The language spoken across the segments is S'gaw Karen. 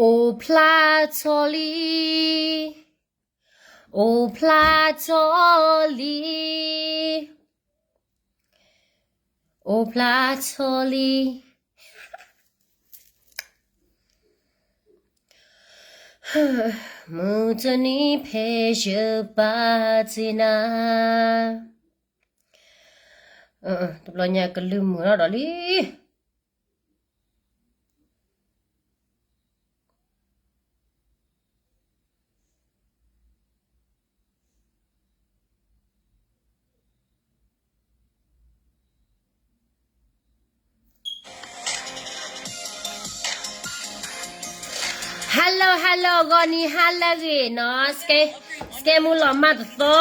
အိၣ်ဖျါထီၣ်လံ, အိၣ်ဖျါထီၣ်လံ, အိၣ်ဖျါထီၣ်လံ. မုၢ်တနံၤဖဲယဘၣ်တ့ၢ်နၤ, တဘျီညါကလုၢ်မုာ်ထီၣ်ဒီးလံ. Hello hello ဂီၤနံၤဟါလၢအဂ့ၤနီၤ, စကဲမူလီၤမၢ်တသီ.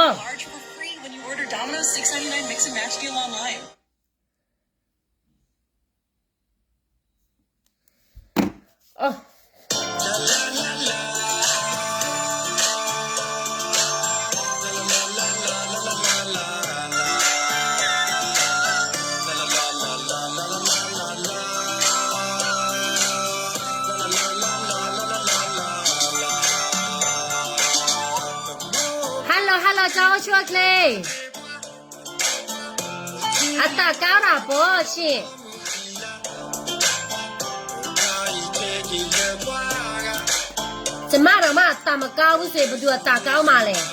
Hello hello ကၠီအိၣ်ဆူၣ်အိၣ်ချ့, အတၢ်ကါအိၣ်ဒၣ်ပိၢ်ဆ့ၣ်. ယမါဒီးမါအတၢ်မကါအိၣ်ဘုစ့ၣ် ပဒုးအတၢ်ကါအိၣ်မးလဲၣ်.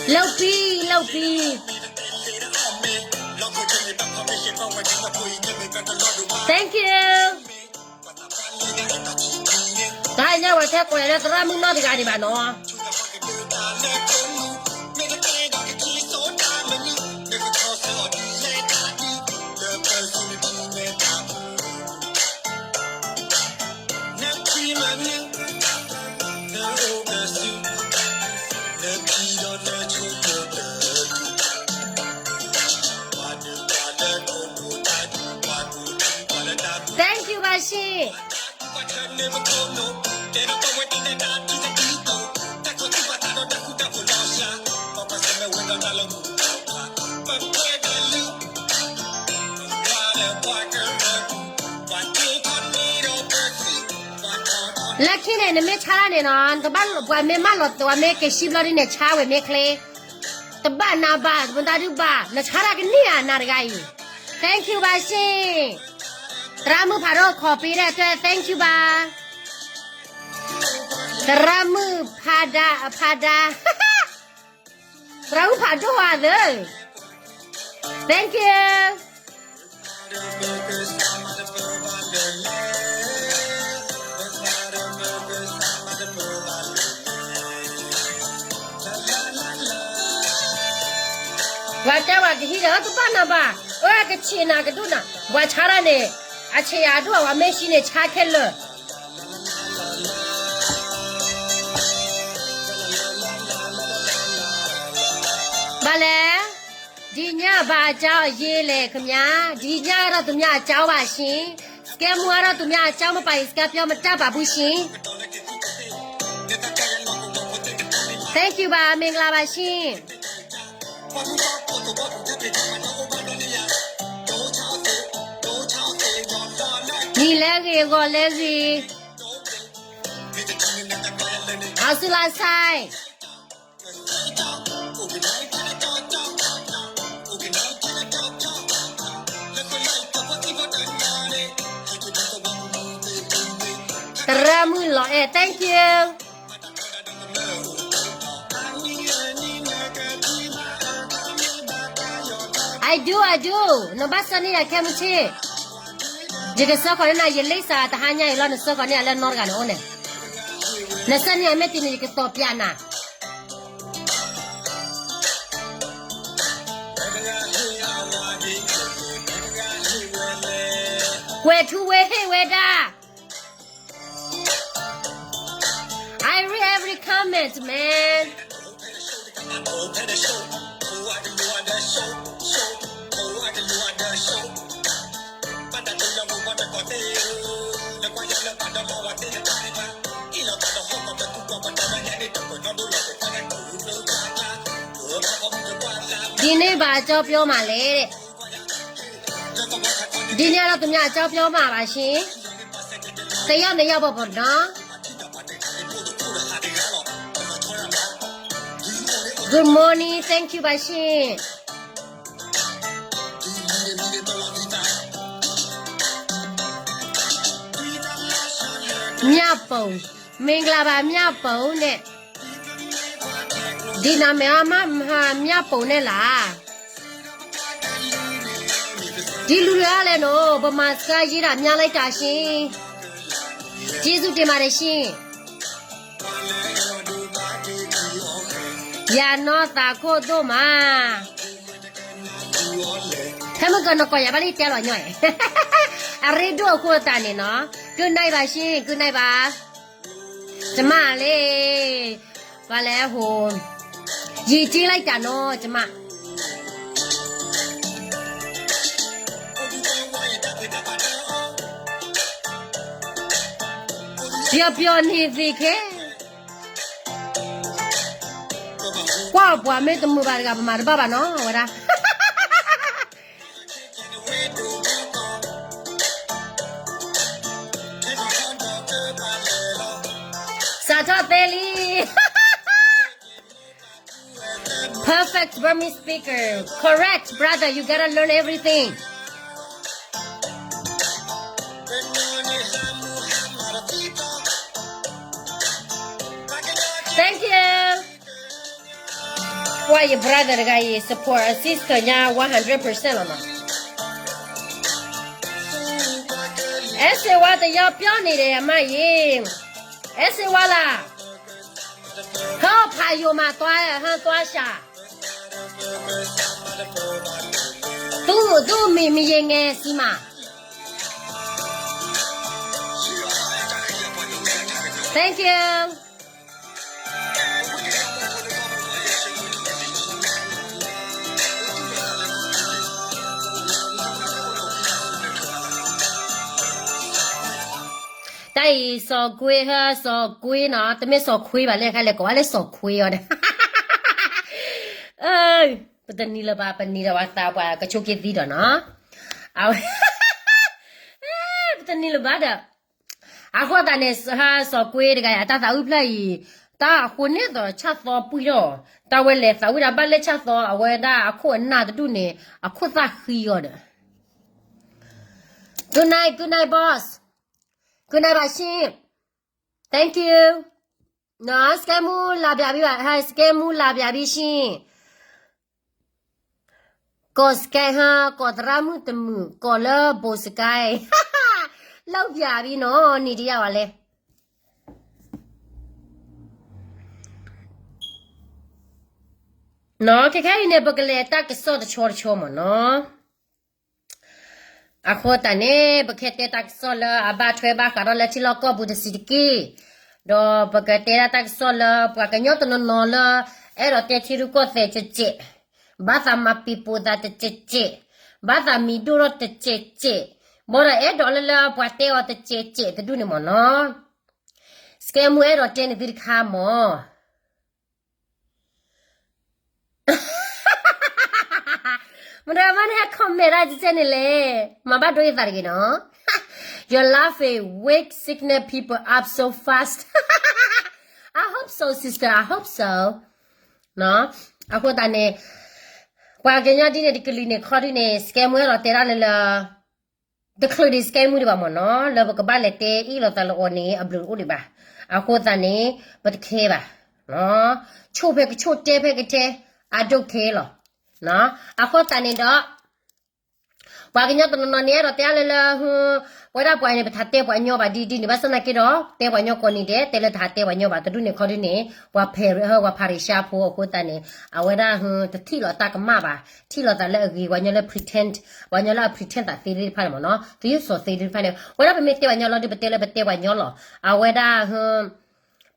Hello ပံၤ, hello ပံၤ. Thank you. တၢ်ညါဝဲထဲကွၢ်လၢသရၣ်မုၣ်နီတဂၤဒံးဘၣ်နီၤ. ဘၣ်ဆ့ၣ်. Lucky န့ၣ် နမ့ၢ်ဆါတၢ်န့ၣ်နီၤ နကဘၣ်ပှၤမ့ၢ်မၢလီၤသး ပှၤမ့ၢ်က့ၤဆံဘျီဒ်န့ၣ် ဆါဝဲမ့ၢ်ချ့, တဘၣ်နၤဘၣ် မတၤဒုဘၣ် နဆါတၢ်ကန့ၢ်ဧါ နၤတဂၤအံၤ. Thank you ဘၣ်ဆ့ၣ်. သရၣ်မုၣ်ဖးဒိၣ် ခီၣ်ပ့ၤဒဲး တၢ် thank you ဘၣ်. သရၣ်မုၣ်ဖးဒၣ် ဖးဒၣ် သရၣ်မုၣ်ဖးဒိၣ်ဧါသၢ, thank you. ပှၤတဲဝဲကဟံးဒီးတဘၣ်နၤဘၣ်, အၢ ကဆံးနၤကဒိၣ်နၤ, ပှၤဆါတၢ်န့ၣ် အဆံးယၤဒိၣ် ပှၤမ့ၢ်ဆံးန့ၣ် ဆါခဲလၢာ်. ဘၣ်လဲၣ်, ဒီညဘၣ်အကြောင်းအရေးလဲၣ် ခင်ဗျာ, ဒီညကတော့သူများအကြောင်းပါရှင်, စကဲမူကတော့သူများအကြောင်းမပါရင် စကဲပြောမတတ်ပါဘူးရှင်. Thank you ဘၣ်, မင်္ဂလာပါရှင်. နံၤလၢဂ့ၤ ဂီၤလၢဂ့ၤ, အစုလါဆိုင်း. သရၣ်မုၣ်လီၤအဲၣ်, thank you. I do, I do. နဘၣ်ဆှၢန့ၢ်ယၤခဲမုၢ်ဆ့ၣ်, ယကဆှၢဃီၤန့ၢ်နၤ ယလံစးတဟါညါအံၤလီၤ, နဆှၢဃီၤန့ၢ်ယၤလၢနီတဂၤန့ၣ်အိၣ်န့ၣ်, နဆှၢန့ၢ်ယၤမ့ၢ်တံၢ်န့ၣ် ယကတီၤပျးနၤ. ကွဲၤထူဝ့ဟ့ၣ်ဝဲဒၣ်. I read every comment, man. ဒီနေ့ဘာအကြောပြောမှာလဲတဲ့ ဒီနေ့ကတော့သူများအကြောင်းပြောမှာပါရှင် တယောက်နှစ်ယောက်ပေါ့ပေါ့နော် Good morning, thank you ပါရှင် မြတ်ပုံ မင်္ဂလာပါ မြတ်ပုံနဲ့ ဒီနာမည်က မ- မ- မြတ်ပုံနဲ့လား ဒီလူတွေကလည်းနော် ဗမာစကားရေးတာများလိုက်တာရှင် ကျေးဇူးတင်ပါတယ်ရှင် ယၤနီသးခိၣ်ဒိၣ်မး ဖဲမုၢ်ကနီၢ်ကီၢ်ယၤဘၣ်လံတဲလီၤညီအဲ အရ့ဒိၣ်အဃိသတးန့ၣ်နီၤ ကုၢ်နၢ်ဘၣ်ရှ့ ကုၢ်နၢ်ဘၣ် ကျမလေး ဘာလဲဟို ရေကြီးလိုက်တာနော်ကျမ ပျော်ပျော်နေစေခဲ ကွၢ်ပှၤမ့ၢ်တမုာ်ဘၣ်တဂၤ ပမၤတဘၣ်ဘၣ်နီၤ ဝဲဒၣ် စးထီၣ်သ့လံ Perfect Burmese speaker. Correct, brother. You gotta learn everything. Thank you. ကွၢ်ယ brother တဂၤအံၤ support အ sister ညါ one hundred percent လီၤနီၤ အဲၣ်စ့ဝါ တယောက်ပြောနေတယ် အမရေ အဲၣ်စ့ဝါလား ဟဲဖာယိုမး သွား ဟဲသွားရှာ သူ့ သူ့အမေ မရေငယ်ဆီမှာ Thank you. တၢ်အံၤ စီၤကွ့ ဟဲ စီၤကွ့နီၤ တမ့ၢ်စီၤခွ့ဘၣ်လဲၣ် ခဲလဲၣ်ကိးဝဲလၢစီၤခွ့အီၤဒီး ပတနံၤလၢၤဘၣ် ပနံၤဒီးပှၤသးပှၢ်ကဆိးက့သံဒီးနီၤ အဝဲ ပတနံၤလၢၤဘၣ်ဒီး အဃိသတးန့ၣ် ဟဲ စီၤကွ့တဂၤအံၤ အတၢ်သးအုးဖျၢၣ်အံၤ တၢ်အဃိန့ၣ်သိးဆၣ်သီပှံၢ်ထီၣ် တၢ်ဝဲလဲၤသးဝံၣ်ဒၣ်ဘၣ်လၢဆၣ်သီ အဝဲဒၣ်အခိၣ်အနၢ်တဒူၣ်န့ၣ် အခိၣ်သၣ်ဃံအီၤဒီး Good night, good night, boss. Good night ပါရှင် Thank you. နော် စကဲမူလာပြပြီပါ ဟဲ စကဲမူလာပြပြီရှင် ကီၢ်စကဲဟါ ကီၢ်သရၣ်မုၣ်တမုာ် ကီၢ်လၢဘိၣ်စကဲ လောက်ပြပြီနော် နေတရားပါလဲ နော် ခဲခဲအံၤန့ၣ် ပကလဲၤတၢ်ကစီၣ်တဆီတဆီမ့ၢ်နော် အဃိသတးန့ၣ် ပကတဲတၢ်ကစီၣ်လၢအဘၣ်ထွဲဘၣ်ဃးဒီးလၢထံလီၢ်ကီၢ်ပူၤတဆံးတက့ၢ်, ဒီးပကတဲဒၣ်တၢ်ကစီၣ်လၢပှၤကညီတနီၤနီၤလၢ အဲၣ်ဒိးတဲထံရူၢ်ကီၢ်သဲးကဲးကဲး, ဘၣ်သးမၤပံၤပိာ်သးတကဲးကဲး, ဘၣ်သးမံၤဒိၣ်ထီၣ်တကဲးကဲး, ဘၣ်ဒီးအဲၣ်ဒိးလၢလၢပှၤတဲအီၤတကဲးကဲးတဒူၣ်န့ၣ်မ့ၢ်နီၤ, စကဲမူအဲၣ်ဒိးတဲန့ၣ်သုတခါမ့ၢ် မတၤမၤန့ၣ် comment ဒၣ်ကဲန့ၣ်လဲၣ်, မၤဘၣ်ဒိယသးတဂ့ၤနီၤ, Your laughing wake sickness people up so fast, I hope so sister, I hope so, အဃိသတးန့ၣ် ပှၤကညီဒ်န့ၣ် တကလုာ်န့ၣ်ခီဒ်န့ၣ် စကဲမူအဲၣ်ဒိးတဲဒၣ်လၢလၢ တချုးဒံးစကဲမူဒံးဘၣ်မ့ၢ်နီၤ, လၢပကဘၣ်လဲၤတဲအ့ၣ်လိာ်သးလၢအီၤန့ၣ် အဘျုးတအိၣ်ဒံးဘၣ်, အဃိသတးန့ၣ် ပတခဲဘၣ်, ဆိၣ်ဖဲကဆိၣ်တဲဖဲကတဲ, I don't care လီၤ, အဃိသတးန့ၣ်ဒီး ပှၤကညီတနီၤနီၤန့ၣ် အဲၣ်ဒိးတဲလၢလၢ ပဝဲဒၣ်ပှၤန့ၣ် ပတဟးတဲပှၤညီဘၣ်ဒ်ဒ်န့ၣ် ဘၣ်ဆၣ်သနာ်က့ဒီး တဲပှၤညီကိးနံၤဒဲး တဲလၢတဟးတဲပှၤညီဘၣ် တဒူၣ်န့ၣ်ခီဒ်န့ၣ် ပှၤဖဲးဟၢ ပှၤဖၤရံၤၡါဖိအဃိသတးန့ၣ် အဝဲဒၣ် တထံၣ်လီၤတၢ်ကမၣ်ဘၣ်, ထံၣ်လီၤသးလၢအဂ့ၤ ပှၤညီလၢ pretend, ပှၤညီလၢအ pretend သးသ့သ့ၣ်တဖၣ်န့ၣ်မ့ၢ်နီၤ, သယုၢ်စီၤသ့သ့ၣ်တဖၣ်န့ၣ် ဝဲဒၣ်ပမ့ၢ်တဲပှၤညီလီၤဒ်ပတဲလၢပတဲပှၤညီလီၤ, အဝဲဒၣ်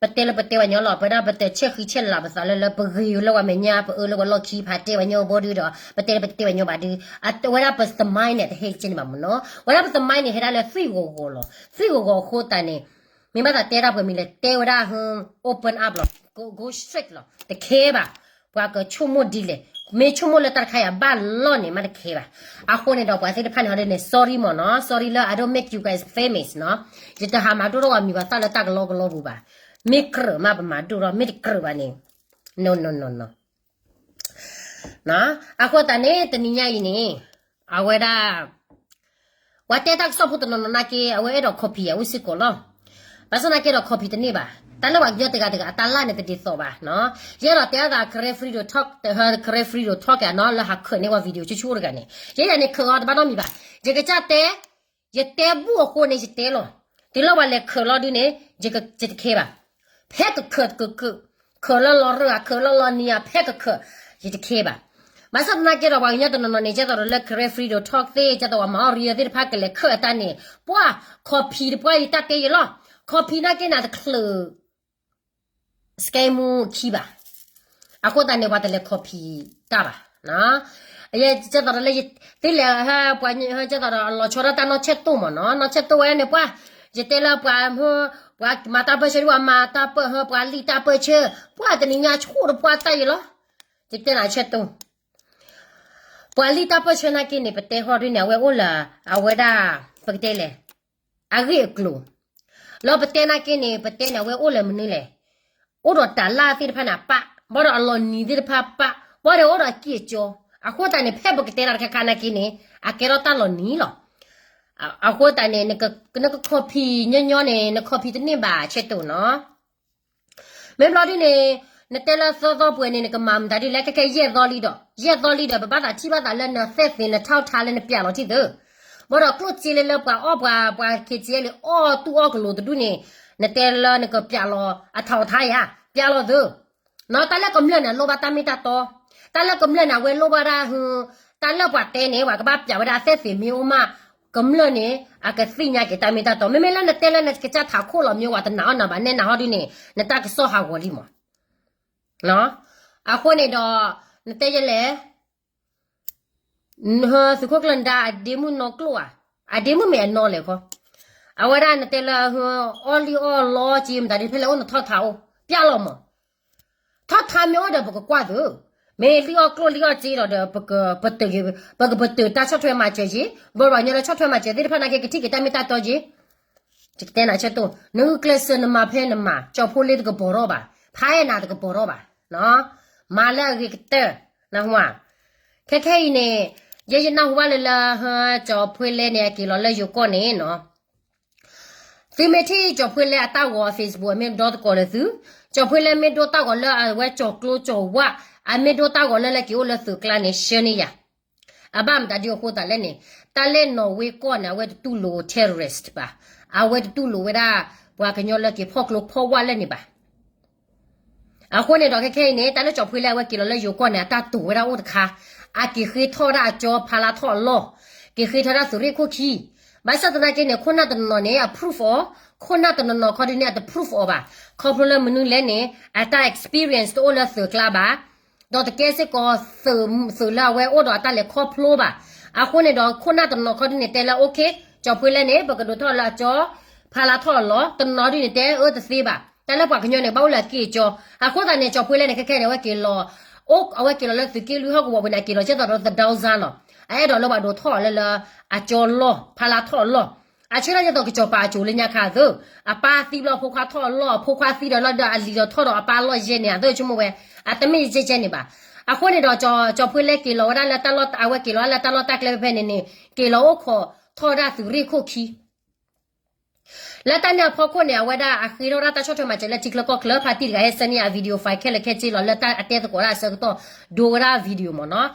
ပတဲလၢပတဲပှၤညီလီၤ, ပဝဲဒၣ်ပတဆဲးဃံဆဲးလၤပသးလၢလၢပဂ့ၤလၢပှၤမဲာ်ညါ ပအၢလၢပှၤလီၢ်ခံ ဖးတဲပှၤညီဘီဒုဒီး ပတဲလၢပတဲပှၤညီဘၣ်ဒု, အဝဲဒၣ်ပသမိုင်းန့ၣ် တဟဲက့ၤန့ၣ်ဘၣ်မ့ၢ်နီၤ, ဝဲဒၣ်ပသမိုင်းန့ၣ် ဟဲဒၣ်လၢသွံၣ်ဂီၤဂီၤလီၤ, သွံၣ်ဂီၤဂီၤအဃိသတးန့ၣ် မ့ၢ်ဘၣ်သးတဲဒၣ်ပှဲၤမံၤလဲၣ်, တဲဝဲဒၣ် open up လီၤ, go, go straight လီၤ, တခဲဘၣ်, ပှၤကဆိကမိၣ်ဒ်လဲၣ်, မ့ၢ်ဆိကမိၣ်လၢတၢ်တခါအံၤအဘၣ်လီၢ်န့ၣ် မ့ၢ်တခဲဘၣ်. အဃိန့ၣ်ဒီးပှၤသ့ၣ်တဖၣ်န့ၣ်ဟီဒ်န့ၣ် sorry မ့ၢ်နီၤ, sorry လၢ I don't make you guys famous နီၤ, ယတဟးမၤဒိၣ်ထီၣ်ပှၤမံၤပှၤသၣ်လၢတၢ်ကလီကလီပူၤဘၣ်, မ့ၢ်ကြၢးမးပမၤဒိၣ်ထီၣ်, မ့ၢ်တကြၢးဘၣ်န့ၣ် no no no no အဃိသတးန့ၣ် တနံၤညါအံၤန့ၣ် အဝဲဒၣ် ပှၤတဲတၢ်ကစီၣ်ဖိတနီၤနီၤနာ်က့ အဝဲအဲၣ်ဒိး copy အဝဲစ့ၢ်ကီးလီၤ. ဘၣ်ဆၣ်နာ်က့ဒီး copy တန့ၢ်ဘၣ်. တၢ်လၢပှၤကညီတဂၤတဂၤအတၢ်လၢ်န့ၣ်တဒ်သိးဘၣ်နီၤ. ယအဲၣ်ဒိးတဲအသး Karen Freedom Talk တဟၢ Karen Freedom Talk နီၤ လၢဟးခၢးန့ၢ်ပှၤ video ဆိဆိတဂၤန့ၣ် ယဲယၤန့ၣ်ခၢးအီၤတဘၣ်နီတမံၤဘၣ်. ယကစၢ်တဲ ယတဲဘူၣ်အဃိန့ၣ် ယတဲလီၤ. တုၤလၢပှၤလဲၤခၢးလီၤဒုန့ၣ် ယတခဲဘၣ်. ဖဲကခၢးကခၢး, ခၢးလၢလီၤရၢၢ်ဧါ, ခၢးလၢလီၤနံၤဧါ, ဖဲကခၢး, ယတခဲဘၣ်. ဘၣ်ဆၣ်သနာ်က့ဒီး ပှၤကညီတနီၤနီၤန့ၣ် ကဲသိးဒီးလၢ Karen Freedom Talk သ့ၣ်, ကဲသိးပှၤမၤအီၣ်ရံအီၤသ့ၣ်တဖၣ် ကလဲၤခၢးအတၢ်န့ၣ်, ပှၤ copy တပှၢ်အံၤတၢ်တဲယလီၤ. copy နာ်က့န့ၣ်တချုး scam မူခံဘၣ်. အဃိသတးန့ၣ် ပှၤတလဲၤ copy တၢ်ဘၣ်. ယကဲသိးဒီးလၢ သုလဲၤဟဲ ပှၤကဲသိးဒီးလီၤဆီဒၣ်တၢ်နီၢ်ဆဲးတိၢ်မ့ၢ်နီၤ, နီၢ်ဆဲးတိၢ်ဝဲန့ၣ် ပှၤ ယတဲလၢပှၤ ပှၤမၤတၢ်ပၢၢ်ဆၢဒ် ပှၤမၤတၢ်ပၢၢ်ဟၢ ပှၤလံၣ်တၢ်ပၢၢ်ဆၢ, ပှၤတနံၤညါဆိၣ်တပှၢ်တၢ်ယလီၤ. ယတဲနၤဆဲးတိၢ် ပှၤလံၣ်တၢ်ပၢၢ်ဆၢနာ်က့န့ၣ် ပတဲဟီဒ်န့ၣ် အဝဲအိၣ်လၢ အဝဲဒၣ် ပကတဲလဲၣ် အဂ့ၢ်အကျိၤ, လၢပတဲနာ်က့န့ၣ် ပတဲန့ၣ် အဝဲအိၣ်လၢမနုၤလဲၣ်. အိၣ်ဒီးတၢ်လၢ်သ့ၣ်တဖၣ်န့ၣ်အပၢ်, ဘၣ်ဒီးအလီၤနံၤသ့ၣ်တဖၣ်ပၢ်, ဘၣ်ဒီးအိၣ်ဒီးအကံၢ်အကီ, အဃိသတးန့ၣ် ဖဲပကတဲတၢ်တခါခါနာ်က့န့ၣ် အကဲထီၣ်တၢ်လီၤနံၤလီၤ. အဃိသတးန့ၣ် နက copy ညီညီန့ၣ် န copy တန့ၢ်ဘၣ်ဆဲးတိၢ်နီၤ. မ့ၢ်ဘျီဒ်န့ၣ် နတဲလၢသၢသီပှဲၤန့ၣ် နကမၤမတၤဒ်လဲၣ်, ခဲခဲယဲၢ်သီလံဒီး ယဲၢ်သီလံဒီး ပဘၣ်သးထံၣ်ဘၣ်သးလၢနသဲၣ်သ့ၣ် နထီၣ်ထါလၢနပျးလီၤထံၣ်သၢ. ဘၣ်ဒီးကျိၣ်စ့လၢလၢပှၤအီၣ်ပှၤ ပှၤ ခ့ၣ်စ့လံ အီၣ်တူၢ်အီၣ်ကလိၤတဒူၣ်န့ၣ် နတဲလၢနကပျးလီၤအထီၣ်ထါယါ, ပျးလီၤသၢ. နီၢ် တၢ်လၢကမျၢၢ်န့ၣ် အလိၣ်ဘၣ်တၢ်မ့ၢ်တၢ်တီ, တၢ်လၢကမျၢၢ်န့ၣ် အဝဲလိၣ်ဘၣ်ဒၣ် တၢ်လၢပှၤတဲန့ၣ် ပှၤကဘၣ်ပျးဝဲဒၣ်အသဲၣ်သ့ၣ်မ့ၢ်အိၣ်မး, ကမျၢၢ်န့ၣ် အကသ့ၣ်ညါက့ၤတၢ်မ့ၢ်တၢ်တီ. မ့မ့ၢ်လၢနတဲလၢနကစၢ်ထးခိၣ်လီၤမ့ၢ် ပှၤတနာ်အီၣ်နၤဘၣ် နဲနၤဟီဒ်န့ၣ် နတၢ်ကစီၣ်ဟးဂီၤလံမး. အဃိန့ၣ်ဒီး နတဲယဲလဲၣ် သုးခိၣ်ကျၢၢ်နဒါ အဒ့မုၣ်နီၢ်ကျိၣ်ဧါ, အဒ့မုၣ်မ့ၢ်အနီၢ်လဲၣ်ခီ, အဝဲဒၣ်နတဲလၢ အီၣ်လံၣ်အီၣ်လီက့ၤမတၤဒ်ဖဲလဲၣ် အိၣ်နထီၣ်ထါအိၣ် ပျးလီၤမး. ထီၣ်ထါမ့ၢ်အိၣ်ဒီးပကကွၢ်သု, မ့ၢ်လံၣ်အီၣ်ကျိၣ်လံၣ်အီၣ်စ့ဒီး ပကပတုာ်က့ၤ, ပကပတုာ်တၢ်ဆီၣ်ထွဲမၤစၢၤက့ၤ, ဘျီဘျီညီလၢဆီၣ်ထွဲမၤစၢၤသ့ၣ်တဖၣ်နာ်က့ ကထံၣ်က့ၤတၢ်မ့ၢ်တၢ်တီက့ၤ. ယကတဲနၤဆၢတိၢ် နဂုာ်ကျဲးစၢးနမၤဖဲနမၤ ကၠီၤဖိလ့တကပီၤထီၣ်ဘၣ်, ဖးအဲၣ်နၤတကပီၤထီၣ်ဘၣ်, မၤလၢအဂ့ၤကတၢၢ်, နဟါ, ခဲခဲအံၤန့ၣ် ယဲယနၢ်ဟူဘၣ်လၢလၢ ကၠီၤဖှ့လဲန့ၣ် အက့ၤလီၤလၢယိၤကီၢ်န့ၣ်နီၤ သုမ့ၢ်ထံၣ်ကၠီၤဖှ့လဲအတၢ်ဂီၤ Facebook အမ့ၢ်ဒိတကိးလၢသု, ကၠီၤဖှ့လဲမ့ၢ်ဒိတၢ်ဂီၤလၢအဝဲကၠီၤကျိကၠီၤဝၣ်, အမ့ၢ်ဒိတၢ်ဂီၤလၢလၢက့ၤအိၣ်လၢသုးကျါန့ၣ် ဆှၢန့ၢ်ယၤ. အဘၣ်မတၤဒ်အဃိသတးလဲၣ်န့ၣ်, တၢ်လၢနီၣ်ဝ့ကီၢ်န့ၣ် အဝဲတတူၢ်လိာ် terrorist ဘၣ်, အဝဲတတူၢ်လိာ်ဝဲဒၣ် ပှၤကညီလၢက့ၤဖီၣ်ကျိဖီၣ်ဝၣ်လၢန့ၣ်ဘၣ်. အဃိန့ၣ်ဒီးခဲခဲအံၤန့ၣ် တၢ်လၢကၠီၤဖှ့လဲအဝဲက့ၤလီၤလၢယိၤကီၢ်န့ၣ် အတၢ်တိာ်ဝဲဒၣ်အိၣ်တခါ, အက့ၤဃ့ထီၣ်ဝဲဒၣ်အကၠီဖးလါထီၣ်အလီၢ်, က့ၤဃ့ထီၣ်ဝဲဒၣ်သုးရ့ၣ်ခိၣ်ခံ, ဘၣ်ဆၣ်သနာ်က့န့ၣ် ခိၣ်နၢ်တနီၤနီၤန့ၣ် အ proof အီၤ, ခိၣ်နၢ်တနီၤနီၤခီဒုန့ၣ် အတ proof အီၤဘၣ်, ခီဖျိလၢမနုၤလဲၣ်န့ၣ် အတၢ် experience တအိၣ်လၢသုးကျါဘၣ်, ဒီးတကဲစ့ၢ်ကီး သုးလၢအဝဲအိၣ်ဒီးအတၢ်လဲၤခီဖျိဘၣ်. အဃိန့ၣ်ဒီး ခိၣ်နၢ်တနီၤခီဒုန့ၣ်တဲလၢ okay ကၠီၤဖှ့လဲန့ၣ် ပကဒိးထီၣ်လၢအကၠီ ဖးလါထီၣ်အလီၢ်, တနီၤဒုန့ၣ်တဲအၢတသ့ဘၣ်. တၢ်လၢပှၤကညီန့ၣ် ဘၣ်အိၣ်လၢအက့ၢ်အကၠီ, အဃိသတးန့ၣ် ကၠီၤဖှ့လဲန့ၣ် ခဲခဲန့ၣ် အဝဲက့ၤလီၤ, အိၣ် အဝဲက့ၤလီၤလၢသုးက့လွံၢ်ဟီၣ်ကဝီၤပူၤန့ၣ် အက့ၤလီၤကဲသိးဒီး သဒၢစါလီၤ. အအဲၣ်ဒိးလၢပှၤဒိးထီၣ်အီၤလၢလၢ အကၠီလီၢ် ဖးလါထီၣ်အလီၢ်, အဆၢထၢၣ်ကဲသိးကစီၤပၤအစိၤလၢညါခါသၢ, အပၢ်သံဘျီအဖိခွါထီၣ်အလီၢ်, အဖိခွါသံဒီးလၢဒီးအလံၤဒီးထီၣ်ဒီးအပၢ်လီၢ်ယဲၢ်န့ၣ် အသၢဆိကမိၣ်ဝဲ, အတမ့ၢ်ယဲၢ်ကဲန့ၣ်ဘၣ်. အဃိန့ၣ်ဒီး ကၠီၤဖှ့လဲက့ၤလီၤဝဲဒၣ်လၢတၢ်လီၢ် အဝဲက့ၤလီၤဝဲဒၣ်လၢတၢ်လီၢ်တၢ်ကျဲဖဲဖဲန့ၣ်န့ၣ် က့ၤလီၤအိၣ်ခိးထီၣ်ဝဲဒၣ်သုးရ့ၣ်ခိၣ်ခံ လၢတၢ်န့ၣ်အဖီခိၣ်န့ၣ် အဝဲဒၣ်အဃ့ထီၣ်ဝဲဒၣ်တၢ်ဆီၣ်ထွဲမၤစၢၤလၢထံချၢကီၢ်ချၢ ဖါတံၢ်တဂၤဟဲဆှၢန့ၢ်အ video file ခဲလၢာ်ခဲဆ့လီၤ လၢတၢ်အတဲသကိးဒၣ်အဆၢကတီၢ် ဒိဝဲဒၣ် video မ့ၢ်နီၤ.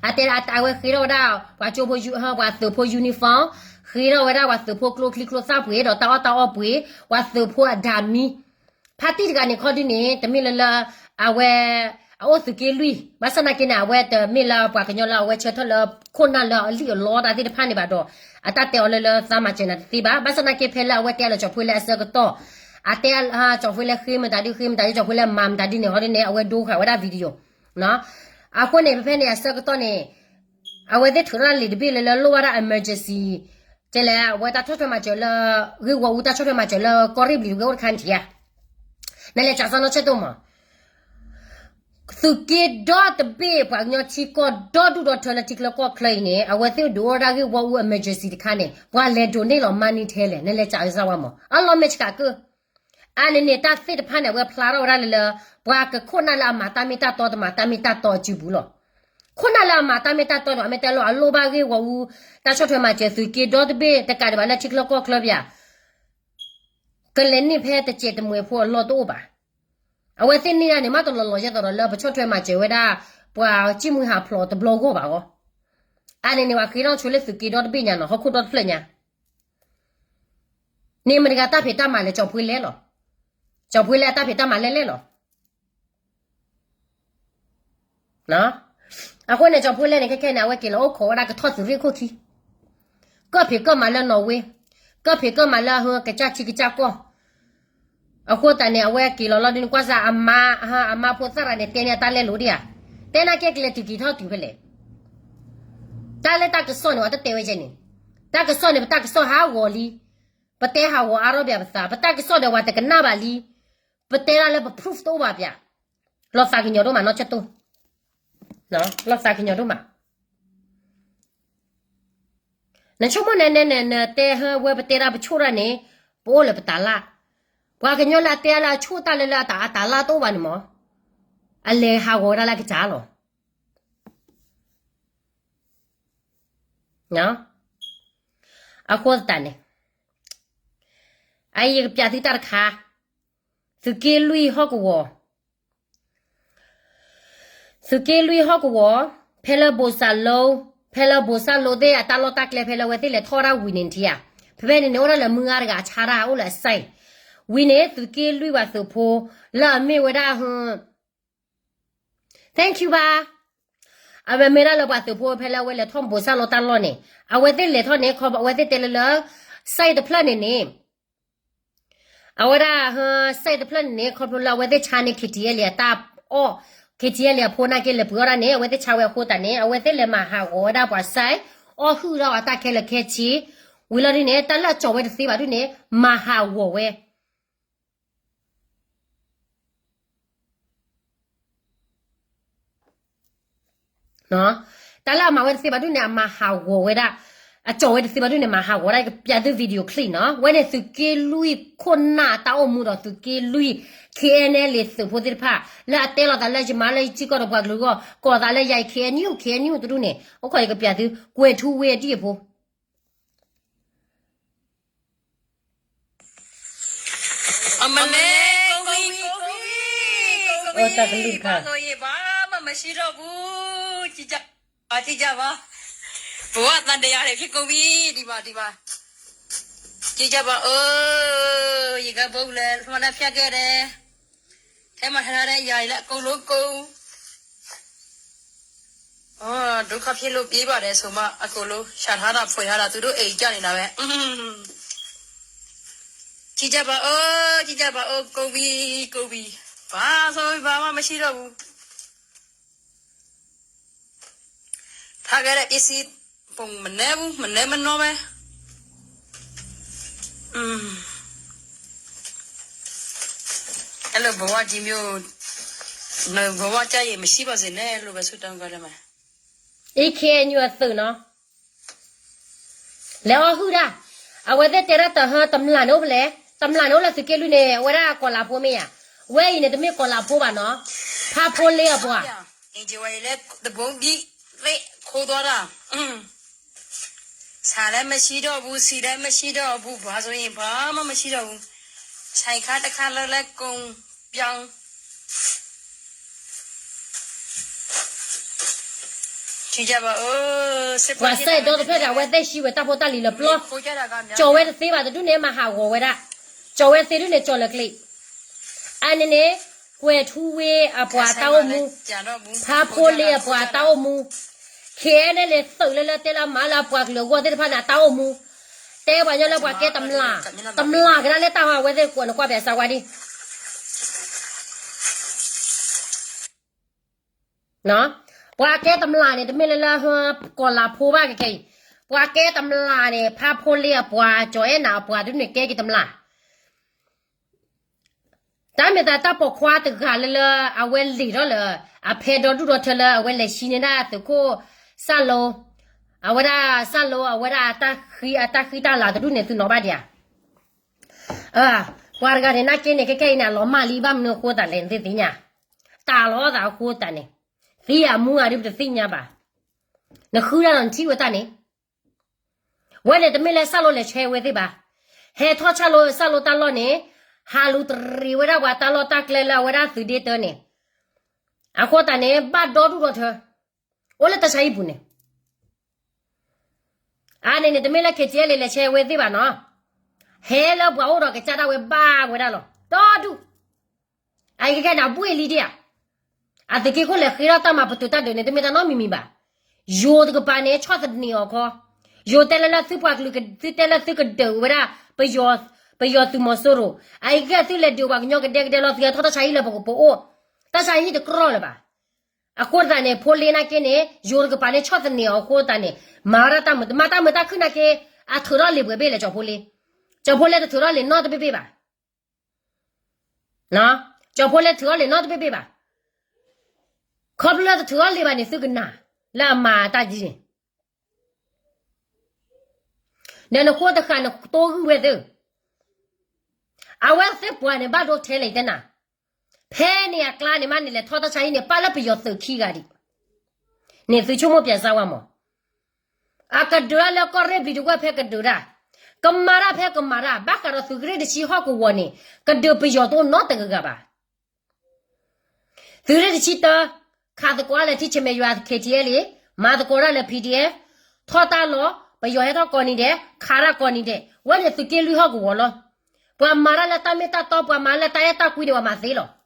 အတဲအဝဲဃ့ထီၣ်ဝဲဒၣ် ပှၤကၠိဖိ ပှၤသုးဖိ uniform, ဃ့ထီၣ်ဝဲဒၣ်ပှၤသုးဖိကျိချံကျိသၣ်ပှ့ၤ ဒီးတၢ်အီၣ်တၢ်အီပှ့ၤ, ပှၤသုးဖိအဒၣ်မံ ဖါတံၢ်တဂၤန့ၣ်ခီဒုန့ၣ် တမ့ၢ်လၢလၢ အဝဲ အအိၣ်သုးက့လွံၢ် ဘၣ်ဆၣ်သနာ်က့န့ၣ် အဝဲတမ့ၢ်လၢပှၤကညီလၢအဝဲဆၢထၢၣ်လၢခိၣ်နၢ်လၢအလံၣ်အလီတၢ်သ့ၣ်တဖၣ်န့ၣ်ဘၣ်ဒီး အတၢ်တဲအီၤလၢလၢသးမၤစၢၤနၤတသ့ဘၣ်. ဘၣ်ဆၣ်သနာ်က့ဖဲလၢအဝဲတဲအီၤလၢကၠီၤဖှ့လဲအဆၢကတီၢ် အတဲ ကၠီၤဖိလၢဃ့မတၤဒု ဃ့မတၤဒု ကၠီၤဖိလၢမၤမတၤဒုန့ၣ် ဟီဒ်န့ၣ် အဝဲဒိဃာ်ဝဲဒၣ် video အဃိန့ၣ် ဖဲဖဲန့ၣ် အဆၢကတီၢ်န့ၣ် အဝဲသ့ၣ်ထုးထီၣ်လံာ်တဘ့ၣ်လၢလၢလိၣ်ဘၣ်ဒၣ် emergency တဲလဲၣ် အဝဲတၢ်ဆီၣ်ထွဲမၤစၢၤလၢ ဂ့ၢ်ဝီအူတၢ်ဆီၣ်ထွဲမၤစၢၤလၢကီၢ်ရ့ၣ်ဘျံၤတဝ့ၢ်အိၣ်တခါန့ၣ်ထံၣ်ဧါ, နလဲၤစးစီနီၣ်ဆဲၣ်တိၣ်မး သုးက့ဒီတဘ့ၣ် ပှၤကညီထံကီၢ်ဒီဒူၣ်ဒီထၢလၢထံချၢကီၢ်ချၢအံၤန့ၣ် အဝဲသ့ၣ်ဒုးအိၣ်ဒၣ်ဂ့ၢ်ဝီအူ emergency တခါန့ၣ် ပှၤလဲၤဒိးန့ၢ်လီၤ money ထဲလဲၣ် နလဲၤစးစၢ်ဝဲမး အလီၤမဲာ်ဆှးကၢ အါန့ၣ်န့ၣ် တၢ်သ့ၣ်တဖၣ်န့ၣ် အဝဲဖျါထီၣ်ဝဲဒၣ်လၢလၢ ပှၤကခိၣ်နၢ်လၢအမၤတၢ်မ့ၢ်တၢ်တီတမၤတၢ်မ့ၢ်တၢ်တီအစုပူၤလီၤ. ခိၣ်နၢ်လၢအမၤတၢ်မ့ၢ်တၢ်တီန့ၣ် အမ့ၢ်တဲလီၤအလိၣ်ဘၣ်ဂ့ၢ်ဝီအူ တၢ်ဆီၣ်ထွဲမၤစၢၤသုးက့ဒီတဘ့ၣ် တကးဒံးဘၣ်လၢထံချၢကီၢ်ချၢပယၤ ကလဲၤန့ၢ်ဖဲတစဲးတမှဲၤဖိအလီၢ်တအိၣ်ဘၣ်. အဝဲသ့ၣ်န့ၢ်ဒၣ်န့ၣ် မ့ၢ်တလီၤလီၤယဲသိးဒီးလၢပဆီၣ်ထွဲမၤစၢၤဝဲဒၣ် ပှၤစံၣ်မှံဟးဖျိးတဘျီဂီၢ်ဘၣ်အီၤ. အါန့ၣ်န့ၣ် ပှၤဃ့ထီၣ်ဆိလၢသုးက့ဒီတဘ့ၣ်ညါနီၤ ဟီၣ်ခိၣ်ဒီတဖျၢၣ်ညါ န့ၣ်မတၤတဂၤတၢ်ဖံးတၢ်မၤလဲၣ် ကၠီၤဖှ့လဲၣ်လီၤ. ကၠီၤဖှ့လဲၣ်အတၢ်ဖံးတၢ်မၤလဲၣ်လဲၣ်လီၤ. အဃိန့ၣ် ကၠီၤဖှ့လဲၣ်န့ၣ် ခဲခဲန့ၣ် အဝဲက့ၤလီၤအိၣ်ခိးဝဲဒၣ်ကထီၣ်သုးရ့ၣ်ခိၣ်ခံ, ကၢၣ်ဖံးကၢၣ်မၤလၢနီၣ်ဝ့, ကၢၣ်ဖံးကၢၣ်မၤလၢအဟၢကစၢ်ထံကစၢ်ကီၢ် အဃိသတးန့ၣ် အဝဲက့ၤလီၤလီၤဒ်န့ၣ် ကွၢ်စၢ်အမါ, အမါဖိသၣ်ရၤန့ၣ် တဲန့ၢ်အတၢ်လဲလိာ်ဒံးဧါ, တဲနာ်က့ကလဲၤတုၤက့ၤထီၣ်တုၤဖဲလဲၣ်. တၢ်လၢတၢ်ကစီၣ်န့ၣ် ပှၤတတဲဝဲကဲန့ၣ်, တၢ်ကစီၣ်န့ၣ် ပတၢ်ကစီၣ်ဟးဂီၤလံ, ပတဲဟးဂီၤအါထီၣ်ဘၣ်ပသး, ပတၢ်ကစီၣ်ဒီးပှၤတကနၣ်ဘၣ်လံ, ပတဲဒၣ်လၢပ proof တအိၣ်ဘၣ်ပျၢ်, လီၤသးကညီၤဒိၣ်မးနီၢ်ကၠိတိၢ်, လီၤသးကညီၤဒိၣ်မး နဆိကမိၣ်န့ၣ်န့ၣ် နတဲဟၢဝဲပတဲဒၣ်ပဆိၣ်တၢ်န့ၣ်, ပအိၣ်လၢပတၢ်လၢ်, ပှၤကညီလၢအတဲလၢအဆိၣ်တၢ်လၢလၢအတၢ်လၢ်တအိၣ်ဘၣ်န့ၣ်မး, အလဲၤဟးဂီၤဝဲဒၣ်လၢကစၢ်လီၤ. အဃိသတးန့ၣ်, အအံၤယကပျးသုတၢ်တခါ, သုးက့လွံၢ်ဟီၣ်ကဝီၤ သုးက့လွံၢ်ဟီၣ်ကဝီၤ, ဖဲလၢဘိၣ်စၢ်လိ, ဖဲလၢဘိၣ်စၢ်လိသ့ၣ်အတၢ်လီၢ်တၢ်ကျဲ ဖဲလၢအဝဲသ့ၣ်လဲၤထီၣ်ဝဲဒၣ်ဝံၤန့ၣ်ထံၣ်ဧါ, ဖဲဖဲန့ၣ်န့ၣ် အိၣ်ဒၣ်လၢမုၢ်ဂၤတဂၤအဆါတၢ်အိၣ်လၢအစဲ, ဝံၤန့ၣ် သုးက့လွံၢ်ပှၤသုးဖိ လၢအမ့ၢ်ဝဲဒၣ် thank you ဘၣ်, အဝဲမ့ၢ်ဒၣ်လၢပှၤသုးဖိဖဲလၢအဝဲလဲၤထီၣ်ဘိၣ်စၢ်လိတၢ်လီၢ်န့ၣ် အဝဲသ့ၣ်လဲၤထီၣ်န့ၣ် ခီအဝဲသ့ၣ်တဲလၢလၢ စဲတဖျၢၣ်န့ၣ်န့ၣ် အဝဲဒၣ် စဲတဖျၢၣ်န့ၣ်န့ၣ် ခီဖျိလၢအဝဲသ့ၣ်ဆါန့ၢ် KTLA အတၢ်အီၣ်, KTLA အဖိနာ်က့လဲၤပှ့ၤအီၣ်ဒၣ်န့ၣ် အဝဲသ့ၣ်ဆါဝဲအဃိသတးန့ၣ် အဝဲသ့ၣ်လဲၤမၤဟးဂီၤဝဲဒၣ်ပှၤစဲ, အီၣ်ဟုၣ်ဒၣ်အတၢ်ခဲလၢာ်ခဲဆ့, ဝံၤလီၤဒ်န့ၣ် တၢ်လၢအကၠီၤဝဲတသ့ဘၣ်ဒ်န့ၣ် မၤဟးဂီၤဝဲ တၢ်လၢအမၤဝဲတသ့ဘၣ်ဒ်န့ၣ် အမၤဟးဂီၤဝဲဒၣ်, အကၠီၤဝဲတသ့ဘၣ်ဒ်န့ၣ် မၤဟးဂီၤဒၣ် ကပျးသု video clip နီၤ, ဝဲန့ၣ်သုးက့လွံၢ်ခိၣ်နၢ်တၢ်အိၣ်မူဒီးသုးက့လွံၢ် KNLA သုးဖိသ့ၣ်တဖၣ် လၢအတဲလီၤသးလၢယမါလၢယထံကီၢ်ဒီးပှၤကလုာ်အဂီၢ် ကိးသးလၢယၤအံၤ KNU KNU တဒူၣ်န့ၣ် အိၣ်ခိးယကပျးသု ကွဲၤထူဝ့အဒံၣ်အဖိ အမလဲ, ကိးဝံၤ, ကိးဝံၤ, ကိးဝံၤ, ကိးဝံၤ, ဘၣ်သိးယဘၣ်မၤမၤဆံးထီၣ်ဘူး, ကံကဘၣ်, ပဝဲသးဒဲးယၤလဲၣ် ဖံကိးဝံၤ, ဒံးဘၣ်, ဒံးဘၣ်, ကံကဘၣ်ဧၢ, ယကဘၣ်လဲၤ လီၤလၢဖျါကဲဒဲး, ထဲမၤဟဲဒၣ်ယၤအံၤလၢအကိာ်လိကိာ် ဒုက္ခဖြစ်လို့ပြေးပါတယ်ဆိုမှ အကုန်လုံး ရှာထားတာ ဖွေထားတာ သူတို့အိမ်ကျနေတာပဲ ကြည့်ကြပါဦး ကြည့်ကြပါဦး ကိုဝီ ကိုဝီ ဘာဆိုဘာမှမရှိတော့ဘူး ထားခဲ့တဲ့ပစ္စည်း ပုံမနည်းဘူး မနည်းမနောပဲ အဲ့လိုဘဝကြီးမျိုး ဘဝကျရင်မရှိပါစေနဲ့လို့ပဲဆုတောင်းကြတယ်မှာ အံၤ KNU အသုးနီၤ လဲၤအီၣ်ဟုၣ်ဒၣ် အဝဲသ့ၣ်တဲဒၣ်တဟၢ တမျၢ်န့ၣ်အိၣ်ဖဲလဲၣ် တမျၢ်န့ၣ်အိၣ်လၢသုးက့လွံၢ်န့ၣ် အဝဲဒၣ်ကီၤလၤဖိမ့ၢ်ဧါ ဝဲအံၤန့ၣ် တမ့ၢ်ကီၤလၤဖိဘၣ်နီၤ ဖးဖိလ့အပှၤ အင်ဂျီဝါရီလ တဘုံဘီ သိ ခိုးသွားတာ ဆန်လည်းမရှိတော့ဘူး ဆီလည်းမရှိတော့ဘူး ဘာဆိုရင်ဘာမှမရှိတော့ဘူး ဆိုင်ခန်းတစ်ခါလုံးလည်းကုန်ပြောင်း ကြည့်ကြပါဦး စစ်ပွဲ ပှၤစဲဒီတဖျၢၣ်ဒီး အဝဲသ့ၣ်ဟံးဝဲတၢ်ဖိတၢ်လံၤလၢပျီ ကၠီၤဝဲတသ့ဘၣ်တဒူၣ်န့ၣ် မၤဟးဂီၤဝဲဒၣ် ကၠီၤဝဲသ့ဒူၣ်န့ၣ် ကၠီၤလၢကျ့ အါန့ၣ်န့ၣ် ကွဲၤထူဝ့အပှၤတၢ်အိၣ်မူ ဖးဖိလ့အပှၤတၢ်အိၣ်မူ KNLA သုးလၢလၢတဲလၢမၤလၢအပှၤကလုာ်အဂီၢ်သ့ၣ်တဖၣ်န့ၣ် အတၢ်အိၣ်မူ တဲပှၤညီလၢပှၤကဲတမျၢ်, တမျၢ်ကဒါလၢတၢ်ဟီ အဝဲသ့ၣ်ကိးနကွၢ်ပၠးစၢဝါဒံး. ပှၤကဲတမျၢ်န့ၣ် တမ့ၢ်လၢလၢ ကီၢ်လၤဖိဘၣ်ကကဲအံၤ, ပှၤကဲတမျၢ်န့ၣ် ဖးဖိလ့အပှၤ ကၠီၤအဲၣ်နၤအပှၤဒ်န့ၣ်ကဲက့ၤတမျၢ် တၢ်မ့ၢ်သးတၢ်ပိာ်ခွါတဂၤလၢလၢ အဝဲလံာ်ထီၣ်လၢ အဖဲဒီဒူၣ်ဒီထၢလၢအဝဲလဲၤဆံန့ၢ်ဒၣ်သုးခိၣ်စၢ်လိ, အဝဲဒၣ်စၢ်လိ အဝဲဒၣ် အတၢ်ဃံတၢ်လၤတဒူၣ်န့ၣ် သုနီၤဘၣ်ဒံးဧါ. ပှၤတဂၤန့ၣ် နာ်က့န့ၣ် ခဲခဲအံၤန့ၣ် အလီၤမၢ်လံ ဘၣ်မနုၤအဃိသတးလဲၣ် နသ့ၣ်ညါ, တၢ်လီၤသးအဃိသတးန့ၣ်, သံအမူအဒုးပတသ့ၣ်ညါဘၣ်, နဃုဒၣ်ဒီးနထံၣ်ဝဲတၢ်န့ၣ် ဝဲန့ၣ်တမ့ၢ်လၢစၢ်လိလဲၤဆဲဝဲသ့ၣ်ဘၣ်. ဟဲထီၣ်ဆၢလိ စၢ်လိတၢ်လီၢ်န့ၣ် ဟးလူၤတရံးဝဲဒၣ်ပှၤတၢ်လီၢ်တၢ်ကျဲလၢအဝဲဒၣ်သုးဒ့တၢန့ၣ်, အဃိသတးန့ၣ် ဘၣ်ဒီဒူၣ်ဒီထၢ အိၣ်လၢတၢ်ဆါဟံၣ်ပူၤန့ၣ်, အါန့ၣ်န့ၣ် တမ့ၢ်လၢ KTLA လဲၤဆဲဝဲသ့ၣ်ဘၣ်နီၤ, ဟဲလၢပှၤအိၣ်ဒီးကစၢ်ဒၣ်ဝဲဘၣ်ဝဲဒၣ်လီၤ ဒီဒူၣ် အအံၤခဲခဲန့ၣ် အဘှ့ၣ်လံဒံးဧါ. အသုးက့ခိၣ်လဲၤဃ့ထီၣ်တၢ်မၤပတုာ်တၢ်ဒုးန့ၣ် တမ့ၢ်တၢ်နီတမံၤမံၤဘၣ်. ယိၤတကပၤန့ၣ် ဆီၣ်သနံးအီၤခီ, ယိၤတဲလၢလၢသုပှၤကလုာ် သုတဲလၢသုကဒုးဝဲဒၣ် ပယီၤသုးမီၤစိရိၤ, အအံၤခဲခဲသုလဲၤဒုးပှၤကညီ ကဒဲကဒဲလီၤ သုဟဲထီၣ်တၢ်ဆါဟံၣ်လၢပကပအိၣ်, တၢ်ဆါဟံၣ်တကြၢးလၢၤဘၣ်. အဃိသတးန့ၣ် ဖိလ့နာ်က့န့ၣ် ယိၤတကပၤန့ၣ် ဆီၣ်သနံးအီၤအဃိသတးန့ၣ် မၤဝဲဒၣ်တၢ်မုာ် မၤတၢ်မုာ်တၢ်ခုၣ်နာ်က့ အထုးထီၣ်လံာ်ပှဲၤဘ့ၣ်လဲၣ် ကၠီၤဖိလ့, ကၠီၤဖိလ့တထုးထီၣ်လံာ်နီတဘ့ၣ်ဘ့ၣ်ဘၣ် ကၠီၤဖိလ့တထုးထီၣ်လံာ်နီတဘ့ၣ်ဘ့ၣ်ဘၣ်. ခီဖျိလၢတထုးထီၣ်လံာ်ဘၣ်န့ၣ် သုကနၣ်လၢအမၤတၢ်ဒ်န့ၣ်, ဒီးနဃိတဃာ်နတိၢ်ဂုၢ်ဝဲသ့ၣ်, အဝဲသ့ၣ်ပှၤန့ၣ် ဘၣ်ဒိထဲလဲၣ်တဲနၤ, ဖဲန့ၣ်အကျါန့ၣ်မးန့ၣ် လဲၤထီၣ်တၢ်ဆါဟံၣ်န့ၣ် ပာ်လၢပယီၤသုးခံဂၤဒံး, န့ၣ်သုဆိကမိၣ်ပၠးစၢဝါမး အကဒုးတၢ်လၢကီၢ်ရ့ၣ်ဘျံးတဝဲၢ်ဖဲကဒုးတၢ်, ကမၤတၢ်ဖဲကမၤတၢ် ဘၣ်ဃးဒီးသုးကရ့ၣ်တဆံဟီၣ်ကဝီၤန့ၣ် ကဒုးပယီၤတအိၣ်နီတဂၤဂၤဘၣ်. သုးရ့ၣ်တဆံတၢ ခးသကိးလၢထံဆဲးမဲာ်ယွၤ KTLA, မၤသကိးတၢ်လၢ PDF, ထီၣ်တၢ်လီၢ် ပယီၤဟဲထီၣ်ကိးနံၤဒဲး ခးတၢ်ကိးနံၤဒဲး ဝဲန့ၣ်သုးက့လွံၢ်ဟီၣ်ကဝီၤလီၤ. ပှၤမၤတၢ်လၢတၢ်မ့ၢ်တၢ်တီ ပှၤမၤလၢတၢ်အဲၣ်တၢ်ကွံန့ၣ် ပှၤမၤသ့လီၤ.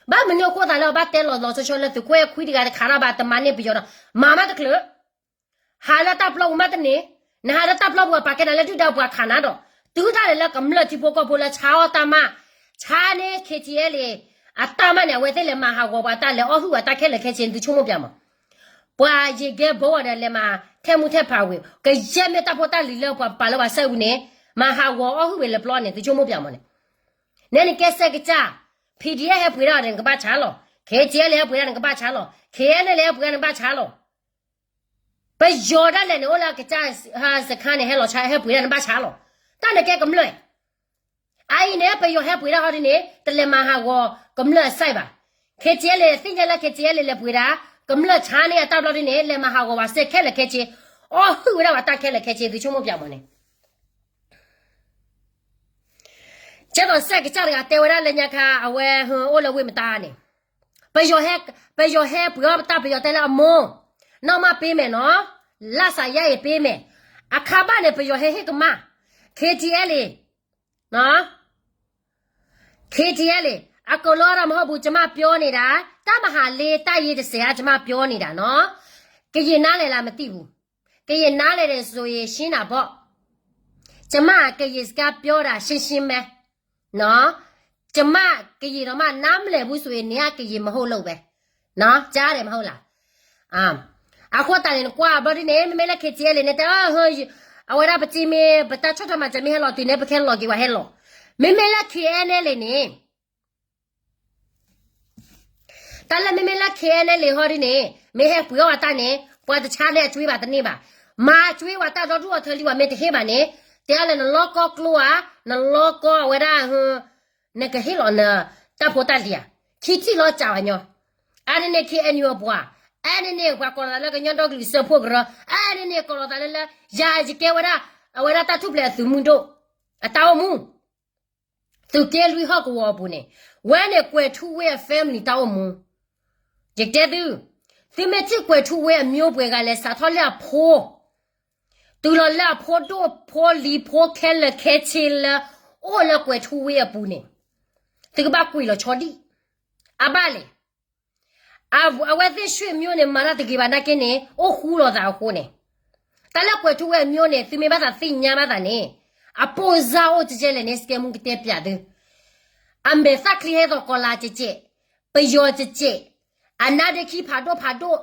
ဘၣ်မနုၤအဃိသတးလၢအဘၣ်တဲလီၤလီၤဆီဆီလၢသုးခိၣ်အဲၣ်ခွံတဂၤတခးတၢ်ဘၣ် တမၤန့ၢ်ပယီၤဒီး မၤမးတချုး ဟးလၢတၢ်ပျီပူၤမးတန့ၢ်, နဟးလၢတၢ်ပျီပူၤအပာ်ကဲနၤလၢဒုၣ်ဒါပှၤခးနၤဒီး တုၤတၢ်လဲၤလၢကမျၢၢ်ထံဖိကီၢ်ဖိလၢဆါအီၣ်တၢ်မး, ဆါန့ၢ် KTLA အတၢ်မးန့ၣ် အဝဲသ့ၣ်လဲၤမၤဟးဂီၤပှၤတၢ်လဲၤအီၣ်ဟုၣ်ပှၤတၢ်ခဲလၢာ်ခဲဆ့န့ၣ် သုဆိကမိၣ်ပၠးမး. ပှၤယံာ်ကဲဘိဒီးလဲၤမၤထဲမူထဲဖးဝံၤ ကယဲၢ်မ့ၢ်တၢ်ဖိတၢ်လံၤလၢပှၤပာ်လၢပှၤစဲးပူၤန့ၣ် မၤဟးဂီၤအီၣ်ဟုၣ်ဝဲလၢပျီန့ၣ် သုဆိကမိၣ်ပၠးမးန့ၣ် နဲန့ၣ်ကဲစဲးကစၢ်, PDF ဟဲပှ့ၤဒၣ်န့ၣ် နကဘၣ်ဆါလီၤ, KTLA ဟဲပှ့ၤဒၣ်န့ၣ် နကဘၣ်ဆါလီၤ, KNLA ဟဲပှ့ၤဒၣ်န့ၣ် နကဘၣ်ဆါလီၤ. ပယီၤဒၣ်လဲာ်န့ၣ် အိၣ်လၢကစၢ်စခါန့ၣ် ဟဲလီၤဆါ ဟဲပှ့ၤဒၣ်န့ၣ် ဘၣ်ဆါလီၤ. တၢ်န့ၣ်ကဲကမျၢၢ်, အအံၤန့ၣ် ပယီၤဟဲပှ့ၤဒၣ်ဟီဒ်န့ၣ် တလဲၤမၤဟးဂီၤကမျၢၢ်အစဲးဘၣ်. KTLA သ့ၣ်ညါလၢ KTLA လဲၤပှ့ၤဒၣ် ကမျၢၢ်ဆါန့ၢ်အတၢ်ဘျီဒ်န့ၣ် လဲၤမၤဟးဂီၤပှၤစဲးခဲလၢာ်ခဲဆ့, အီၣ်ဟုၣ်ဝဲဒၣ်ပှၤတၢ်ခဲလၢာ်ခဲဆ့ သုဆိကမိၣ်ပၠးမးန့ၣ် ကဲသိးစဲးကစၢ်တဂၤတဲဝဲဒၣ်လၢညါခါ အဝဲအိၣ်လၢဝ့ၢ်မတါန့ၣ်, ပယီၤဟဲ, ပယီၤဟဲပှ့ၤအီၣ်ပတၢ် ပယီၤတဲလၢအမိၢ်, နီၢ်မးပ့ၤမဲာ်နီၤ, လၢစးယါအံၤပ့ၤမဲာ်, အခါဘၣ်န့ၣ် ပယီၤဟဲဟ့ၣ်ကမၣ်, KTLA, KTLA, အကိးလီၤရၢ်မဟီၣ်ပူၤ ကမၣ်ပျီန့ၣ်ဒၣ်, တၢ်မၤဟးလ့တၢ်ယ့တစဲးအါ ကမၣ်ပျီန့ၣ်ဒၣ်နီၤ, ကယံာ်နါလဲၣ်လၢမတံၢ်ပူၤ ကယံာ်နါလဲၣ်ဒ်စိၤယံာ်ရှ့နၢ်ဘီၣ်, ကမၣ်ကယံာ်စကါပျီဒၣ်ရှ့ရှ့မဲ, ကမၣ်ကယံာ်ဒီးမး နါမလဲၣ်ဘူးစိၤအံၤန့ၣ် ကယံာ်မဟိၣ်လိာ်ဝဲ, ကါဒဲးမဟိၣ်လၢ်, အဃိသတးန့ၣ် နကွၢ်ဘျီဒ်န့ၣ် မ့မ့ၢ်လၢ KTLA န့ၣ် တဲ အဝဲဒၣ်ပစံးမ့ၢ် ပတၢ်ဆီၣ်ထွဲမၤစၢၤမ့ၢ်ဟဲလီၤတုၤန့ၣ် ပခဲလီၤက့ၤဝဲဟဲလီၤ, မ့မ့ၢ်လၢ KNLA န့ၣ် တၢ်လၢမ့မ့ၢ်လၢ KNLA ဟီဒ်န့ၣ် မ့ၢ်ဟဲပှ့ၤအီၣ်အတၢ်န့ၣ် ပှၤတဆါန့ၢ်အကွံဘၣ်တန့ၢ်ဘၣ်, မၤကွံဝဲတၢ်ဒီဒူၣ်အီၤထၢလံ ပှၤမ့ၢ်တဟ့ၣ်ဘၣ်န့ၣ် တဲအါလဲၣ် နလီၢ်ကီၢ်ကျိဧါ, နလီၢ်ကီၢ်အဝဲဒၣ်, နကဟ့ၣ်လီၤန, တၢ်ဖိတၢ်လံၤဧါ, ခံထံၣ်လီၤစၢ်ဝဲညီ, အါန့ၣ်န့ၣ် KNU အပှၤ, အါန့ၣ်န့ၣ် ပှၤကိးလီၤသးလၢကညီဒီကလုာ်စၢဖှိၣ်ကရၢ, အါန့ၣ်န့ၣ် ကိးလီၤသးလၢလၢ ယၤယကဲဝဲဒၣ်, အဝဲဒၣ်တၢ်ထူၣ်ဖျဲးအသုးမုၢ်ဒိၣ်, အတၢ်အိၣ်မူ သုးက့လွံၢ်ဟီၣ်ကဝီၤအပူၤန့ၣ်, ဝဲန့ၣ်ကွဲၤထူဝ့အ family တၢ်အိၣ်မူ, ယတဲသု, သုမ့ၢ်ထံၣ်ကွဲၤထူဝ့အမျိုးပှဲၤဂၤလဲၤစးထီၣ်လၢအဖိ, တုၤလီၤလၢအဖိဒိၣ်ဖိလံၤဖိခဲလၢာ်ခဲဆ့လၢ အိၣ်လၢကွဲၤထူဝ့အပူၤန့ၣ်, သုကဘၣ်ကွံာ်လီၤဆီဒံၣ်, အဘၣ်လဲၣ် အဝဲသ့ၣ်ဆွေမျိုးန့ၣ် မၤတၢ်တဂ့ၤဘၣ်နာ်က့န့ၣ် အိၣ်ဃူလိာ်သးအဃိန့ၣ်, တၢ်လၢကွဲၤထူဝ့အမျိုးန့ၣ် သုမ့ၢ်ဘၣ်သးသ့ၣ်ညါဘၣ်သးန့ၣ် အပိၢ်စၢ်အိၣ်ကဲလဲၣ်န့ၣ် စကဲမူကတဲပျးသု, အမဲာ်သၣ်ချံဟဲသိးကီၤလၤကဲးကဲး, ပယီၤကဲးကဲး, အနါဒ့ခံဖးဒိၣ်ဖးဒိၣ်,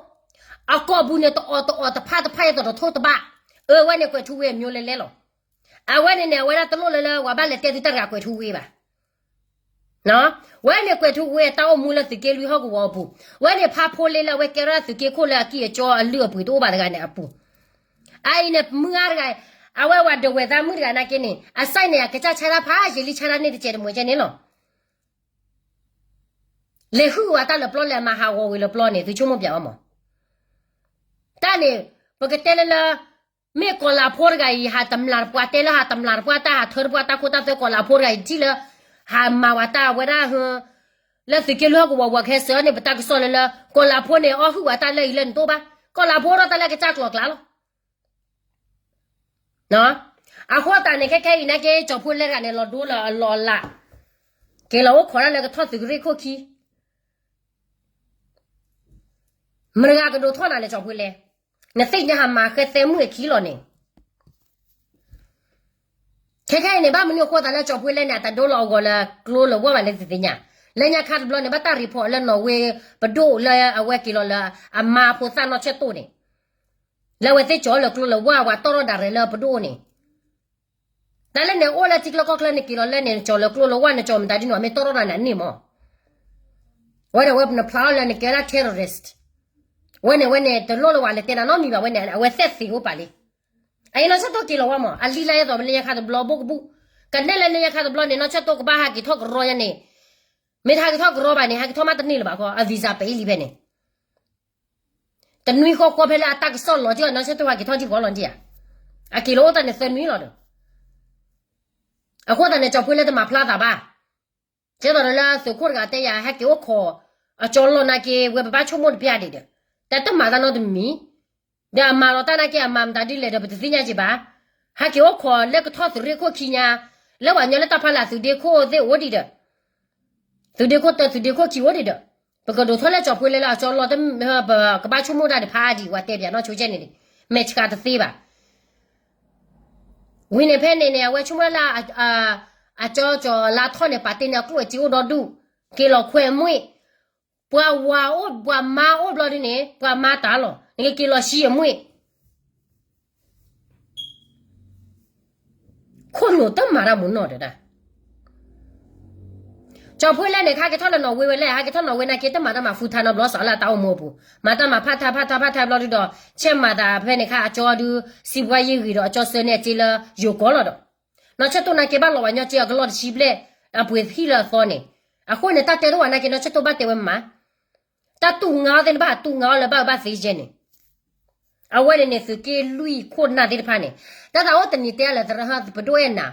အကိာ်ပူၤန့ၣ် တအီၣ်တအီၣ်တဖၣ်တဖၣ်အသိးတထိၣ်တဘၣ်, အဝဲန့ၣ်ကွဲၤထူဝ့အမျိုးလဲလဲလီၤ. အဝဲန့ၣ်န့ၣ် အဝဲဒၣ်တလိၣ်လၢလၢပှၤဘၣ်လဲၤတဲသုတၢ်တဂၤကွဲၤထူဝ့ဘၣ်. ဝဲန့ၣ်ကွဲၤထူဝ့အတၢ်အိၣ်မူလၢသုးက့လွံၢ်ဟီၣ်ကဝီၤအပူၤ, ဝဲန့ၣ်ဖါဖိလ့လၢအဝဲကဲထီၣ်သုးက့ခိၣ်လၢအကံၢ်အကီအလုၢ်အပှ့ၤတအိၣ်ဘၣ်တဂၤန့ၣ်အပူၤ, အအံၤန့ၣ်မုၢ်အါတဂၤ, အဝဲဝဲဒၢးဝဲၢ်သးမုၣ်တဂၤနာ်က့န့ၣ် အစၢ်န့ၣ် အကစၢ်ဆါတၢ်ဖးယံာ်လံဆါတၢ်န့ၣ်တစဲးတမှဲးကဲန့ၣ်လီၤ. လဲၤဟုၣ်ဝဲတၢ်လၢပျီလဲၤမၤဟးဂီၤဝံၤလၢပျီန့ၣ် သုဆိကမိၣ်ပျးဝဲမး. တၢ်န့ၣ် ပကတဲလၢလၢ မ့ၢ်ကီၤလၤဖိတဂၤအံၤ ဟးတမျးတပှၢ်တဲလၢဟးတမျးတပှၢ်တၢ် ဟးထၢတပှၢ်တၢ်ခိတၢ်သွဲ ကီၤလၤဖိတဂၤအံၤထံၣ်လၢ ဟးမၤဝဲတၢ်ဝဲဒၣ်ဟ လၢသုးက့လွံၢ်ဟီၣ်ကဝီၤဝဲကဟဲစၢၤန့ၣ် ပတၢ်ကစီၣ်လၢလၢ ကီၤလၤဖိန့ၣ် အီၣ်ဟုၣ်ဝဲတၢ်လၢအံၤလၢနတအိၣ်ဘၣ်, ကီၤလၤဖိထီၣ်တၢ်လၢကစၢ်ကျိၤကျါလီၤ. အဃိသတးန့ၣ် ခဲခဲအံၤနာ်က့ ကၠီၤဖိလဲတဂၤန့ၣ် လီၤဒိလၢအလီၢ်အလၤ, က့ၤလီၤအိၣ်ခိးတၢ်လၢကထီၣ်သုးကရ့ၣ်ခိၣ်ခံ, မတၤတဂၤကဒိးထီၣ်နၤလဲၣ်ကၠီၤဖိလဲ, နသ့ၣ်ညါဟးမၤဃဲသဲမုၣ်အခံလီၤန့ၣ် ခဲခဲအံၤန့ၣ် ဘၣ်မနုၤအဃိသတးလၢကၠီၤဖိလဲန့ၣ် အတဒိလီၤအဂီၤလၢကျိလၢဝၢ်ဘၣ်လဲၣ်တသ့ၣ်ညါ, လၢညါခါတဘျီန့ၣ် ဘၣ်တၢ် report လၢနီၣ်ဝ့ပဒိၣ်လၢအဝဲက့ၤလီၤလၢအမါဖိသၣ်နီၢ်ဆၢၣ်တိၣ်န့ၣ်, လၢအဝဲသ့ၣ်ကၠီၤလၢကျိလၢဝၢ် ဝဲတီၣ်ထီၣ်ဒၣ်ရဲၣ်လၢပဒိၣ်န့ၣ်, တၢ်လၢန့ၣ်အိၣ်လၢထံချၢကီၢ်ချၢန့ၣ် က့ၤလီၤလၢန့ၣ် နကၠီၤလၢကျိလၢဝၢ် နကၠီၤမတၤဒ်န့ၣ် မ့ၢ်တီၣ်ထီၣ်ဒၣ်နၤန့ၣ်မး, ဝဲဒၣ်ဝဲနဖျါအီၤလၢနကဲဒၣ် terrorist, ဝဲန့ၣ်ဝဲန့ၣ် တလိၣ်လၢဝဲလဲၤတဲနၤနီတမံၤဘၣ်ဝဲန့ၣ် အဝဲသ့ၣ်သ့ၣ်အိၣ်ပာ်လံ, အအံၤနီၢ်ဆၢၣ်တိၣ်က့ၤလီၤဝဲမး အလံာ်လၢအသိးလၢညါခါတဘျီဘိကဘူၣ်, ကနဲၣ်လၢလၢညါခါတဘျီန့ၣ် နီၢ်ဆၢၣ်တိၣ်ကဘၣ်ဟးက့ၤထီၣ်ကရီညါန့ၣ်, မ့ၢ်တဟးက့ၤထီၣ်ကရီဘၣ်န့ၣ် ဟးက့ၤထီၣ်မးတန့ၢ်လၢၤဘၣ်ခီ အ visa ပအံၤလံဖဲန့ၣ် တနွံဃီဃီဖဲလၢအတၢ်ကစီၣ်လီၤက့ၤအီၤ နီၢ်ဆၢၣ်တိၣ်ဟးက့ၤထီၣ်ထံကီၢ်လီၤက့ၤဧါ, အက့ၤလီၤအိၣ်တၢ်န့ၣ်သၢနွံလီၤဒီး, အဃိသတးန့ၣ် ကၠီၤဖိလဲတမၤဖျါသးဘၣ်, ကဲသိးဒီးလၢသုးခိၣ်တဂၤတဲယၤ ဟဲက့ၤအိၣ်ခိး အကၠီလီၤနာ်က့ ဝဲပဘၣ်ဆိကမိၣ်တပျၢ်ဒံးဒီး, တၢ်တမၤတၢ်နီတမံၤ, ဒီးအမၤလီၤတၢ်နာ်က့ အမၤမတၤဒ်လဲၣ်ဒီး ပတသ့ၣ်ညါက့ဘၣ်, ဟဲက့ၤအိၣ်ခိးလၢကထီၣ်သုးရ့ၣ်ခိၣ်ခံညါ, လၢပှၤကညီလၢတၢ်ဖီလာ်သုးဒ့ခိၣ်သ့ၣ်အိၣ်ဒံးဒီး သုးဒ့ခိၣ်တၢ သုးဒ့ခိၣ်ခံအိၣ်ဒံးဒီး, ပကဒိးထီၣ်လၢကၠီၤဖိလဲလၢအကၠီလီၤတမ့ၢ် ပကဘၣ်ဆိကမိၣ်တၢ်ဒံးဖးဒံး ဝဲတဲပၠးနီၢ်ဆိကဲန့ၣ်, မဲာ်ဆှးတသ့ဘၣ်. ဝံၤန့ၣ်ဖဲန့ၣ်န့ၣ် အဝဲဆိကမိၣ်လၢ အကၠီကၠီၤလါထီၣ်န့ၣ် ပာ်တ့ၢ်န့ၢ်အကျိၣ်အစ့အိၣ်ဒီဒူၣ်, က့ၤလီၤခွဲးမွ့ၢ်, ပှၤဝၤအိၣ်ပှၤမါအိၣ်ဘျီဒ်န့ၣ် ပှၤမါတၢ်လီၤ နကက့ၤလီၤဆှံအမွ့ၢ် ခိၣ်နူာ်တမၤတၢ်မူနီၢ်တဒၣ်, ကၠီၤဖိလဲန့ၣ် ခါက့ၤထီၣ်လၢနီၣ်ဝ့ဝဲလဲၣ် ဟဲက့ၤထီၣ်နီၣ်ဝ့နာ်က့ တမၤတၢ်မၤ full time နီတဘျီ စးလၢအတၢ်အိၣ်မူအပူၤ, မၤတၢ်မၤ part time part time part time ဘျီဒုဒီး ဆဲးမၤသးဖဲန့ၣ်ခါ အကၠီဒု စံးပှၤယံာ်ဂ့ၤဒီး အကၠီစၢၤန့ၢ်အစ့လၢယိၤကီၢ်လီၤဒီး, နီၢ်ဆၢၣ်တိၣ်နာ်က့ ဘၣ်လီၤဝဲညီစ့အကလီၢ်တဆံဘျဲၣ် အပှ့ၤဟံၣ်လၢအသီန့ၣ်, အဃိန့ၣ် တၢ်တဲတအိၣ်ဝဲနာ်က့ နီၢ်ဆၢၣ်တိၣ်ဘၣ်တဲဝဲမး တၢ်တူၢ်ငါအီၤသ့ၣ်န့ၣ် ဘၣ်တူၢ်ငါအီၤလၢဘၣ်အၢဘၣ်သီယဲန့ၣ်, အဝဲန့ၣ်န့ၣ် သုးက့လွံၢ်ခိၣ်နၢ်သ့ၣ်တဖၣ်န့ၣ်, တၢ်သးအိၣ်တနံၤတဲအါလၢသရၣ် ပဒိၣ်အဲၣ်နၤ,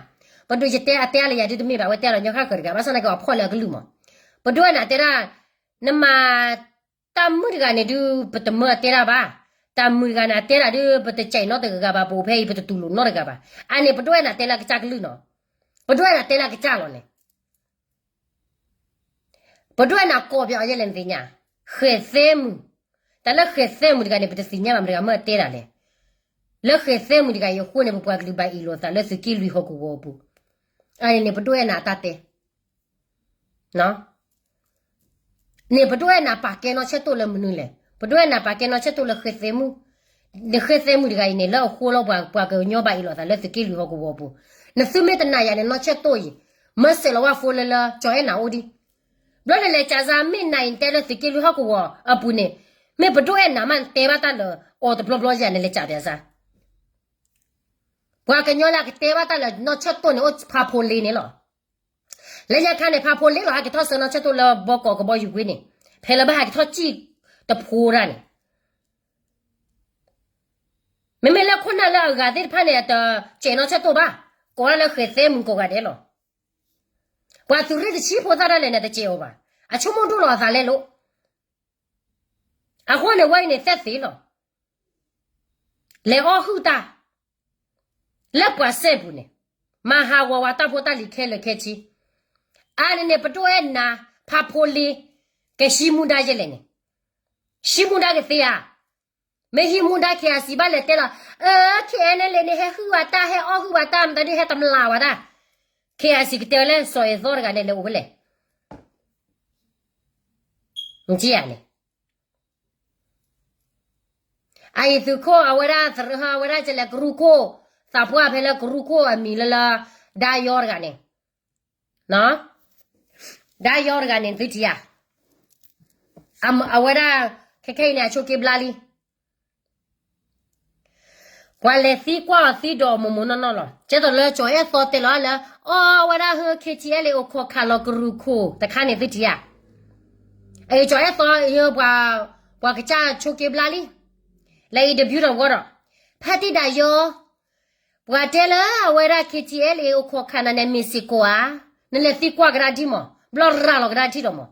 ပဒိၣ်ယတဲအတဲအါလၢယၤဒုတမ့ၢ်ဘၣ် ဝဲတဲလီၤညီဃၣ်ဃၢၤတဂၤ ဘၣ်ဆၣ်သနာ်က့ အဖီၣ်လၢအကလုၢ်မး, ပဒိၣ်အဲၣ်နၤတဲဒၣ်, နမၤ တၢ်မုၣ်တဂၤန့ၣ်ဒု ပတမၢအတဲတၢ်ဘၣ်, တၢ်မုၣ်တဂၤန့ၣ် အတဲဒၣ်ဒု ပတကဲးနီတဂၤဘၣ် ပအိၣ်ဖဲအံၤ ပတတူၢ်လိာ်နီတဂၤဘၣ်, အန့ၣ် ပဒိၣ်အဲၣ်နၤတဲလၢအကစၢ်ကလုၢ်နီၤ, ပဒိၣ်အဲၣ်နၤတဲလၢအကစၢ်လီၤန့ၣ် ပဒိၣ်အဲၣ်နၤကိးပၠးအီၤယဲလဲၣ်နသ့ၣ်ညါ, ဃဲၤသဲမုၣ်, တၢ်လၢဃဲၤသဲမုၣ်တဂၤန့ၣ် ပတသ့ၣ်ညါဘၣ် မတၤတဂၤမၢအတဲဒၣ်လဲၣ်, လၢဃဲၤသဲမုၣ်တဂၤအံၤအဃိန့ၣ် ပပှၤကလုာ်ဘၣ်အ့ၣ်လိာ်သးလၢသုးက့လွံၢ်ဟီၣ်ကဝီၤအပူၤ, အန့ၣ်န့ၣ် ပဒိၣ်အဲၣ်နၤအတၢ်တဲ န့ၣ် ပဒိၣ်အဲၣ်နၤပာ်ကဲနီၢ်ဆၢၣ်တိၣ်လၢမနုၤလဲၣ်, ပဒိၣ်အဲၣ်နၤပာ်ကဲနီၢ်ဆၢၣ်တိၣ်လၢဃဲၤသဲမုၣ်, နဃဲၤသဲမုၣ်တဂၤအံၤန့ၣ် လၢအဃိလီၤပှၤ ပှၤကညီဘၣ်အ့ၣ်လိာ်သးလၢသုးက့လွံၢ်ဟီၣ်ကဝီၤအပူၤ, နသုမ့ၢ်တနာ်ယၤန့ၣ် နီၢ်ဆၢၣ်တိၣ်အံၤ, မၢစဲးလီၤဝဲဖိလၢလၢ ကၠီၤအဲၣ်နၤအိၣ်ဒံး, ဘျီန့ၣ်လဲၤကးစါမ့ၢ်နၤအံၤ နတဲလၢသုးက့လွံၢ်ဟီၣ်ကဝီၤအပူၤန့ၣ်, မ့ၢ်ပဒိၣ်အဲၣ်နၤမးနတဲဘၣ်တၢ်လၢအီၤတဘျီဘျီယၤန့ၣ် လဲၤကးပၠးစါ ပှၤကညီလၢအကတဲဘၣ်တၢ်လၢနီၢ်ဆၢၣ်တိၣ်န့ၣ် အိၣ်ဖးဖိလ့န့ၣ်လီၤ. လၢညါခါန့ၣ် ဖးဖိလ့လီၤ ဟဲက့ၤထီၣ်ဆှၢနီၢ်ဆၢၣ်တိၣ်လၢဘီကီးကဘီယူၤကွ့န့ၣ်, ဖဲလၢဘၣ်ဟဲက့ၤထီၣ်စံၣ်တဖိတၢ်န့ၣ်, မ့မ့ၢ်လၢခိၣ်နၢ်လၢအဂၤသ့ၣ်တဖၣ်န့ၣ် အတကဲးနီၢ်ဆၢၣ်တိၣ်ဘၣ်, ကိးဒၣ်လၢဃဲၤသဲမုၣ်ကိးဂၤဒဲးလီၤ. ပှၤသုးရ့ၣ်တဆံဖိသၣ်ဒၣ်လဲာ်န့ၣ် တကဲးအီၤဘၣ်, အဆိကမိၣ်ဒိၣ်လီၤအသးလဲၣ်လိၤ အဃိန့ၣ် ဝဲအံၤန့ၣ် သဲသ့လီၤ. လဲၤအီၣ်ဟုၣ်တၢ် လၢပှၤစဲပူၤန့ၣ်, မၤဟးဂီၤဝဲတၢ်ဖိတၢ်လံၤခဲလၢာ်ခဲဆ့, အန့ၣ်န့ၣ် ပဒိၣ်အဲၣ်နၤ ဖးဖိလ့ ကဟံးမူဒါယဲလဲၣ်န့ၣ်, ဟံးမူဒါကသ့ဧါ. မ့ၢ်ဟံးမူဒါ KIC ဘၣ်လဲၤတဲလီၤ, အၢ KNLA န့ၣ် ဟဲဟုၣ်ဝဲတၢ် ဟဲအီၣ်ဟုၣ်ဝဲတၢ် မတၤဒ်ဟဲတမျးဝဲတၢ်, KIC ကတဲဝဲလၢ စီၤအဲၣ်သီတဂၤန့ၣ် လဲၤအိၣ်ဖဲလဲၣ်. နကန့ၣ် အအံၤသုးခိၣ်အဝဲဒၣ် သရၢဟၢ အဝဲဒၣ်ကလဲၤကရူၢ်ခိၣ်, သးပှၢ်ဖဲလၢကရူၢ်ခိၣ်အမံၤလၢလၢ ဒါယီတဂၤန့ၣ်, ဒါယီတဂၤန့ၣ် သုထံၣ်ဧါ, အဝဲဒၣ် ခဲခဲအံၤန့ၣ် အဆိးက့ဘျါလံ. ပှၤလဲၤသံကွၢ်အီၤသံဒီးအီၤမိၢ်မိၢ်နီၢ်နီၢ်လီၤ. ကဲသိးလၢကၠီၤအဲၣ်သီတဲလီၤလၢ အီ အဝဲဒၣ်ဟၢ KTLA အိၣ်ခိးခးလီၤကရူၢ်ခိၣ်တခါန့ၣ် သုထံၣ်ဧါ. အအံၤကၠီၤအဲၣ်သီ ပှၤကစၢ်ဆိးက့ဘျါလံ. လၢအံၤတဘျုးဒီးဝီဒီး ဖဲတံၢ်ဒါယီ ပှၤတဲလၢအဝဲဒၣ် KTLA အိၣ်ခိးခးနၤန့ၣ် မ့ၢ်စ့ၢ်ကီးဧါ. နလဲၤသံကွၢ်ကဒါဒ်မး, ဘျီရၤလီၤကဒါထံၣ်ဒီးမး.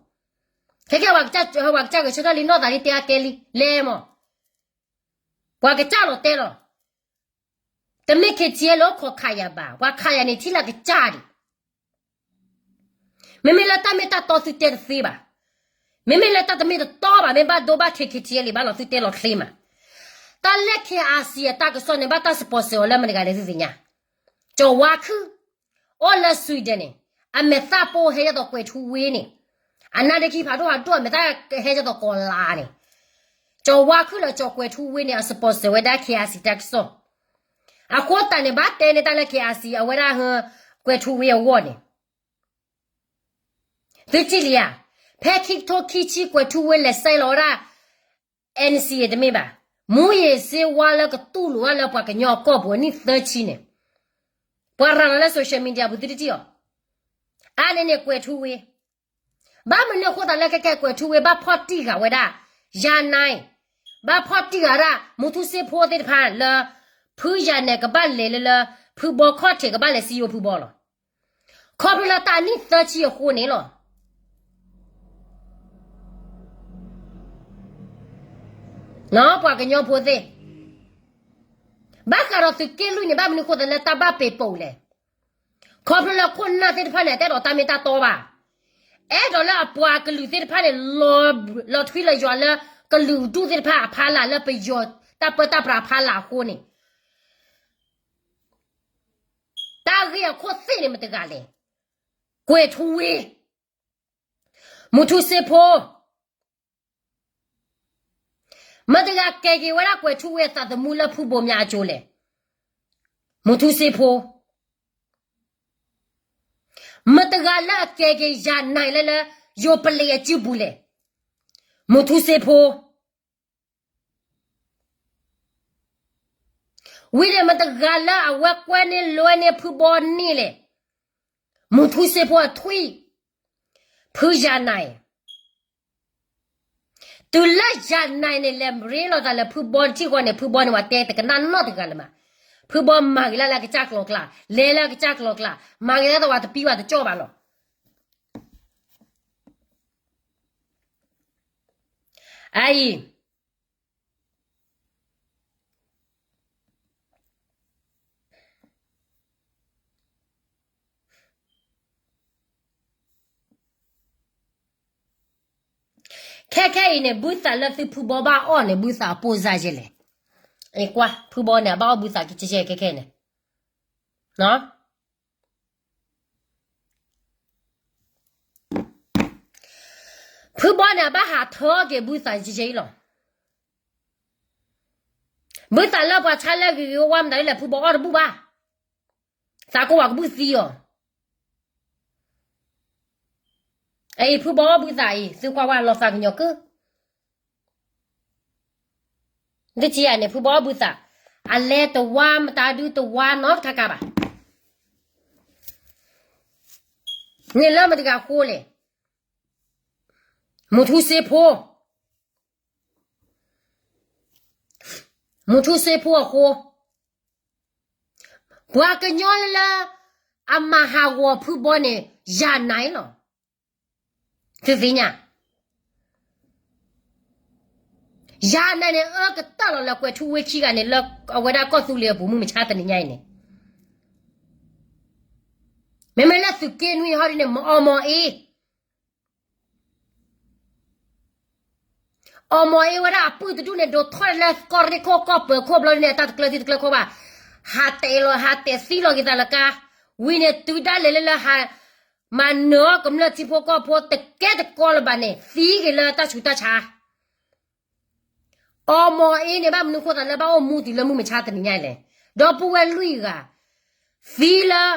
ခဲကဲ ပှၤကစၢ်ဂဲၤဆၢထၢၣ်လံနီၢ်သးလံ တဲအကဲလံ လဲၤမး. ပှၤကစၢ်လီၤတဲလီၤ. တမ့ၢ် KTLA အိၣ်ခိးခးယၤဘၣ်, ပှၤခးယၤန့ၣ် ထံၣ်လၢကစၢ်ဒံး. မ့မ့ၢ်လၢတၢ်မ့ၢ်တၢ်တီသုတဲတသ့ဘၣ်. မ့မ့ၢ်လၢတၢ်တမ့ၢ်တတီဘၣ်, မ့ၢ်ဘၣ်ဒိဘၣ်ထံး KTLA ဘၣ်လီၤသုတဲလီၤချ့မး. တၢ်လၢ KIC အတၢ်ကစီၣ်န့ၣ် ဘၣ်တၢ် sponsor အီၤလၢမတၤတဂၤလဲၣ်သုသ့ၣ်ညါ. ကၠီၤဝါခုၣ် အိၣ်လၢ Sweden န့ၣ်, အမဲာ်သၣ်ပိၢ်ဟဲဒ်သိးကွဲၤထူဝ့န့ၣ်, အနါဒ့ခံဖးဒိၣ်ဖးဒိၣ် အမဲာ်သၣ်ဟဲဒ်သိးကီၤလၤန့ၣ်, ကၠီၤဝါခုၣ်လၢကၠီၤကွဲၤထူဝ့န့ၣ် အ sponsor ဝဲဒၣ် KIC တၢ်ကစီၣ်. အဃိသတးန့ၣ် ဘၣ်တဲန့ၢ်တၢ်လၢ KIC အဝဲဒၣ်ဟၢ ကွဲၤထူဝ့အဂီၢ်န့ၣ် သုထံၣ်လံဧါ. ဖဲခံကထိခံဆံ ကွဲၤထူဝ့လဲၤဆဲးလီၤဝဲဒၣ် NCA တမ့ၢ်ဘၣ်, မူးယစ်ဆေးဝါးလၢကတူၢ်လိာ်ဝဲလၢပှၤကညီအကီၢ်ပူၤအနံၣ်သၢဆံန့ၣ်, ပှၤရၤလီၤလၢ social media ပူၤသုတထံၣ်အီၤ. အါန့ၢ်န့ၣ်ကွဲၤထူဝ့, ဘၣ်မနုၤအဃိသတးလၢခဲကဲကွဲၤထူဝ့ ဘၣ်ဖီၣ်တံၢ်ဃာ်ဝဲဒၣ် ယၤနဲၣ်, ဘၣ်ဖီၣ်တံၢ်ဃာ်ဝဲဒၣ် မူထူစ့ဖိသ့ၣ်တဖၣ်လၢ ဖုယၤနဲၣ်ကဘၣ်လဲၤလၢလၢ ဖုဘီခီၣ်ထံးကဘၣ်လဲၤစံယိၤဖုဘီလီၤ. ခီဖျိလၢတၢ်အနံၣ်သၢဆံအဃိန့ၣ်လီၤ. ပှၤကညီဖိသ့ၣ်, ဘၣ်ဃးဒီးသုးက့လွံၢ်န့ၣ် ဘၣ်မနုၤဃိသတးလၢတၢ်ဘၣ်ပ့ၤပိာ်လဲၣ်. ခီဖျိလၢခိၣ်နၢ်သ့ၣ်တဖၣ်န့ၣ် တအဲၣ်ဒိးတၢ်မ့ၢ်တၢ်တီဘၣ်. အဲၣ်ဒိးလၢအပှၤကလုာ်သ့ၣ်တဖၣ်န့ၣ် လီၤထွံလီၤယွၤလၢ ကလုာ်ဒူၣ်သ့ၣ်တဖၣ်အဖီလာ်လၢပယီၤတၢ်ပၢတၢ်ပြးအဖီလာ်အဃိန့ၣ် တၢ်ဂ့ၢ်အခိၣ်သ့ၣ်န့ၣ်မတၤတဂၤလဲၣ်. ကွဲၤထူဝ့, မူထူစ့ဖိ, မတၤတဂၤကဲၤက့ၤဝဲဒၣ်ကွဲၤထူဝ့အသးသမူလၢဖုဘီမၠးအစိၤလဲၣ်. မူထူစ့ဖိ, မတၤတဂၤလၢအကဲၤက့ၤယၤနဲၣ်လၢလၢ ယိၤပလံၤအစုပူၤလဲၣ်. မူထူစ့ဖိ ဝံၤန့ၣ် မတၤတဂၤလၢအဝဲကွဲန့ၢ်လွဲန့ၢ်ဖုဘီန့ၣ်လဲၣ်. မူထူစ့ဖိအထွံၣ်, ဖုယၤနဲၣ်, တုၤလၢယၤနဲၣ်န့ၣ် လဲၤရ့လိာ်သးလၢဖုဘီတထံၣ်ဃီန့ၣ် ဖုဘီန့ၣ် ပှၤတဲတကနၣ်နီတဂၤလၢၤမး. ဖုဘီမၤဂ့ၤလၢ်လၢကစၢ်ကျီၤကျါ, လဲၤလၢကစၢ်ကျီၤကျါ, မၤဂ့ၤလၢ်သးဝဲတပံဝဲတကၠီၣ်ဘၣ်လီၤ. အအံၤ ခဲခဲအံၤန့ၣ် ဘုသးလၢသုဖုဘီဘၣ်အီၣ်န့ၣ် ဘုသးအပိၢ်စၢ်ယဲလဲၣ်. အကွၢ် ဖုဘီန့ၣ် အဘၣ်အီၣ်ဘုသးကဲကဲခဲခဲန့ၣ် ဖုဘီန့ၣ် အဘၣ်ဟးထၢက့ၤဘုသးကဲကဲအံၤလီၤ. ဘုသးလၢပှၤဆါလၢဂ့ၤဂ့ၤဝါဝါမတၤဒ်လဲၣ် ဖုဘီအီၣ်တဘူၣ်ဘၣ်. သးကိးဝဲကဘုၣ်သံအီၤ. အအံၤ ဖုဘီအီၣ်ဘုသးအံၤ သုကွၢ်ဝဲလီၤသးကညီၤကုၢ် ဒ်ထံၣ်ဧါန့ၣ် ဖုဘီအီၣ်ဘုသး, အလဲၤတဝါမတၤဒုတဝါနီတခါခါဘၣ်. န့ၣ်လၢမတၤတဂၤအဃိလဲၣ်. မူထူစ့ဖိ, မူထူစ့ဖိအဃိ, ပှၤကညီလၢလၢ အမၤဟးဂီၤဖုဘီန့ၣ် ယၤနဲၣ်လီၤ. သုသ့ၣ်ညါ ယၤနဲၣ်န့ၣ် အၢကတၢၢ်လီၤလၢကွဲၤထူဝ့ခံဂၤန့ၣ် လၢအဝဲဒၣ်ကီၢ်သူလ့ၤအပူၤမုၢ်မဆါတနံၤညါအံၤန့ၣ်, မ့မ့ၢ်လၢသုးက့နွံဟီဒ်န့ၣ် မအီၣ်မီၢ်အ့, အီၣ်မီၢ်အ့ဝဲဒၣ်အပုၢ်တဒူၣ်န့ၣ် ဒိးထီၣ်လၢကီၢ်ရ့ၣ်ခိၣ်ကီၢ်ပၢၤခိၣ်ဘျီန့ၣ် အတၢ်တကျၢၤသံတကျၢၤခိၣ်ဘၣ်, ဟးတဲာ်လီၤ ဟးတဲာ်သံလီၤက့ၤသးလၢကါ, ဝံၤန့ၣ်တုၤဒၣ်လဲာ်လၢလၢဟး မၤနၢၤအီၣ်ကမျၢၢ်ထံဖိကီၢ်ဖိတကဲတကီလၢၤဘၣ်န့ၣ် သံက့ၤလၢတၢ်ဆူးတၢ်ဆါ အီၣ်မီၢ်အ့န့ၣ် ဘၣ်မနုၤဃိသးလၢဘၣ်အိၣ်မူတုၤလၢမုၢ်မဆါတနံၤညါအံၤလဲၣ်. ဒီပုၢ်ဝဲၢ်လွံၢ်ဂၤ, သံလၢ,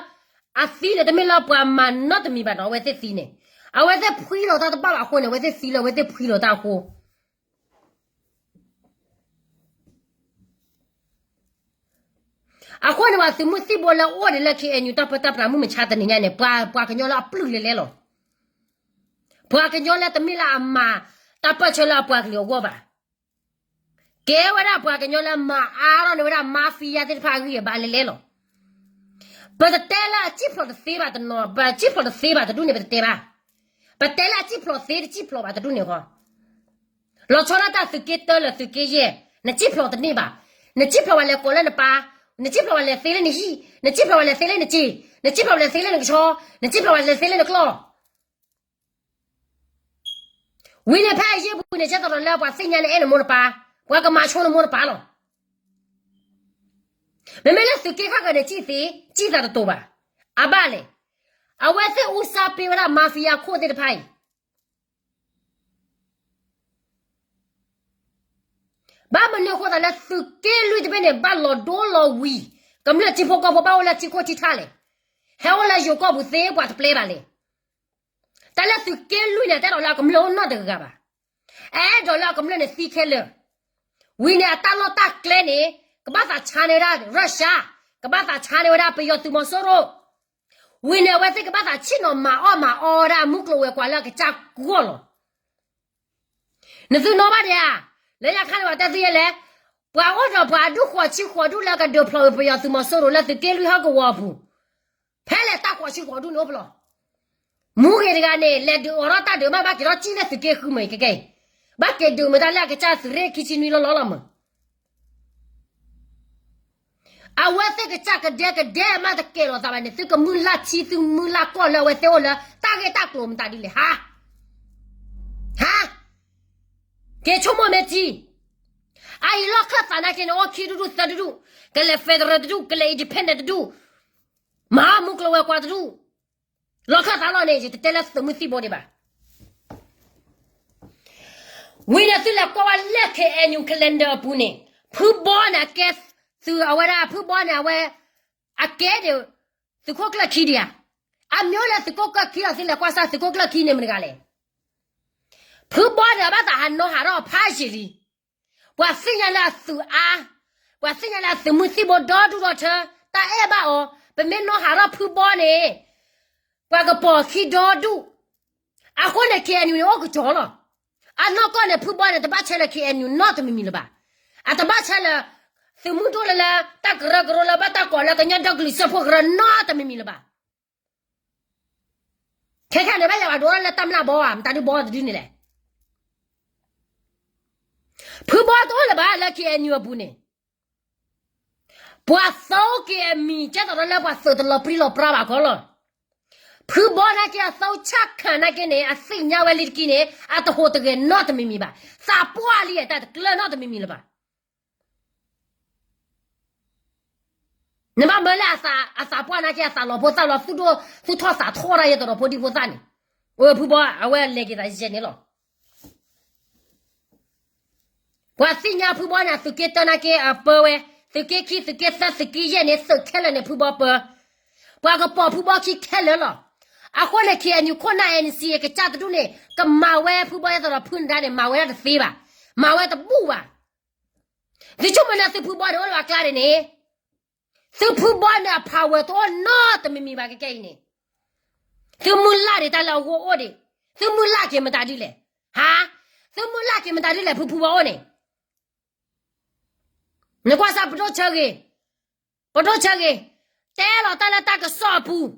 အသံန့ၣ်တမ့ၢ်လၢပှၤမၤနီတမံၤဘၣ်နီၤ, အဝဲသ့ၣ်သံန့ၣ်, အဝဲသ့ၣ်ဖှံလီၤတၢ်တဘၣ်ဘၣ်အဃိန့ၣ် အဝဲသ့ၣ်သံလၢအဝဲသ့ၣ်ဖှံလီၤတၢ်အဃိ အဃိန့ၣ် ပှၤသုးမုၢ်သံၣ်ဘိလၢအိၣ်ဒံးလၢ ခ့ၣ်အဲၣ်ယူၣ် တၢ်ပၢတၢ်ပြးမုၢ်မဆါတနံၤညါန့ၣ် ပှၤကညီလၢအပျုၢ်လဲၤလဲလီၤ. ပှၤကညီလၢတမ့ၢ်လၢအမၤတၢ်ပၢၢ်ဆၢလၢအပှၤကလုာ်အဂီၢ်ဘၣ်. ကဲဝဲဒၣ်ပှၤကညီလၢမၤအါထီၣ်န့ၢ်ဝဲဒၣ် mafia သ့ၣ်တဖၣ်အဂံၢ်အဘါလဲၤလဲလီၤ. ပတတဲလၢအစံၣ်ဖျိးတသ့ဘၣ်တနီၤ, ပစံၣ်ဖျိးတသ့ဘၣ်တဒူၣ်န့ၣ် ပတတဲဘၣ်. ပတဲလၢအစံၣ်ဖျိးသ့တစံၣ်ဖျိးဘၣ်တဒူၣ်န့ၣ်ဃီ လီၤဆီဒၣ်တၢ်သုးက့တၢလၢသုးက့ယဲၢ်, နစံၣ်ဖျိးတန့ၢ်ဘၣ်. နစံၣ်ဖျိးဝဲလဲၤကိးလၢနပၢ်, နစံၣ်ဖျိးဝဲလဲၤသ့လၢနဟံၣ်, နစံၣ်ဖျိးဝဲလဲၤသ့လၢနစ့, နစံၣ်ဖျိးဝဲလဲၤသ့လၢနကဆီ, နစံၣ်ဖျိးဝဲလဲၤသ့လၢနကျီၢ်. ဝံၤန့ၣ်ဖဲအယ့ၢ်ပူၤန့ၣ် ကဲသိးဒီးလၢပှၤသ့ၣ်ညါနအဲၣ်နမိၢ်နပၢ်, ပှၤကမၤဆိနမိၢ်နပၢ်လီၤ. မ့မ့ၢ်လၢသုးက့ခါကန့ၣ် စံၣ်သ့, စံၣ်သးတတိၤဘၣ်. အဘၣ်လဲၣ်. အဝဲသ့ၣ်အူစၢ်ပ့ၤဝဲဒၣ် mafia ခိၣ်သ့ၣ်တဖၣ်အံၤ ဘၣ်မနုၤအဃိသးလၢသုးက့လွံၢ်တဘ့ၣ်န့ၣ် ဘၣ်လီၤဒိလီၤဝံၤ, ကမျၢၢ်ထံဖိကီၢ်ဖိဘၣ်အိၣ်လၢထံခိၣ်ထံထးလဲၣ်. ဟဲအိၣ်လၢယိၤကီၢ်ပူၤသ့ပှၤတပျဲဘၣ်လဲၣ်. တၢ်လၢသုးက့လွံၢ်န့ၣ် တအဲၣ်ဒိးလၢအကမျၢၢ်အိၣ်နီတဂၤဘၣ်. အအဲၣ်ဒိးလၢအကမျၢၢ်န့ၣ်သံခဲလၢာ်. ဝံၤန့ၣ်အတၢ်လီၢ်တၢ်ကျဲန့ၣ် ကဘၣ်သးဆါန့ၢ်ဝဲဒၣ် Russia, ကဘၣ်သးဆါန့ၢ်ဝဲဒၣ်ပယီၤသုးမီၤစိရိၤ. ဝံၤန့ၣ်အဝဲသ့ၣ်ကဘၣ်သးဆ့ၣ်နီၤမၤအီၣ်မၤအီဝဲဒၣ်မူကျိၤဝဲၤကွာ်လၢအကစၢ်ဂီၢ်လီၤ. နသုနီၣ်ဘၣ်ဒံးဧါ, လၢညါခါန့ၣ်ပှၤတဲသုယဲလဲၣ်, ပှၤအိၣ်ဒီးပှၤအဒူၣ်ဃိးဆံဃိးဒူၣ်လၢကဒုးဖျိးဝဲပယီၤသုးမီၤစိရိၤလၢသုးက့လွံၢ်ဟီၣ်ကဝီၤအပူၤ, ဖဲလဲၣ်တၢ်ဃိးဆံဃိးဒူၣ်န့ၣ်အိၣ်ဖျိး, မူဂ့ၤတဂၤန့ၣ် လဲၤဒုးအိးထီၣ်တၢ်ဒုးမး ဘၣ်က့ၤထီၣ်စံၣ်လၢသုးက့ဃုမၢ်အံၤကကဲအံၤ, ဘၣ်က့ၤဒုးမ့ၢ်တၢ်လၢအကစၢ်သုးရ့ၣ်ခံဆံနွံလီၤလီၤလီၤမၢ် အဝဲသ့ၣ်ကစၢ်ကဒဲကဒဲမးတကဲလီၤသးဘၣ်န့ၣ် သုကမုၢ်လၢ်ထံသုမုၢ်လၢ်ကီၢ်လၢအဝဲသ့ၣ်အိၣ်လၢတၢ်ဂ့ၢ်တၢ်ကျိၤမတၤဒ်လဲၣ်ဟါ, ဟါ, က့ၤဆိကမိၣ်မ့ၢ်ထံ, အအံၤလီၢ်ခၢၣ်သးနာ်က့န့ၣ် အိၣ်ခံဒူၣ်ဒူၣ်သၢဒူၣ်ဒူၣ်, ကလဲၤ federal တဒူၣ်, ကလဲၤ independent တဒူၣ်, မၤအီၣ်မူကျိၤဝဲၤကွာ်တဒူၣ်, လီၢ်ခၢၣ်သးလီၤန့ၣ် ယတတဲလၢသုးမုၢ်သံၣ်ဘိဒံးဘၣ်. ဝံၤန့ၣ်သုလဲၤကွၢ်ဝဲလၢ ခ့ၣ်အဲၣ်ယူၣ် calendar အပူၤန့ၣ်, ဖုဘီန့ၣ် အကဲသုးအဝဲဒၣ်ဖုဘီန့ၣ် အဝဲ, အကဲဒၣ်, သုးခိၣ်ကျၢၢ်ခံဒံးဧါ, အမ့ၢ်အိၣ်လၢသုးခိၣ်ကျၢၢ်ခံဒီးသုလဲၤကွၢ်စၢ်သုးခိၣ်ကျၢၢ်ခံန့ၣ်မတၤတဂၤလဲၣ်. ဖုဘီန့ၣ် အဘၣ်သးဟးနီၣ်ဟးထီၣ်ဖးယံာ်လံ. ပှၤသ့ၣ်ညါလၢအသုးအါ, ပှၤသ့ၣ်ညါလၢအသုးမုၢ်သံၣ်ဘိဒီဒူၣ်ဒီထၢ, တၢ်အဲၣ်ဘၣ်အီၤ, ပမ့ၢ်နီၣ်ဟးထီၣ်ဖုဘီန့ၣ်, ပှၤကပိာ်ခံဒီဒူၣ်. အဃိန့ၣ် ခ့ၣ်အဲၣ်ယူၣ်န့ၣ်အိၣ်ကတီၤလီၤ. အနီၢ်ကီၢ်န့ၣ် ဖုဘီန့ၣ် တဘၣ်ဆၢလၢ ခ့ၣ်အဲၣ်ယူၣ် နီတမံၤမံၤလၢၤဘၣ်. အတဘၣ်ဆၢလၢ သုးမုၢ်ဒိၣ်လၢလၢ တၢ်ကရၢကရိလၢဘၣ်တၢ်ကိးလၢကညီဒီကလုာ်စၢဖှိၣ်ကရၢနီတမံၤမံၤလၢၤဘၣ်. ခဲခါန့ၣ် ဘၣ်ယၤဘၣ်ဒိလၢတၢ်မျၢ်ဘီဧါ, မတၤဒုဘီတဒုန့ၣ်လဲၣ်. ဖုဘီတအိၣ်လၢၤဘၣ်လၢ ခ့ၣ်အဲၣ်ယူၣ် အပူၤန့ၣ်, ပှၤသိက့ၤအမံၤ ကဲသိးဒီးလၢပှၤသုးတလီၤပြံလီၤပြါဘၣ်ကီလီၤ. ဖုဘီနာ်က့ အသိဆၣ်ခၣ်နာ်က့န့ၣ် အသ့ၣ်ညါဝဲလံတက့ၢ်န့ၣ် အတဟူးတဂဲၤနီတမံၤမံၤဘၣ်. သးပှၢ်လံ တၢ်တကျၢၤနီတမံၤမံၤလၢၤဘၣ်. နဘၣ်မၢလၢအသးပှၢ်နာ်က့ အသးလီၤဖိသၣ်လီၤ သူၣ်ထီၣ်သးထီၣ်တၢ်ယဲတရီးဖိဒံဖိသၣ်န့ၣ်, အဝဲဖုဘီ အဝဲလဲၤက့ၤသးယဲန့ၣ်လီၤ. ပှၤသ့ၣ်ညါဖုဘီန့ၣ် သုးက့တၢနာ်က့အပၢဝဲ, သုးက့ခံ သုးက့သၢ သုးက့ယဲၢ်န့ၣ် သုးခဲလၢာ်န့ၣ် ဖုဘီပၢ, ပှၤကပိာ်ဖုဘီခံခဲလၢာ်လီၤ. အဃိန့ၣ် ခ့ၣ်အဲၣ်ယူၣ် ခိၣ်နၢ် အဲၣ်အၣ်စီၣ် အကစၢ်တဒူၣ်န့ၣ် ကမၤဝဲဖုဘီယဲသိးဒီးဖုနဒါန့ၣ် မၤဝဲဒၣ်တသ့ဘၣ်, မၤဝဲတဘူၣ်ဘၣ်. သုဆိကမိၣ်လၢသုဖုဘီန့ၣ် အိၣ်လၢအကျါန့ၣ် သုဖုဘီန့ၣ် အဖးဝဲတအိၣ်နီတမံၤမံၤဘၣ်ကကဲအံၤန့ၣ်, သုမုၢ်လၢ်ဒံးတၢ်လၢအဂီၢ်အိၣ်ဒံး, သုမုၢ်လၢ်က့ၤမတၤဒ်လဲၣ်, ဟါ, သုမုၢ်လၢ်က့ၤမတၤဒ်လဲၣ် ဖုဖုဘီအိၣ်န့ၣ်, နကွၢ်စၢ်ပဒိၣ်ဆၢဂ့ၤ, ပဒိၣ်ဆၢဂ့ၤ, တဲလီၤတၢ်လၢတၢ်ကစီၣ်အပူၤ,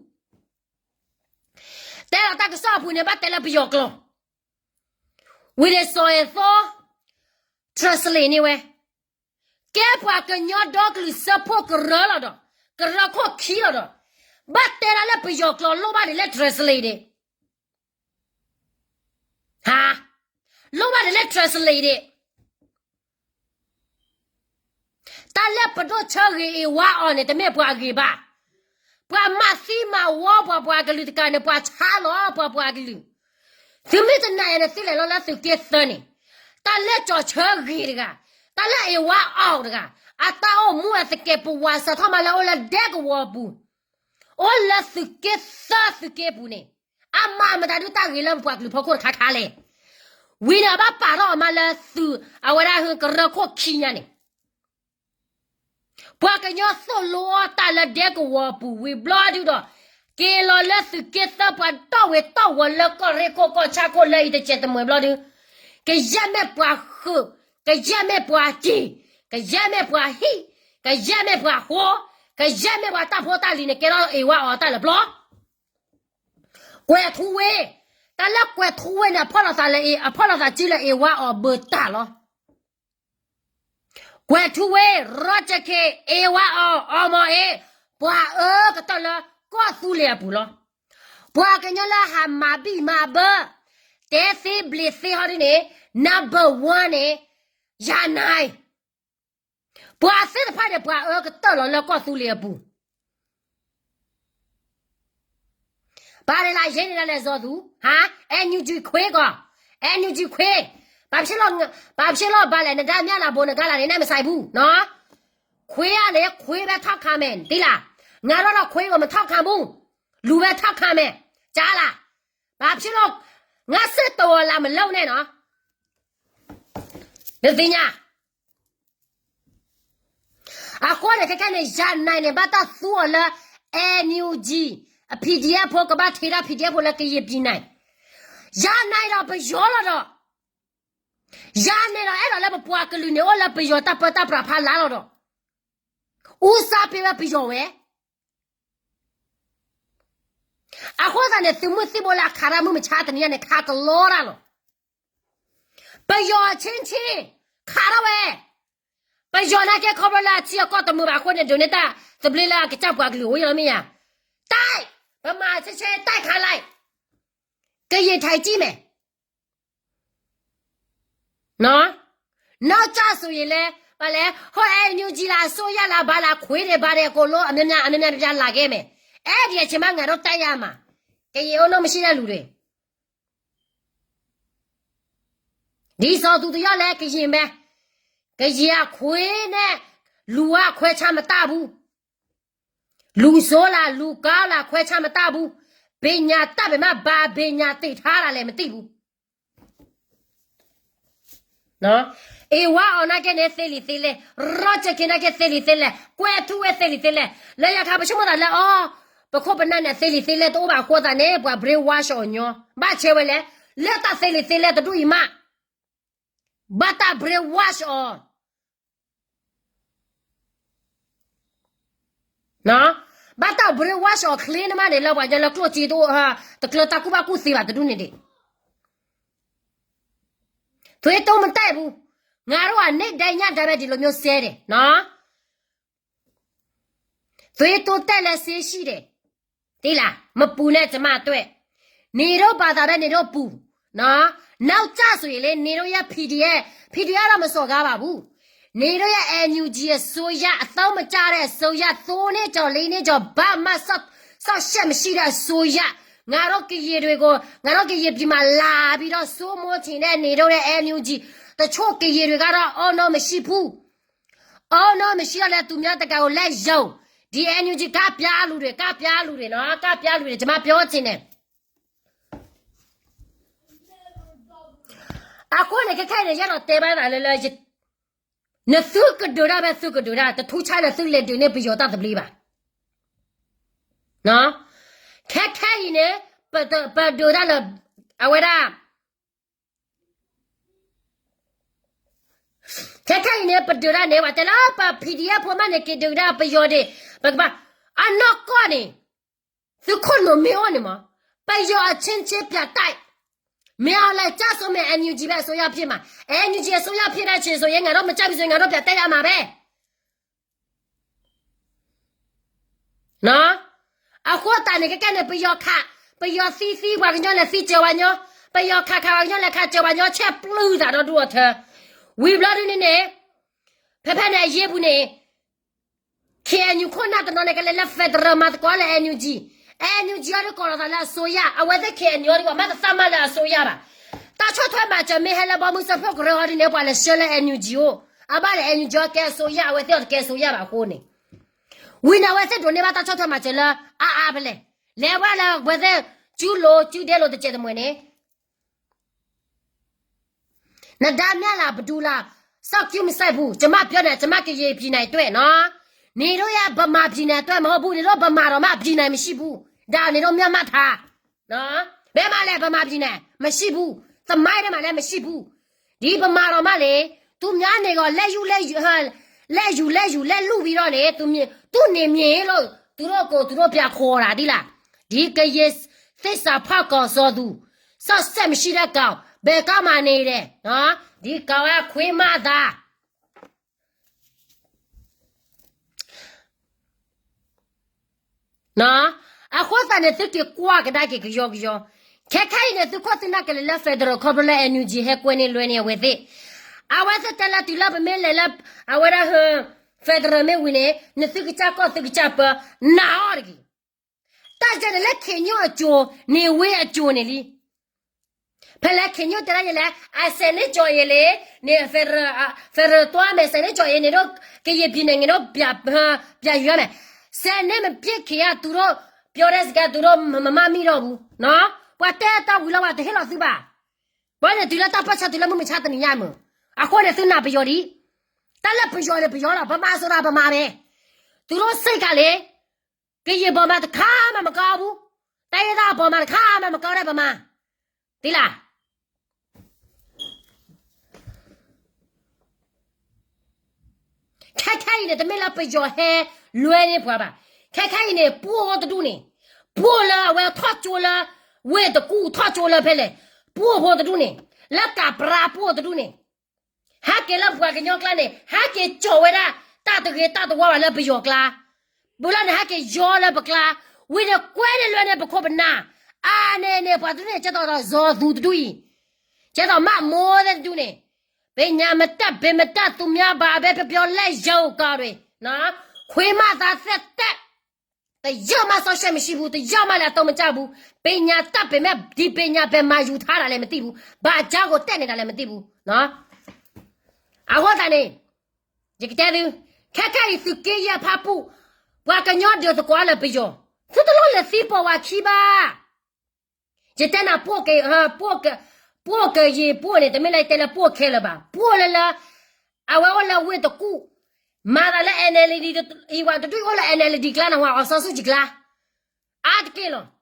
တဲလီၤတၢ်ကစီၣ်အပူၤန့ၣ် ဘၣ်တဲလၢပယီၤကျိာ်, ဝံၤန့ၣ်စီၤအဲၣ်သီ translate န့ၢ်ဝဲ, ကဲပှၤကညီဒီကလုာ်စၢဖှိၣ်ကရၢလီၤဒီး, ကရၢခိၣ်ခံလီၤဒီး, ဘၣ်တဲဒၣ်လၢပယီၤကျိာ်လိၣ်ဘၣ်န့ၣ်လၢ translate န့ၣ်, ဟါ, လိၣ်ဘၣ်တၢ်လၢ translate ဒံး. တၢ်လၢပဒိၣ်ဆၢဂ့ၤအ့ၣ်ဝါအီၤန့ၣ် တမ့ၢ်ပှၤအဂ့ၢ်ဘၣ်. ပှၤမၤသံမၤဝီပှၤပှၤကလုာ်တကးန့ၣ် ပှၤဆါလီၤပှၤပှၤကလုာ်. သုမ့ၢ်တနာ်ယၤန့ၣ် သုလဲၤလီၤလၢသုးက့သၢန့ၣ်, တၢ်လၢကၠီၤဆၢဂ့ၤတဂၤ, တၢ်လၢအ့ၣ်ဝါအီၤတဂၤ, အတၢ်အိၣ်မူအသကဲးပဝးစးထီၣ်မးလၢအိၣ်လၢဒဲကဝီၤအပူၤ, အိၣ်လၢသုးက့သၢသုးက့ပူၤန့ၣ်, အမၤမတၤဒုးတၢ်ဂ့ၤလၢပပှၤကလုာ်ဖီခိၣ်တခါခါလဲၣ်. ဝံၤန့ၣ် အဘၣ်ပာ်ထီၣ်အီၤမးလၢသုးအဝဲဒၣ်ဟ့ကရၢခိၣ်ခံညါန့ၣ် ပှၤကညီသိၣ်လိအီၤတၢ်လၢဒဲကဝီၤအပူၤဝံၤဘျီဒုဒီး, က့ၤလီၤလၢသုးက့သၢပှၤတီၢ်ဝ့ၤတီၢ်ဝီၤလၢကီၢ်ရ့ၣ်ခိၣ်ကီၢ်ဆၣ်ခိၣ်လၢအံၤတစဲးတမှဲၤဘျီဒု, ကယဲၢ်မ့ၢ်ပှၤဃုာ်, ကယဲၢ်မ့ၢ်ပှၤတံၢ်, ကယဲၢ်မ့ၢ်ပှၤဟံၣ်, ကယဲၢ်မ့ၢ်ပှၤဃိ, ကယဲၢ်မ့ၢ်ပှၤတၢ်ဖိတၢ်လံၤန့ၣ် ကဲထီၣ်အ့ၣ်ဝါအီၤတၢ်လၢာ်ပျီ ကွဲၤထူဝ့, တၢ်လၢကွဲၤထူဝ့န့ၣ် အဖီၣ်လိာ်သးလၢအ့ၣ်, အဖီၣ်လိာ်သးစုလၢအ့ၣ်ဝါအီၤဘၢတၢ်လီၤ. ကွဲၤထူဝ့, ရီကၠၢခ့, အ့ၣ်ဝါအီၤ, အီမီၤအ့ၣ်, ပှၤအၢကတၢၢ်လၢကီၢ်သူလ့ၤအပူၤလီၤ. ပှၤကညီလၢဟးမၤဘံၣ်မၤဘၢ, တဲသ့ဘျံးသ့ဟီဒ်န့ၣ်, number oneန့ၣ်, ယၤနၤအံၤ ပှၤသ့ၣ်တဖၣ်န့ၣ် ပှၤအၢကတၢၢ်လီၤလၢကီၢ်သူလ့ၤအပူၤ. ပာ်ရ့လးယဲန့ၣ်ဒၣ်လဲာ်စီၤသူ, ဟါ, NUG ခွ့ကီး, NUG ခွ့, ပာ်ဖျ့လီၤဘၣ်လဲၣ် နဒါမၠၣ်လၤဘိနကါလၤန့ၣ် နမ့ၢ်ဆါအံၤပူၤ, ခွ့ဧါန့ၣ် ခွ့ဖဲထီၣ်ခါမဲာ် တံၢ်လၢ်, ငါထီၣ်ဒီးခွ့ကီးမ့ၢ်ထီၣ်ခါပူၤ, လူၤဖဲထီၣ်ခါမဲာ်, ကၢလၢ်, ပာ်ဖျ့လီၤ, ငါစ့ၢ်တဝီၤလၢမလၢန့ၣ်နီၤ, နသ့ၣ်ညါ အဃိန့ၣ် ခဲခဲန့ၣ် ယၤနၤအံၤန့ၣ် ဘၣ်တၢ်သူအီၤလၢ NUG, PDF ဖိကဘၣ်ထံးဒၣ် PDF ဖိလၢကယံာ်ပံၤနၤအံၤ, ယၤနၤအံၤဒီးပယီၤလီၤဒီး, ယၤနၤအံၤဒီးအဲၣ်ဒိးလၢပပှၤကလုာ်န့ၣ် အိၣ်လၢပယီၤတၢ်ပၢတၢ်ပြးဖးလါလီၤဒီး, အူစၢ်ပ့ၤဝဲပယီၤဝဲ အဃိသတးန့ၣ် သုးမုၢ်သံၣ်ဘိလၢအခးတၢ်မုၢ်မဆါတနံၤညါန့ၣ် ခးကလီတၢ်လီၤ. ပယီၤဆ့ဆ့, ခးထီၣ်ဝဲ, ပယီၤနာ်က့ခီဖျိလၢအထံအကီၢ်တမုာ်ဘၣ်အဃိန့ၣ် ဒိးန့ၢ်တၢ်သဘျ့လၢအကစၢ်ပှၤကလုာ်အိၣ်ယံၤလီၤမ့ၢ်ယၤ, တၢ်, ပမၤဆ့ဆ့တၢ်ခးလၢ်, ကယံာ်ထံးကံၢ်မဲာ် နီၢ်ကၠၢ်စိၤယံၤလဲၣ်, ဘၣ်လဲၣ်, ဟိ NUG လၢအစိုးရလၢဘၣ်လၢခွ့ဒံးဘၣ်ဒံးအကိးလိ အမျိုးမျိုး အမျိုးမျိုး လၢကဲမဲာ်, အဲၣ်ဒိးဆ့မး ငါတို့တၢ်ယါမး, ကယံာ်အိၣ်နီၢ်မံၣ်ဆံၣ်လၢလူၤဒံး, ဒ်စီၤသူတယီၢ်လဲၣ် ကယံာ်မဲာ်, ကယံာ်အခွ့န့ၣ်, လူၤအခွဲးဆါမတၢ်ဘူး လူၤစိလၢ လူၤကါလၢ ခွဲးဆါမတၢ်ဘူး, ဘ့ၣ်ညါတၢ်ဘ့ၣ်မး ဘၣ်ဘ့ၣ်ညါတ့ၢ်ထါလၢလဲၣ်မတံၢ်ဘူး, အ့ၣ်ဝါအီၤနာ်က့န့ၣ် သ့လံာ်သ့လဲၢ်, ရီကၠၢခ့နာ်က့သ့လံာ်သ့လဲၢ်, ကွဲၤထူဝ့သ့လံာ်သ့လဲၢ်, လၢယခါပဆိကမိၣ်သးလၢအီၤ, ပခိၣ်ပနၢ်န့ၣ် သ့လံာ်သ့လဲၢ်တအိၣ်ဘၣ်အဃိသတးန့ၣ် ပှၤ brainwash အီၤညီ, ဘၣ်ဆဲးဝဲလဲၣ်, လၢတၢ်သ့လံာ်သ့လဲၢ်တဒူၣ်အံၤမး, ဘၣ်တၢ် brainwash အီၤ ဘၣ်တၢ် brainwash အီၤ clean မးန့ၣ် လၢပှၤကညီလၢကျိၣ်စ့တအိၣ်, တကျၢၤတၢ်ကူၣ်ဘၣ်ကူၣ်သ့ဘၣ်တဒူၣ်န့ၣ်ဒံး, သွေးတိုးမတက်ဘူး, ငါတို့က နေ့တိုင်းညတိုင်းပဲ ဒီလိုမျိုးစဲတယ်နော်, သွေးတိုးတက်လည်းဆေးရှိတယ်, သိလား, မပူနဲ့ ကျွန်မအတွက်, နေတို့ဘာသာပဲ နေတို့ပူ, နော်, နောက်ကျဆိုရင်လေ နေတို့ရဲ့ PDF, PDF တော့မစော်ကားပါဘူး, နေတို့ရဲ့ NUG အစိုးရ အသုံးမကျတဲ့အစိုးရ သုံးနှစ်ကျော် လေးနှစ်ကျော် ဘာမှစောင့်ရှောက်မရှိတဲ့အစိုးရ, ငါတို့ကရင်တွေကို ငါတို့ကရင်ပြည်မှာလာပြီးတော့ စိုးမိုးချင်တဲ့ နေတို့ရဲ့ NUG တချို့ကရင်တွေကတော့ အော်နော်မရှိဘူး, အော်နော်မရှိတော့လည်း သူများတကာကိုလက်ယုံ, ဒီ NUG ကပြားလူတွေ ကပြားလူတွေနော်, ကပြားလူတွေ ကျွန်မပြောချင်တယ်. အဃိန့ၣ် ခဲခဲအံၤန့ၣ် ယအဲၣ်ဒိးတဲဘၣ်သးလၢ လၢ နသုကဒုးတၢ်ဖဲသုကဒုးတၢ် တထူးခြားန့ၣ် သုလဲၤဒုးန့ၢ်ပယီၤတၢ်သဘျ့ဘၣ်. ခဲခဲအံၤန့ၣ် ပဒုးတၢ်လၢ အဝဲဒၣ် ခဲခဲအံၤန့ၣ် ပဒုးတၢ်န့ၣ် ပှၤတဲလၢပ PDF ဖိမးန့ၣ် က့ၤဒုးတၢ်ပယီၤဒံး, ပကဘၣ် အနီၢ်ကီၢ်န့ၣ် သုခိၣ်နူာ်မ့ၢ်အိၣ်န့ၣ်မး, ပယီၤအချင်းချင်းပြတိုက်, မင်းအောင်လှိုင်ကျဆုံးမယ် NUG ပဲအစိုးရဖြစ်မှာ, NUG အစိုးရဖြစ်တဲ့အချိန်ဆိုရင် ငါတို့မကြိုက်ဘူးဆိုရင် ငါတို့ပြန်တက်ရမှာပဲ. အဃိသတးန့ၣ် ကဲကဲန့ၣ် ပယီၤခး, ပယီၤသံသံ ပှၤကညီန့ၣ် သံစၢၤဝဲညီ, ပယီၤခးခးပှၤကညီလဲၤခးစၢၤပှၤကညီဆဲးပျုၢ်သးဒီးဒူၣ်အီၤထၢ, ဝံၤဘျီဒုန့ၣ်န့ၣ်, ဖဲဖဲန့ၣ်အယ့ၢ်ပူၤန့ၣ် ခ့ၣ်အဲၣ်ယူၣ် ခိၣ်နၢ်တနီၤန့ၣ် ကလဲၤလၢ federal မၤသကိးလၢ NUG, NUG အီၤဒုးကိးလီၤသးလၢအစိုးရ, အဝဲသ့ၣ် ခ့ၣ်အဲၣ်ယူၣ် အီၤဒုး ပှၤမၤတသးမၤလၢအစိုးရဘၣ်. တၢ်ဆီၣ်ထွဲမၤစၢၤမ့ၢ်ဟဲလၢဘီမုၢ်စၢဖှိၣ်ကရၢအီၤဒုန့ၣ် ပှၤလဲၤဆှၢလၢ NUG အိၣ်, အဘၣ်လဲၣ် NUG အီၤကဲအစိုးရ, အဝဲသ့ၣ်အီၤတကဲအစိုးရဘၣ်အဃိန့ၣ်, ဝံၤန့ၣ်အဝဲသ့ၣ်ဒိးန့ၢ်ဘၣ်တၢ်ဆီၣ်ထွဲမၤစၢၤလၢအါအါဖဲလဲၣ်, လဲၤဝဲလၢအဝဲသ့ၣ် ကၠူလိၤကၠူဒဲလိၤတစဲးတမှဲၤန့ၣ် နဒါမြလၢဘဒူလၢ, စောင့်ကြည့်မစိုက်ဘူး, ကျွန်မပြောနေ, ကျွန်မကရင်ပြည်နယ်အတွက်နော်, နေလို့ရဗမာပြည်နယ်အတွက်မဟုတ်ဘူး, နေလို့ဗမာတော့မှပြည်နယ်မရှိဘူး, ဒါနေလို့မြန်မာထား, ဘယ်မှာလဲဗမာပြည်နယ်, မရှိဘူး, သမိုင်းထဲမှာလည်းမရှိဘူး, ဒီဗမာတော့မှလေ, သူများနေတော့လက်ယူလက်ယူ, လက်ယူလက်ယူလက်လူပြီးတော့လေ, သူမြေ, သူနေမြေလို့, သူတို့ကိုသူတို့ပြန်ခေါ်တာဒီလား, ဒီကရင်သစ္စာဖောက်ကောင်စော်သူ, စောင့်စက်မရှိတဲ့ကောင်, ဘယ်ကမှနေတယ်နော်, ဒီကောင်ကခွေးမသား. အဃိသတးန့ၣ် သုက့ၤကွၢ်ကဒါက့ၤကယီကယီ, ခဲခဲအံၤန့ၣ် သုခိၣ်သုနၢ်ကလဲၤလၢ federal ခီဖျိလၢ NUG ဟဲကွဲန့ၢ်လွဲန့ၢ်အဝဲသ့ၣ်, အဝဲသ့ၣ်တဲလၢတုၤလၢပမ့ၢ်လဲၤလၢ, အဝဲဒၣ်ဟၢ, federal မ့ၢ်ဝံၤန့ၣ် နသုကစၢ်ကီၢ်သုကစၢ်ပၢ, နာ်အီၤတဂ့ၤ. တၢ်ယဲန့ၣ်လၢခ့ၣ်ညိၣ်အကျိၤန့ၣ်ဝ့ၢ်အကျိၤန့ၣ်လံ. ဖဲလဲၣ်ခ့ၣ်ညိၣ်တဲဒၣ်ယဲလဲၣ်, အစဲးန့ၣ်ကၠီၤအံၤလံ, န့ၣ် federal တွၢ်မဲာ် စဲးန့ၣ်ကၠီၤအံၤန့ၣ်ဒီး ကရင်ပြည်နယ်န့ၣ်ဒီး ပြန်ရွေးမယ်, စဲးန့ၣ်မပစ်ခင်က သူတို့ပြောတဲ့စကား သူတို့မမှတ်မိတော့ဘူးနော်, ပှၤတဲတၢ်ဝံၤလီၤ ပှၤတဟ့ၣ်လီၤသုဘၣ်, ပှၤန့ၣ်တုၤလၢတၢ်ပၢၢ်ဆၢတုၤလၢမုၢ်မဆါတနံၤညါမုၢ်, အဃိန့ၣ်သုနာ်ပယီၤဒံး, တၢ်လၢပယီၤန့ၣ်ပယီၤလီၤ, ဗမာဆိုတာဗမာပဲ, သူတို့စိတ်ကလေ ကရင်ဗမာတခါမှမကောင်းဘူး, တိုင်းရင်းသားဗမာတခါမှမကောင်းတဲ့ဗမာ, သိလား. ခဲခဲအံၤန့ၣ် တမ့ၢ်လၢပယီၤဟဲလွဲန့ၢ်ပှၤဘၣ်, ခဲခဲအံၤန့ၣ် ပှိၢ်အိၣ်တဒူၣ်န့ၣ်, ပှိၢ်လၢအဝဲထီၣ်ကၠိလၢ, ဝ့ၢ်တကူၣ်ထီၣ်ကၠိလၢဖဲလဲၣ်, ပှိၢ်ဖိတဒူၣ်န့ၣ်, လၢကးပြါပှိၢ်တဒူၣ်န့ၣ် ဟဲက့ၤလၢပှၤကညီကျါန့ၣ် ဟဲက့ၤကၠီၤဝဲဒၣ် တၢ်တဂ့ၤတၢ်တဝါဘၣ်လၢပယီၤကျါ, ဘူးလၢန့ၣ် ဟဲက့ၤယီလၢပကျါ, ဝံၤန့ၣ်ကွဲန့ၢ်လွဲန့ၢ်ပခိၣ်ပနၢ်, အါန့ၢ်န့ၣ် ပှၤတဒူၣ်န့ၣ်ကဲသိးဒီးစီၤသူတဒူၣ်အံၤ, ကဲသိးမးမိၢ်သ့ၣ်တဒူၣ်န့ၣ်, ပညာမတတ် ပင်မတတ် သူများဘာပဲပြောပြော လက်ရုပ်ကင်တွေနော်, ခွေးမသားသက်သက်, တယောက်မှစောင့်ရှောက်မရှိဘူး, တယောက်မှလည်းအသုံးမကျဘူး, ပညာတတ်ပေမဲ့ ဒီပညာဘယ်မှာယူထားတာလဲမသိဘူး, ဘာအကြောင်းကိုတက်နေတာလဲမသိဘူးနော်. အဃိသတးန့ၣ်, ယကတဲသု, ခဲခဲအံၤသုးက့ယဲၢ်ဖးပူၣ်, ပှၤကညီဒုးသကိးလၢပယီၤ, သုတလိၣ်လဲၤသံပိာ်ဝဲခံဘၣ်. ယတဲနၤ, ပှိၢ်ကယဲၢ်ပှိၢ်န့ၣ် တမ့ၢ်လၢယတဲလၢပှိၢ်ခဲလၢာ်ဘၣ်, ပှိၢ်လၢလၢ, အဝဲအိၣ်လၢဝ့ၢ်တကူၣ်, မၤသးလၢ NLD, အံၤပှၤတဒူၣ်အိၣ်လၢ NLD ကျါန့ၣ် ပှၤအောင်ဆန်းစုကြည်ကျါ, အါတက့ၢ်လီၤ.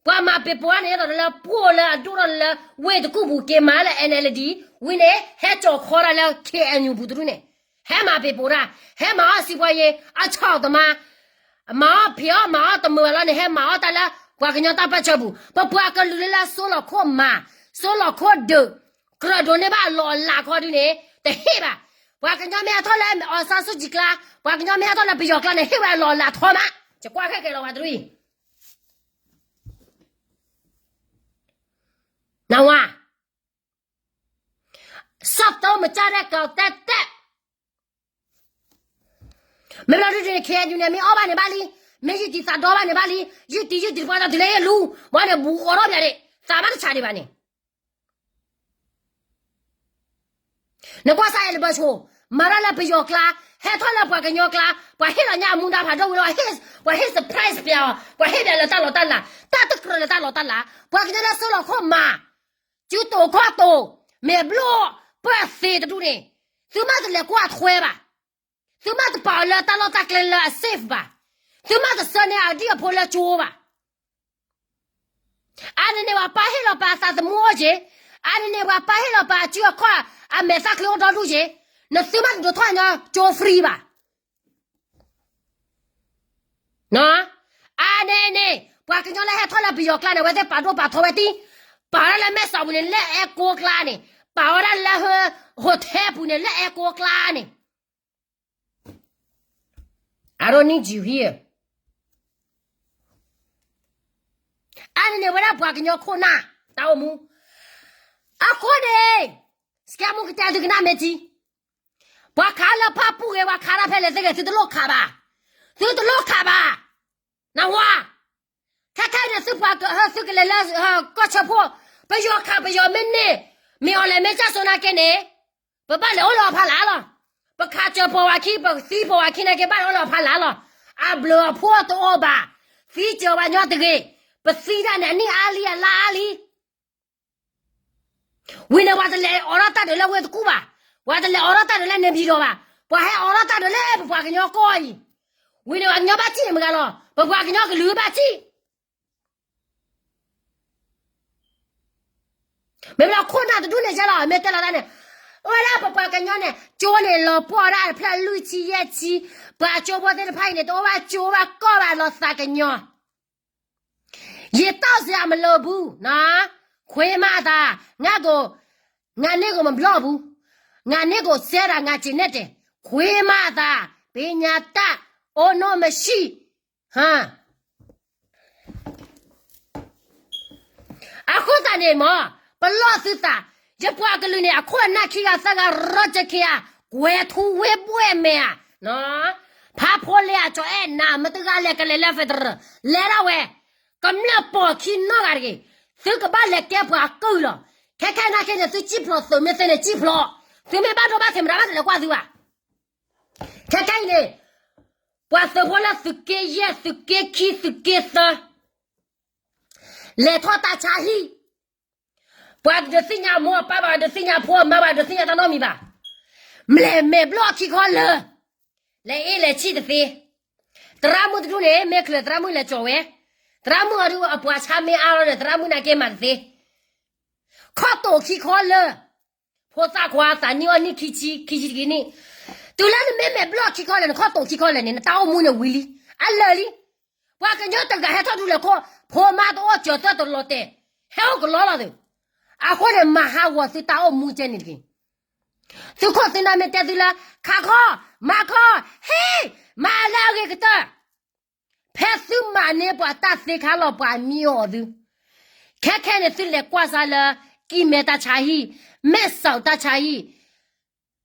ပှၤမၤပ့ၤပိာ်န့ၣ် ဒ်သိးလၢပှိၢ်လၢအဒိၣ်ထီၣ်လၢဝ့ၢ်တကူၣ်ပူၤက့ၤမၤလၢ NLD, ဝံၤန့ၣ် ဟဲကၠီၤခီတၢ်လၢ KNU ပူၤတဒူၣ်န့ၣ်, ဟဲမၤပ့ၤပိာ်တၢ်, ဟဲမၤအီၣ်စံးပှၤယ့ၤ အဆီၣ်တမါ, မၤအီၣ်ဖံးအီၣ်မၤအီၣ်တမုာ်ဘၣ်လီၤန့ၣ် ဟဲမၤအီၣ်တၢ်လၢပှၤကညီတၢ်ပၢၢ်ဆၢပူၤ, ပပှၤကလုာ်လၢလၢစိလီၤခိၣ်မၤ, စိလီၤခိၣ်ဒုး, ကြၢးဒိးန့ၢ်ဘၣ်အလီၢ်အလၤခီဒုန့ၣ် တဟ့ၣ်ဘၣ်. ပှၤကညီမ့ၢ်ဟဲထီၣ်လၢ အောင်ဆန်းစုကြည် ကျါ, ပှၤကညီမ့ၢ်ဟဲထီၣ်လၢပယီၤကျါန့ၣ် ဟ့ၣ်ဝဲအလီၢ်အလၤထီမး, ယကွၢ်ခဲကဲလီၤဝဲတရံး နဝါ, စးသိမကၢ်ရဲၣ်ကီးတဲတဲ, မ့ၢ်ဘျီဒုန့ၣ် KNU န့ၣ် မ့ၢ်အီၣ်ဘၣ်န့ၣ်ဘၣ်လံ, မ့ၢ်ယုၢ်တံၢ်သးဒီဘၣ်န့ၣ်ဘၣ်လံ, ယုၢ်တံၢ်ယုၢ်တံၢ်ပှၤတၢ်တုၤလၢယလူၤ, ဘၣ်န့ၣ် ဘူးအိးထီၣ်ပၠးန့ၣ်, သးဘၣ်တဆးဒံးဘၣ်န့ၣ် နကွၢ်စၢ်အဲၣ်လၢဘၢဆိ, မၤတၢ်လၢပယီၤကျါ, ဟဲထီၣ်လၢပှၤကညီကျါ, ပှၤဟ့ၣ်လီၤညါအမူဒါဖးဒိၣ်ဝံၤလီၤ, ပှၤဟ့ၣ် surprise ပၠးအီၤ, ပှၤဟ့ၣ်ပၠးလၢတၢ်လီၤတၢ်လၤ, တၢ်တကြၢးလၢတၢ်လီၤတၢ်လၤ, ပှၤကညီလၢစိလီၤခိၣ်မၤ, စုတိာ်ခီၣ်တိာ်, မဲာ်ဘျီၣ်, ပၢၢ်သ့တဒူၣ်န့ၣ်, သုမ့ၢ်တလဲၤကွၢ်ထွဲဘၣ်, သုမ့ၢ်တပာ်အီၤလၢတၢ်လီၢ်တၢ်ကျဲလၢအ safe ဘၣ်, သုမ့ၢ်တဆှၢန့ၢ်အဒံၣ်အဖိလၢကၠိဘၣ် အါန့ၣ်န့ၣ် ပှၤပၢ်ဟ့ၣ်လီၤပာ်အသးသမူအိၣ်က့ၤ, အါန့ၣ်န့ၣ် ပှၤပၢ်ဟ့ၣ်လီၤပာ်အစုအခီၣ်, အမဲာ်သၣ်ချံအိၣ်ဒီဒူၣ်က့ၤ, နသုမ့ၢ်တဒိးထီၣ်ညီကၠိ free ဘၣ်. အါန့ၣ်န့ၣ် ပှၤကညီလၢဟဲထီၣ်လၢပယီၤကျါန့ၣ် အဝဲသ့ၣ်ပာ်ဒိၣ်ပာ်ထီဝဲတံၢ်, ပာ်ဝဲဒၣ်လၢမဲၢ်စီၤပူၤန့ၣ် လၢအဲကိကျါန့ၣ်, ပာ်ဝဲဒၣ်လၢ hotel ပူၤန့ၣ် လၢအဲကိကျါန့ၣ် I don't need you here. အါန့ၣ်န့ၣ် ဝဲဒၣ်ပှၤကညီခိၣ်နၢ် တၢ်အိၣ်မူ, အဃိန့ၣ် စကဲမူကတဲသုကနၣ်မ့ၢ်ထံ, ပှၤခးလၢဖၣ်ပူၣ်ဂ့ၤ ပှၤခးတၢ်ဖဲလဲၣ်သ့ၣ်ဂ့ၤ သုတလိၣ်ခးဘၣ်, သုတလိၣ်ခးဘၣ်, နဝါ, ခဲခဲအံၤန့ၣ် သုပှၤကဟၢသုကလဲၤလၢ ကီၢ်ဆၢဖှိၣ်, ပယီၤခးပယီၤမ့ၢ်န့ၢ်, မ့ၢ်အီၤလဲၤမ့ၢ်ကၢ်စိနာ်က့န့ၣ်, ပဘၣ်လဲၤအိၣ်လၢအီၤဖးလၢ်လီၤ. ပခးစၢၤပီၤဝဲခံ ပသံပီၤဝဲခံနာ်က့ ဘၣ်လဲၤအိၣ်လၢအီၤဖးလၢ်လီၤ. အဘျုးအဖှိၣ်တအိၣ်ဘၣ်, သံစၢၤပှၤကညီတဂ့ၤ, ပသံတၢ်န့ၣ် အနံၣ်အါလံအလါအါလံ ဝံၤန့ၣ် ပှၤတလဲၤအိးထီၣ်တၢ်ဒုးလၢဝ့ၢ်တကူၣ်ဘၣ်, ပှၤတလဲၤအိးထီၣ်တၢ်ဒုးလၢန့ၣ်ပၠံၤဒီးဘၣ်, ပှၤဟဲအိးထီၣ်တၢ်ဒုးလၢပပှၤကညီကီၢ်အံၤ, ဝံၤန့ၣ် ပှၤကညီဘၣ်စံၣ်န့ၣ်မတၤဂၤလီၤ, ပပှၤကညီကလုာ်ဘၣ်စံၣ် မ့ၢ်ဘျီခိၣ်နၢ်တဒူၣ်န့ၣ်ယဲလီၤ မ့ၢ်တဲလီၤတၢ်န့ၣ်, အိၣ်ဝဲဒၣ်ပပှၤကညီန့ၣ် ကၠိန့ၣ်လီၤပှီၢ်ဝဲဒၣ်တဖျၢၣ်လွံၢ်ဆံယဲၢ်ဆံ, ပှၤကၠိဖိသ့ၣ်တဖၣ်အံၤန့ၣ် တအိၣ်ဘၣ်ကၠိဘၣ်ကီၢ်ဘၣ်လီၤသးကညီၤ ယတီၢ်စ့အမလၢပူၤ, ခွ့မးအသး, ငါကိး, ငါန့ၢ်ကိးမဘျီၣ်ပူၤ, ငါန့ၢ်ကိးစဲဒၣ် ငါစ့နဲၣ်တဲာ်, ခွ့မးအသး, ပညါတၢ်, အိၣ်နီၢ်မဆံၣ်, ဟါ အဃိသတးန့ၣ်မ့ၢ် ပလီၢ်သုသး, ယပှၤကလုာ်န့ၣ် အခိၣ်အနၢ်ခံဂၤသၢဂၤ ရီကခ့ဧါ, ကွဲၤထူဝ့ဘှဲၣ်မဲာ်ဧါ, ဖးဖိလ့အကၠီၤအဲၣ်နၤ မတဂၤလဲၤကလဲၤလၢ federal လဲၤဒၣ်ဝဲ, ကမျၢၢ်ပိာ်ခံနီတဂၤတဂ့ၤ, သုကဘၣ်လဲၤကဲပှၤကုၢ်လီၤ, ခဲခဲနာ်က့န့ၣ် သုစံၣ်ဖျိးသုးမ့ၢ်သ့န့ၣ်စံၣ်ဖျိး, သုမ့ၢ်ဘၣ်ဒိဘၣ်ထံးမတၤဘၣ်တလဲၤကွၢ်သုဘၣ် ခဲခဲအံၤန့ၣ်, ပှၤသုးဖိလၢသုးက့ယဲၢ် သုးက့ခံ သုးက့သၢ, လဲၤထီၣ်တၢ်ဆါဟံၣ်, ပှၤတဒုးသ့ၣ်ညါအမိၢ်အပၢ်ဘၣ်, ပှၤတဒုးသ့ၣ်ညါဖိအမါဘၣ်, ပှၤတဒုးသ့ၣ်ညါတၢ်နီတမံၤဘၣ်, မ့ၢ်လဲၤမဲာ်ဘျီၣ်ခံခီလၢာ်, လဲၤအ့ၣ်လဲၤဆံၣ်တသ့, သရၣ်မုၣ်တဒူၣ်န့ၣ် မ့ၢ်ချုးသရၣ်မုၣ်လဲၤကၠီၤဝဲ, သရၣ်မုၣ်အဒုအပှၤဆါမ့ၢ်အါလီၤန့ၣ် သရၣ်မုၣ်နာ်က့မၤတသ့ ခီၣ်တိာ်ခံခီလၢာ်, ဖိသၣ်ခွါသးနံၣ်အီၣ်နံၣ်ခံဆံ, ခံဆံတက့ၤနံၣ်, တုၤလၢနမ့ၢ်မဲာ်ဘျီၣ်ခံခီလၢာ်န့ၣ် ခီၣ်တိာ်ခံခီလၢာ်န့ၣ် နတၢ်အိၣ်မူန့ၣ်ဝံၤလံ, အလၢာ်လံ, ပှၤကညီတဂၤဟဲထီၣ်ဒူလဲၤခိၣ်, ဖိမါတအိၣ်စၢၤသၢတလီၤတဲာ်, ဟဲအိၣ်ကလီလီၤသု, အဃိန့ၣ် မၤဟးဂီၤသုတၢ်အိၣ်မူကဲန့ၣ်တက့ၢ်. သုခိၣ်သုနၢ်မ့ၢ်တဲသုလၢ ခးခီ, မၤခီ, ဟ့ၣ်, မၤလၢအဂ့ၤကတၢၢ် ဖဲသုမၤန့ၢ်ပှၤတၢ်သ့ခါလီၤ ပှၤမံအီၤသု, ခဲခဲန့ၣ် သုလဲၤကွၢ်စၢ်လၢ ကံၢ်မဲတၢ်ဆါဟံၣ်, မဲၢ်စီၤတၢ်ဆါဟံၣ်,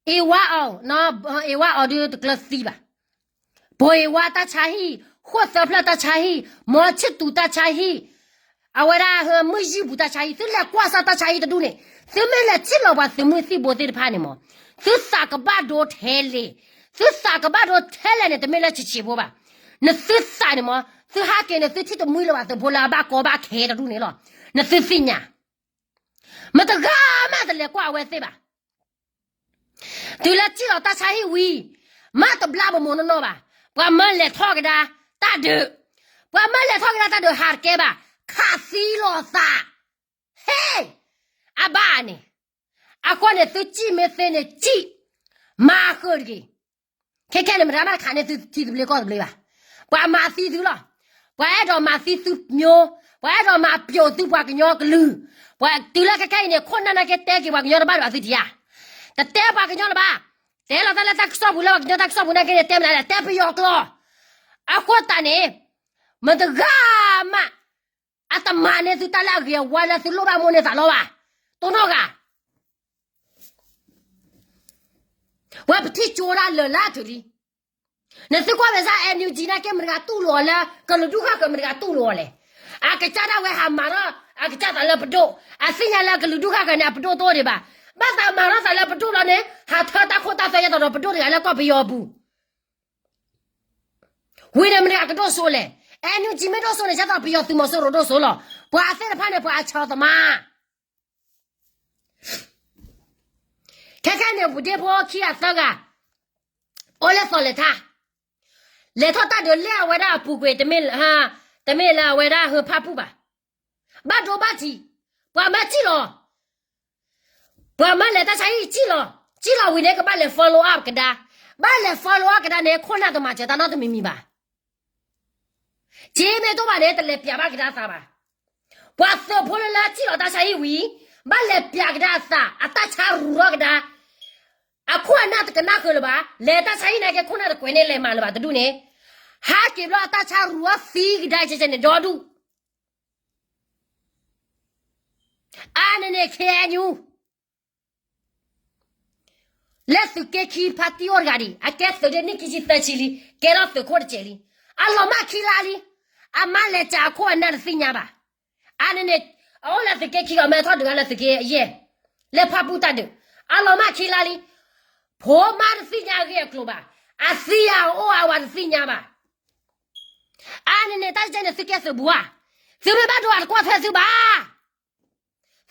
အ့ဝါအီၤ, အ့ဝါအီၤဒုတကျၢၤသံဘၣ်, ဘိၣ်အ့ဝါတၢ်ဆါဟံၣ်, ဃိၣ်သၢဖျၢၣ်တၢ်ဆါဟံၣ်, မီၤဆံၣ်တူၤတၢ်ဆါဟံၣ်, အဝဲဒၣ်မုၢ်ယံၢ်ပူၤတၢ်ဆါဟံၣ်, သုလဲၤကွၢ်စၢ်တၢ်ဆါဟံၣ်တဒူၣ်န့ၣ်, သုမ့ၢ်လဲၤထံၣ်လီၤပှၤသုးမုၢ်သံၣ်ဘိသ့ၣ်တဖၣ်န့ၣ်မး, သုသးကဘၣ်ဒိထဲလဲၣ်, သုသးကဘၣ်ဒိထဲလဲၣ်န့ၣ် တမ့ၢ်လၢဆံးဆံးဖိဘၣ်, နသုသးန့ၣ်မး, သုဟးက့ၤန့ၣ် သုထံၣ်တမှံလၢၤဘၣ်သုးဖိလၢအဘၣ်ကီဘၣ်ခဲတဒူၣ်န့ၣ်လီၤ, နသုသ့ၣ်ညါ, မတဂၤမးတလဲၤကွၢ်အဝဲသ့ၣ်ဘၣ် တုၤလၢစံၣ်လီၤတၢ်ဆါဟံၣ်ဝံၤ, မ့ၢ်တဘျါမိၢ်မိၢ်နီၢ်နီၢ်ဘၣ်, ပှၤမၢလဲၤထီၣ်ကဒါတၢ်ဒုး, ပှၤမၢလဲၤထီၣ်ကဒါတၢ်ဒုး ဟးတကဲဘၣ်, ခးသံလီၤသး, ဟ့ၣ်, အဘၣ်န့ၣ်, အဃိန့ၣ် သုစံၣ်မ့ၢ်သ့န့ၣ်စံၣ်, မၤဃုာ်တက့ၢ်, ခဲခဲန့ၣ် မတၤမးတခးန့ၢ်သုထံသဘျ့ကီၢ်သဘျ့ဘၣ်, ပှၤမၤသံသုလီၤ, ပှၤအဲၣ်ဒိးမၤသံသုမျိုး, ပှၤအဲၣ်ဒိးမၤပျိာ်သုပှၤကညီကလုာ်, ပှၤတုၤလၢခဲခဲအံၤန့ၣ် ခိၣ်နၢ်နာ်က့တဲက့ၤပှၤကညီတဘၣ်ဒံးဘၣ်သုထံဧါ, တတဲပှၤကညီလၢၤဘၣ်, တဲလီၤတၢ်လၢတၢ်ကစီၣ်ပူၤလၢပှၤကညီတၢ်ကစီၣ်ပူၤနာ်က့န့ၣ် တဲမနုၤလဲၣ် တဲပယီၤကျိာ်, အဃိသတးန့ၣ်, မတဂၤမး အတမၤန့ၢ်သုတၢ်လၢအဂ့ၤအဝါလၢသုလိၣ်ဘၣ်မိၢ်န့ၢ်သးလီၤဘၣ်, တိၢ်နီၣ်ဂၤ ဝဲပထံၣ်ကၠိဒၣ်လၢာ်လၢအထုးလံ, နသုကွၢ်ဝဲစ့ၢ် NUG နာ်က့ မတဂၤတူၢ်လိာ်အီၤလၢ ကလုာ်ဒူၣ်ဃၣ်ဃၢၤ မတဂၤတူၢ်လိာ်အီၤလဲၣ်, အကစၢ်ဒၣ်ဝဲဟးမၤထီၣ် အကစၢ်သးလၢပဒိၣ်, အသ့ၣ်ညါလၢကလုာ်ဒူၣ်ဃၣ်ဃၢၤန့ၣ် အပဒိၣ်တအိၣ်ဒံးဘၣ်, ဘၣ်သးမၤထီၣ်သးလၢပဒိၣ်လီၤန့ၣ် ဟးထၢတၢ်ခိၣ်တၢ်သွဲယဲၢ်သးဒီးပဒိၣ်တဂၤလၢကီၢ်ပယီၤအပူၤ ဝံၤန့ၣ်မတၤကဒိၣ်စိလဲၣ်, NUG မ့ၢ်ဒိၣ်စိန့ၣ် ကဲသိးပယီၤသုးမီၤစိရိၤဒိၣ်စိလီၤ, ပှၤသ့ၣ်တဖၣ်န့ၣ် ပှၤအဆီသမါ, ခဲခဲန့ၣ် ပူၤဒ့ဖိခံဂၤသၢဂၤ, အိၣ်လၢသီလဲၤထါ, လဲၤထီၣ်တၢ်ဒုးလဲၢ်အဝဲဒၣ်အပူၤကွံာ်, တမ့ၢ်လၢအဝဲဒၣ်ဟၢဖၣ်ပူၣ်ဘၣ်, ဘၣ်ဒိဘၣ်ထံး, ပှၤမၢစံၣ်လီၤ ပှၤမၢလဲၤတၢ်ဆါဟံၣ်စံၣ်လီၤ, စံၣ်လီၤဝံၤန့ၣ် ကဘၣ်လဲၤ follow up ကဒါ, ဘၣ်လဲၤ follow up ကဒါန့ၣ် ခိၣ်နၢ်တမၤစၢၤတၢ်နီတမံၤမံၤဘၣ်, က့မ့ၢ်တအိၣ်ဘၣ်န့ၣ် တလဲၤပျးဘၣ်ကဒါအသးဘၣ်, ပှၤသုးဖိလၢလၢစံၣ်လီၤတၢ်ဆါဟံၣ်ဝံၤ, ဘၣ်လဲၤပျးကဒါအသး အတၢ်ဆါရူၤထီၣ်ကဒါ, အခိၣ်အနၢ်တကနၣ်ဃုာ်လၢၤဘၣ်, လဲၤတၢ်ဆါဟံၣ်နာ်က့ ခိၣ်နၢ်တကွဲးန့ၢ်လဲၤမၤလၢၤဘၣ်တဒူၣ်န့ၣ်, ဟးက့ၤဘျီအတၢ်ဆါရူၤထီၣ်သံကဒါကဲကဲန့ၣ်ဒီဒူၣ် အါန့ၣ်န့ၣ် ခ့ၣ်အဲၣ်ယူၣ် လၢသုးက့ခံဖါတံၢ်အိၣ်တဂၤဒံး အကဲသုးဒ့နံၣ်ခံဆံသၢဆံလံ, ကဲထီၣ်သုးခိၣ်တစဲးလံ, အလီၤမၢ်ခံလါလံ, အမါလဲၤစးအခိၣ်အနၢ်တသ့ၣ်ညါဘၣ်. အါန့ၣ်န့ၣ် အအိၣ်လၢသုးက့ခံဂီၤ မ့ၢ်ထီၣ်ဒုးဂၤလၢသုးက့ယဲၢ်, လၢဖၣ်ပူၣ်တၢ်ဒုး, အလီၤမၢ်ခံလါလံ, ဖိမါတသ့ၣ်ညါအဂ့ၢ်အကျိၤဘၣ်, အသံအအိၣ်အဝၤတသ့ၣ်ညါဘၣ်. အါန့ၣ်န့ၣ် တၢ်ကဲန့ၣ် သုကဲသုးဘူးဧါ, သုမ့ၢ်ဘၣ်ဒိအတကွၢ်ထွဲသုဘၣ်.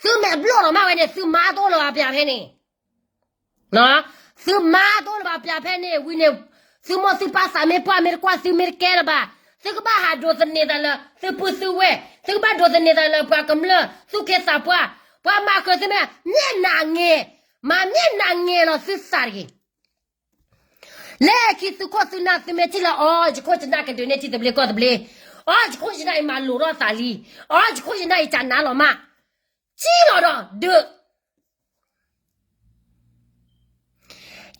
သုမ့ၢ်ဘျီၣ်လီၤမၢ်ဝဲန့ၣ် သုမါတအိၣ်လၢၤဘၣ်ပျၢၤဖဲန့ၣ်, သုမါတအိၣ်လၢၤဘၣ်ပျၢၤဖဲန့ၣ်ဝံၤန့ၣ်, သုမိၢ်သုပၢ်သးမ့ၢ်ပှၢ်မ့ၢ်တကွၢ်သုမ့ၢ်တကဲလၢၤဘၣ်, သုကဘၣ်ဟးဒိးသန့ၤသးလၢ သုပုၢ်သုဝဲၢ်, သုကဘၣ်ဒိးသန့ၤသးလၢပှၤကမျၢၢ် သူၣ်က့သးပှၢ်, ပှၤမၤဃုာ်သုမ့ၢ် မ့ၢ်နၤငဲၤ, မၤမ့ၢ်နၤငဲၤလီၤသုသးတဂ့ၤ. လၢခံသုးခိၣ်သုးနၢ်သုမ့ၢ်ထံၣ်လၢ အီ ယခိၣ်ယနၢ်ကဒုးန့ၢ်ထံသဘျ့ကီၢ်သဘျ့, အီ ယခိၣ်ယနၢ်အံၤမၤလိာ်ထီၣ်သးလံ, အီ ယခိၣ်ယနၢ်အံၤကနၣ်လီၤမၢ်, စံၣ်လီၤဒီးဒုး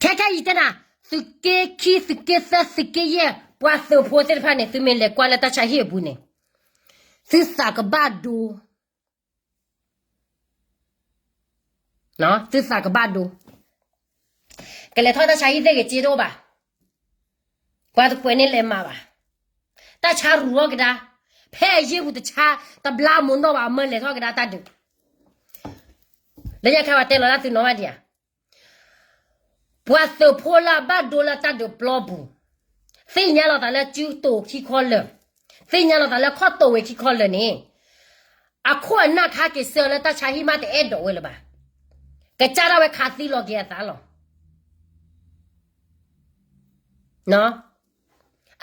ခဲခဲအံၤတဲနၤ, သုးက့ခံ သုးက့သၢ သုးက့ယဲၢ် ပှၤသုးဖိသ့ၣ်တဖၣ်န့ၣ် သုမ့ၢ်လဲၤကွၢ်လၢတၢ်ဆါဟံၣ်အပူၤန့ၣ်, သုသးကဘၣ်ဒိ, သုသးကဘၣ်ဒိ, ကလဲၤထီၣ်တၢ်ဆါဟံၣ်သ့ၣ်ဂ့ၤစ့တအိၣ်ဘၣ်, ပှၤတပှဲၤန့ၣ်လဲၤမၤဘၣ်, တၢ်ဆါရူၤထီၣ်ကဒါ, ဖဲအယ့ၢ်ပူၤတဆါ တဘျါမိၢ်နီၣ်ဘၣ် အမၢလဲၤထီၣ်ကဒါတၢ်ဒုး လၢညါခါပှၤတဲလီၤတၢ်သုနီၣ်ဘၣ်ဒံးဧါ, ပှၤသုးဖိလၢအဘၣ်ဒိလၢတၢ်ဒုးပျီပူၤ, သ့ၣ်ညါလီၤသးလၢစုတိၤခံခီလၢာ်, သ့ၣ်ညါလီၤသးလၢခီၣ်တိၤဝဲခံခီလၢာ်န့ၣ်, အခိၣ်အနၢ်ခါက့ၤဆၢလၢတၢ်ဆါဟံၣ်မးတအဲၣ်ဒိးဝဲလၢၤဘၣ်, ကစၢ်ဒၣ်ဝဲခးသံလီၤက့ၤအသးလီၤ.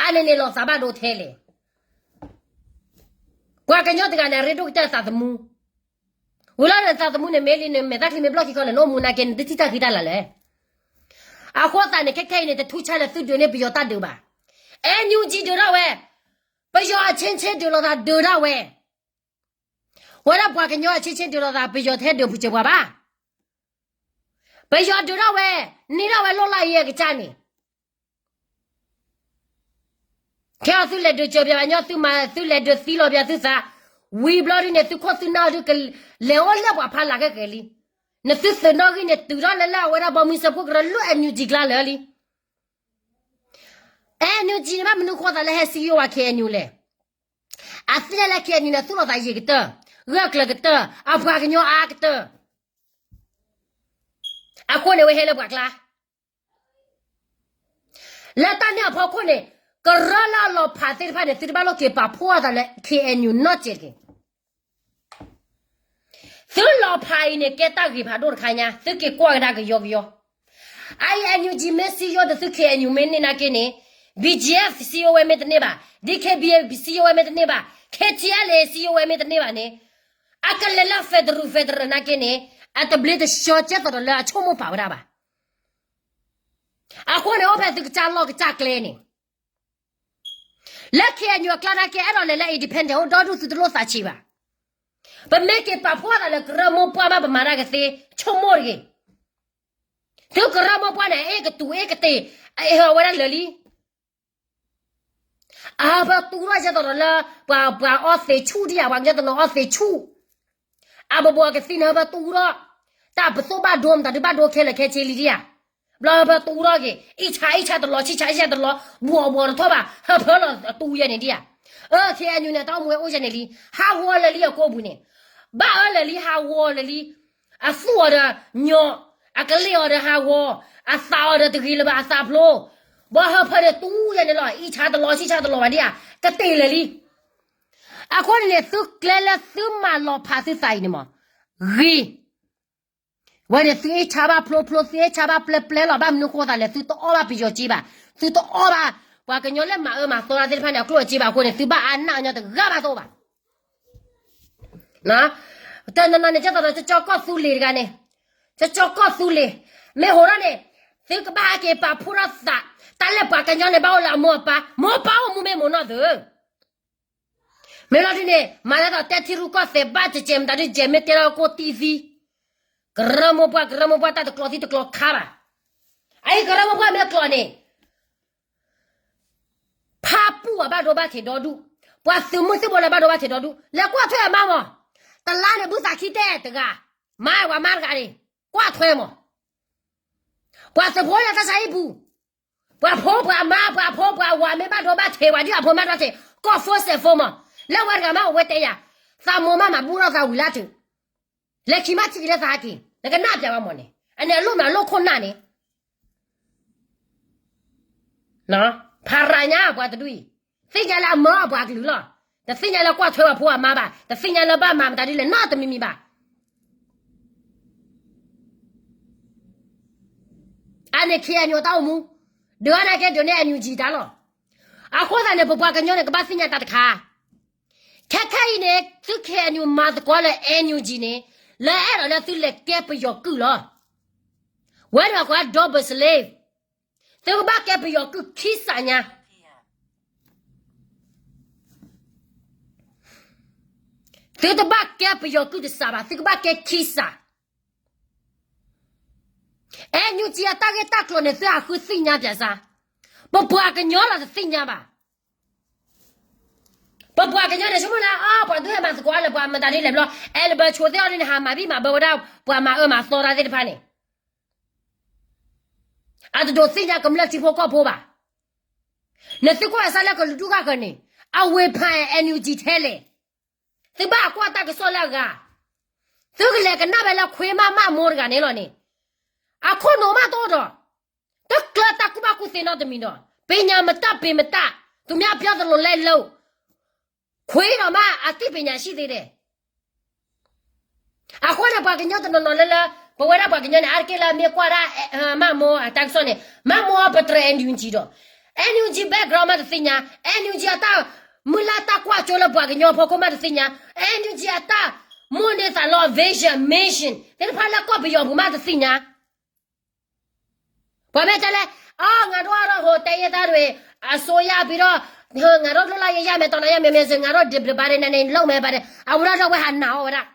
အါန့ၣ်န့ၣ်လီၤသးဘၣ်ဒိထဲလဲၣ်. ပှၤကညီတဂၤန့ၣ် အရ့ဒိၣ်ကတၢၢ်သးသမူ, ဝံၤလီၤန့ၣ်သးသမူန့ၣ် မ့ၢ်လံန့ၣ် မဲာ်သၣ်ချံမ့ၢ်ဘျီၣ်ခံခီန့ၣ် နအိၣ်မူနာ်က့န့ၣ် တထံၣ်တၢ်ဃံတၢ်လၤလဲၣ်. အဃိသတးန့ၣ် ခဲခဲအံၤန့ၣ် တထူးဆါလၢသုဒုးန့ၢ်ပယီၤတၢ်ဒုးဘၣ်. အဲၣ်ယူၣ်ကၠံ ဒုးထီၣ်ဝဲ, ပယီၤအဆ့ဆ့ဒုးလိာ်သးဒုးထီၣ်ဝဲ, ဝဲဒၣ်ပှၤကညီအဆ့ဆ့ဒုးလိာ်သး ပယီၤတဟဲဒုးပူၤစၢၤပှၤဘၣ်. ပယီၤဒုးထီၣ်ဝဲ, န့ၢ်ထီၣ်ဝဲလိၣ်လၢအံၤအကစၢ်န့ၣ် ခဲအံၤသုလဲၤဒုးစၢၤပှၤကညီ သုမၤသုလဲၤဒုးသံလီၤပှၤသုသး, ဝံၤဘျီဒုန့ၣ် သုခိၣ်သုနၢ်ဒုးက လဲၤအိၣ်လၢပှၤဖးလၢ်ခဲက့ၤလံ. နသုသုးနီၣ်ဂံၢ်န့ၣ် တုၤထီၣ်လၢလၢအဝဲဒၣ်ဘီမုၢ်စၢဖှိၣ်ကရၢလၢ NUG ကျါလၢာ်လံ. NUG န့ၣ် ဘၣ်မနုၤဃိသးလၢဟဲစံယိၣ်ဝဲ KNU လဲၣ်. အသ့ၣ်ညါလၢ KNU န့ၣ် သူၣ်လီၤသးယံာ်ကတၢၢ်, ဂၢၢ်ကျၢၤကတၢၢ်, အပှၤကညီအါကတၢၢ်. အဃိန့ၣ် ဝဲဟဲလၢပှၤကျါ လၢတၢ်န့ၣ်အဖီခိၣ်န့ၣ် ကရၢလၢအလီၤဖးသ့ၣ်တဖၣ်န့ၣ် သုတဘၣ်လိၣ်က့ၤပာ်ဖှိၣ်အသးလၢ KNU နီတစဲးတဂ့ၤ. သုလီၤဖးအံၤန့ၣ် ကဲတၢ်ဂ့ၤဖးဒိၣ်တခါညါ သုက့ၤကွၢ်ကဒါကယီကယီ. အအံၤ NUG မ့ၢ်စံယိၣ်ဒီးသု KNU မ့ၢ်န့ၢ်နာ်က့န့ၣ် BGF စံယိၣ်ဝဲမ့ၢ်တန့ၢ်ဘၣ်, DKBA စံယိၣ်ဝဲမ့ၢ်တန့ၢ်ဘၣ်, KTLA စံယိၣ်ဝဲမ့ၢ်တန့ၢ်ဘၣ်န့ၣ် အကလဲၤလၢ federal federal နာ်က့န့ၣ် အတဘျ့တဆှီကဲသိးဒီးလၢအဆိကမိၣ်ပာ်ဝဲဒၣ်ဘၣ်. အဃိန့ၣ် အိၣ်ဖဲသုကစၢ်လီၢ်ကစၢ်ကျဲန့ၣ် လၢ KNU အကျါနာ်က့ အဲၣ်ဒိးလဲၤလၢ independent အိၣ်ဒီဒူၣ် သုတလိၣ်သးဆံးဘၣ်. ပမ့ၢ်က့ၤပာ်ဖှိၣ်သးလၢကရၢမိၢ်ပှၢ်မး ပမၤတၢ်ကသ့ ဆိကမိၣ်တဂ့ၤ. သုကရၢမိၢ်ပှၢ်န့ၣ် အ့ၣ်ကတူးအ့ၣ်ကတ့ၢ် အအ့ၣ်ဟၢဝဲဒၣ်လၢာ်လံ. အဟၢဖၢတူထီၣ်ကဲသိးဒီးလၢ ပှၤပှၤအီသံးဆူၣ်ဒံးဧါ, ပှၤကညီတနီၤအီသံးဆူၣ် အဘိဘိကသံၣ်န့ၣ် ဟၢဖၢတူထီၣ်, တၢ်ပသိၣ်ဘၣ်ဒိမတၤဒုးဘၣ်ဒိခဲလၢာ်ခဲဆ့လံဒံးဧါ. ဘျီဟၢဖၢတူထီၣ်က့ၤ အ့ၣ်ဆါအ့ၣ်ဆါတလီၤ ဆံၣ်ဆါအ့ၣ်ဆါတလီၤ ဘှီးဘှီးတထီၣ်ဘၣ် ဟၢဖၢလီၤအတူယဲၢ်န့ၣ်ဒံးဧါ. အၢ KNU န့ၣ် တၢ်အိၣ်မူဝဲအိၣ်ယဲၢ်န့ၣ်လံ, ဟးဂီၤလၢာ်လံအကိးပူၤန့ၣ်, ဘၣ်အၢလၢာ်လံ ဟးဂီၤလၢာ်လံ, အသူၣ်အီၤဒီးညီ, အကလ့ၢ်အီၤဒီးဟးဂီၤ, အသးအီၤဒီးတဂ့ၤလၢၤဘၣ် အသးဖျိ, ဘျီဟၢဖၢန့ၣ်တူယဲၢ်န့ၣ်လီၤ အ့ၣ်ဆါတလီၤ ဆံၣ်ဆါတလီၤဘၣ်ဒံးဧါ, ကတ့ၢ်လၢာ်လံ. အဃိန့ၣ်န့ၣ် သုကျဲလၢသုမၤလီၤဖးသုသးအံၤန့ၣ်မး, ဂ့ၤ, ဝဲန့ၣ်သုအ့ၣ်ဆါဘၣ်ဖျိဖျိ သုအ့ၣ်ဆါဘၣ်ပျဲပျဲလီၤ ဘၣ်မနုၤဃိသးလဲၣ် သုတအီၣ်ဘၣ်ပယီၤစ့ဘၣ်, သုတအီၣ်ဘၣ် ပှၤကညီလၢမၤအၢမၤသီတၢ်သ့ၣ်တဖၣ်န့ၣ် အကျိၣ်အစ့ဘၣ်အဃိန့ၣ် သုဘၣ်အါနးအညီတဂၤဘၣ်တအိၣ်ဘၣ်. တနီၤနီၤန့ၣ် ကဲသိးဒီးကၠီကီၢ်သူလ့ၤတဂၤန့ၣ်, ကၠီကီၢ်သူလ့ၤ, မ့ၢ်ဟိးထီၣ်န့ၣ်, သုကဘၣ်ဟဲက့ၤပာ်ဖှိၣ်ထီၣ်သး, တၢ်လၢပှၤကညီန့ၣ် ဘၣ်အိၣ်လၢအမိၢ်အပၢ်, မိၢ်ပၢ်အိၣ်မူမ့ၢ်မိၢ်နီၢ်သု မ့ၢ်လီၤဒ်န့ၣ် မၤလၢသီးတဲထံရူၢ်ကီၢ်သဲးဘၣ်ကဲကဲမတၤဒုးကဲမ့ၢ်တဲထီၣ်ကိၢ်တံၢ်သံ, ကရၢမိၢ်ပှၢ် ကရၢမိၢ်ပှၢ်တၢ်တကျိးသံတကျိးခါဘၣ်. အအံၤကရၢမိၢ်ပှၢ်မ့ၢ်ကျိးန့ၣ် ဖၣ်ပူၣ်အဘၣ်ဒိဘၣ်ထံးဒီဒူၣ်, ပှၤသုးမုၢ်သံၣ်ဘိလၢဘၣ်ဒိဘၣ်ထံးဒီဒူၣ် လဲၤကွၢ်ထွဲအမါမး, တလါန့ၣ်ဘုသးခံတဲတဂၤ, မါပှၤမါတဂၤန့ၣ်, ကွၢ်ထွဲမး, ပှၤသုးဖိလၢတၢ်ဆါဟံၣ်ပူၤ, ပှၤဖိပှၤမါ ပှၤဖိပှၤဝၤ မ့ၢ်ဘၣ်ဒိဘၣ်ထံး ပှၤဒုၣ်အဖိမါဒီးထံး ကီၢ်ဖိစဲးဖိမး, လၢဝဲတဂၤမး အဝဲတဲယၤ, သးမိၢ်မးမၤဘူၣ်ထီၣ်သးဝံၤလၢတုၤ, လဲၤခံမးထံက့ၤလၢသးဟဲက့ၤ နကနၣ်ပျးဝဲမးန့ၣ် အန့ၣ်အလိၣ်မးလိၣ်ခိၣ်နၢ်န့ၣ် ဖးရၤညါပှၤတဒူၣ်အံၤ, သ့ၣ်ညါလၢအမၢအပှၤကလုာ်လီၤ, တသ့ၣ်ညါလၢကွၢ်ထွဲပှၤဖိအမါဘၣ်, တသ့ၣ်ညါလၢဘၣ်မၤမတၤဒ်လဲၣ်နီတမံၤမံၤဘၣ်. အန့ၣ် ခ့ၣ်အဲၣ်ယူၣ် တၢ်အိၣ်မူ, ဒုးအါန့ၢ်ကဲဒုးန့ၢ် အန်ယူၣ်ကၠံ တၢ်လီၤ. အဃိသတးန့ၣ် ပပှၤကညီန့ၣ် ကဘၣ်သ့ၣ်ညါတၢ်တခါ, ခဲခဲအံၤန့ၣ် သု ခ့ၣ်အဲၣ်ယူၣ် မၤသကိးလၢ အန်ယူၣ်ကၠံ န့ၣ်, လၢအဲၣ်ဒိးလၢသုလဲၤကဲပယီၤကုၢ်လီၤ. ဝဲဒၣ်ကိး double slave, သုကဘၣ်ကဲပယီၤကုၢ်ခံစးညါ သုတဘၣ်ကဲပယီၤကုၢ်တစးဘၣ်, သုကဘၣ်ကဲခံစး. အဲၣ်ယူၣ်ကၠံ အတၢ်ဂ့ၢ်တၢ်ကျိၤန့ၣ် သုဟးဃုသ့ၣ်ညါပၠးစၢ်, ပပှၤကညီလီၤတသ့ၣ်ညါဘၣ်. ပပှၤကညီန့ၣ် ဆိကမိၣ်လၢ အ ပှၤဒုးဟဲမၤသကိးလၢပှၤမတၤဒ်လဲၣ်ဘျီ, အဲၣ်လၢဘၢဆိသ့ၣ်အီၤဒ်န့ၣ် ဟးမၤဘံၣ်မၤဘၢဝဲဒၣ် ပှၤမၤအၢမၤသီတၢ်သ့ၣ်တဖၣ်န့ၣ် အတဒိးသ့ၣ်ညါကမျၢၢ်ထံဖိကီၢ်ဖိဘၣ်. နသုကွၢ်စၢ်လၢကလုာ်ဒူၣ်ဂၤကန့ၣ်, အဝ့ၢ်ဖး အဲၣ်ယူၣ်ကၠံ ထဲလဲၣ်, သုဘၣ်ကွၢ်တၢ်ကစီၣ်လၢအဂၤ, သုကလဲၤကနၣ်ဝဲလၢခွ့မးမးမိၢ်တဂၤန့ၣ်လီၤန့ၣ်, အခိၣ်နူာ်မးတအိၣ်ဒီး, တကျၢၤတၢ်ကူၣ်ဘၣ်ကူၣ်သ့နီတမံၤဒီး, ပညၣ်မတၢ်ပ့ၤမတၢ်, သူများပြောသလိုလိုက်လုပ်, ခွ့ဒီးမး အသိပညာရှိသေးတယ်. အဃိန့ၣ် ပှၤကညီတနီၤနီၤလၢလၢ ပဝဲဒၣ်ပှၤကညီန့ၣ် အါတက့ၢ်လၢမ့ၢ်ကွၢ်ဒၣ် မးမိၢ်အတၢ်ကစီၣ်န့ၣ် မးမိၢ်အပတြၢၤ အန်ယူၣ်ကၠံ ဒီး အန်ယူၣ်ကၠံ background မးတသ့ၣ်ညါ, အန်ယူၣ်ကၠံ အတၢ်မုၢ်လၢ်တၢ်ကွၢ်ကၠိလၢပှၤကညီအဖီခိၣ်မးတသ့ၣ်ညါ, အန်ယူၣ်ကၠံ အတၢ်မိၣ်န့ၢ်သးလီ vision mission သ့ၣ်တဖၣ်လၢကီၢ်ပယီၤပူၤမးတသ့ၣ်ညါ. ပှၤမ့ၢ်တဲလၢ အ ငါတို့ကတော့ ဟို တိုင်းရင်းသားတွေ အစိုးရပြီးတော့ ငါတို့လွတ်လပ်ရေးရမယ် တော်လှန်ရေးရမယ်ဆို ငါတို့ဒီ ဒီ ဒီ ဘာတွေနဲ့ လုပ်မယ် ဘာတွေ အဝဲဒၣ်ဒီးဝဲဟးနာ်အီၤဝဲဒၣ်.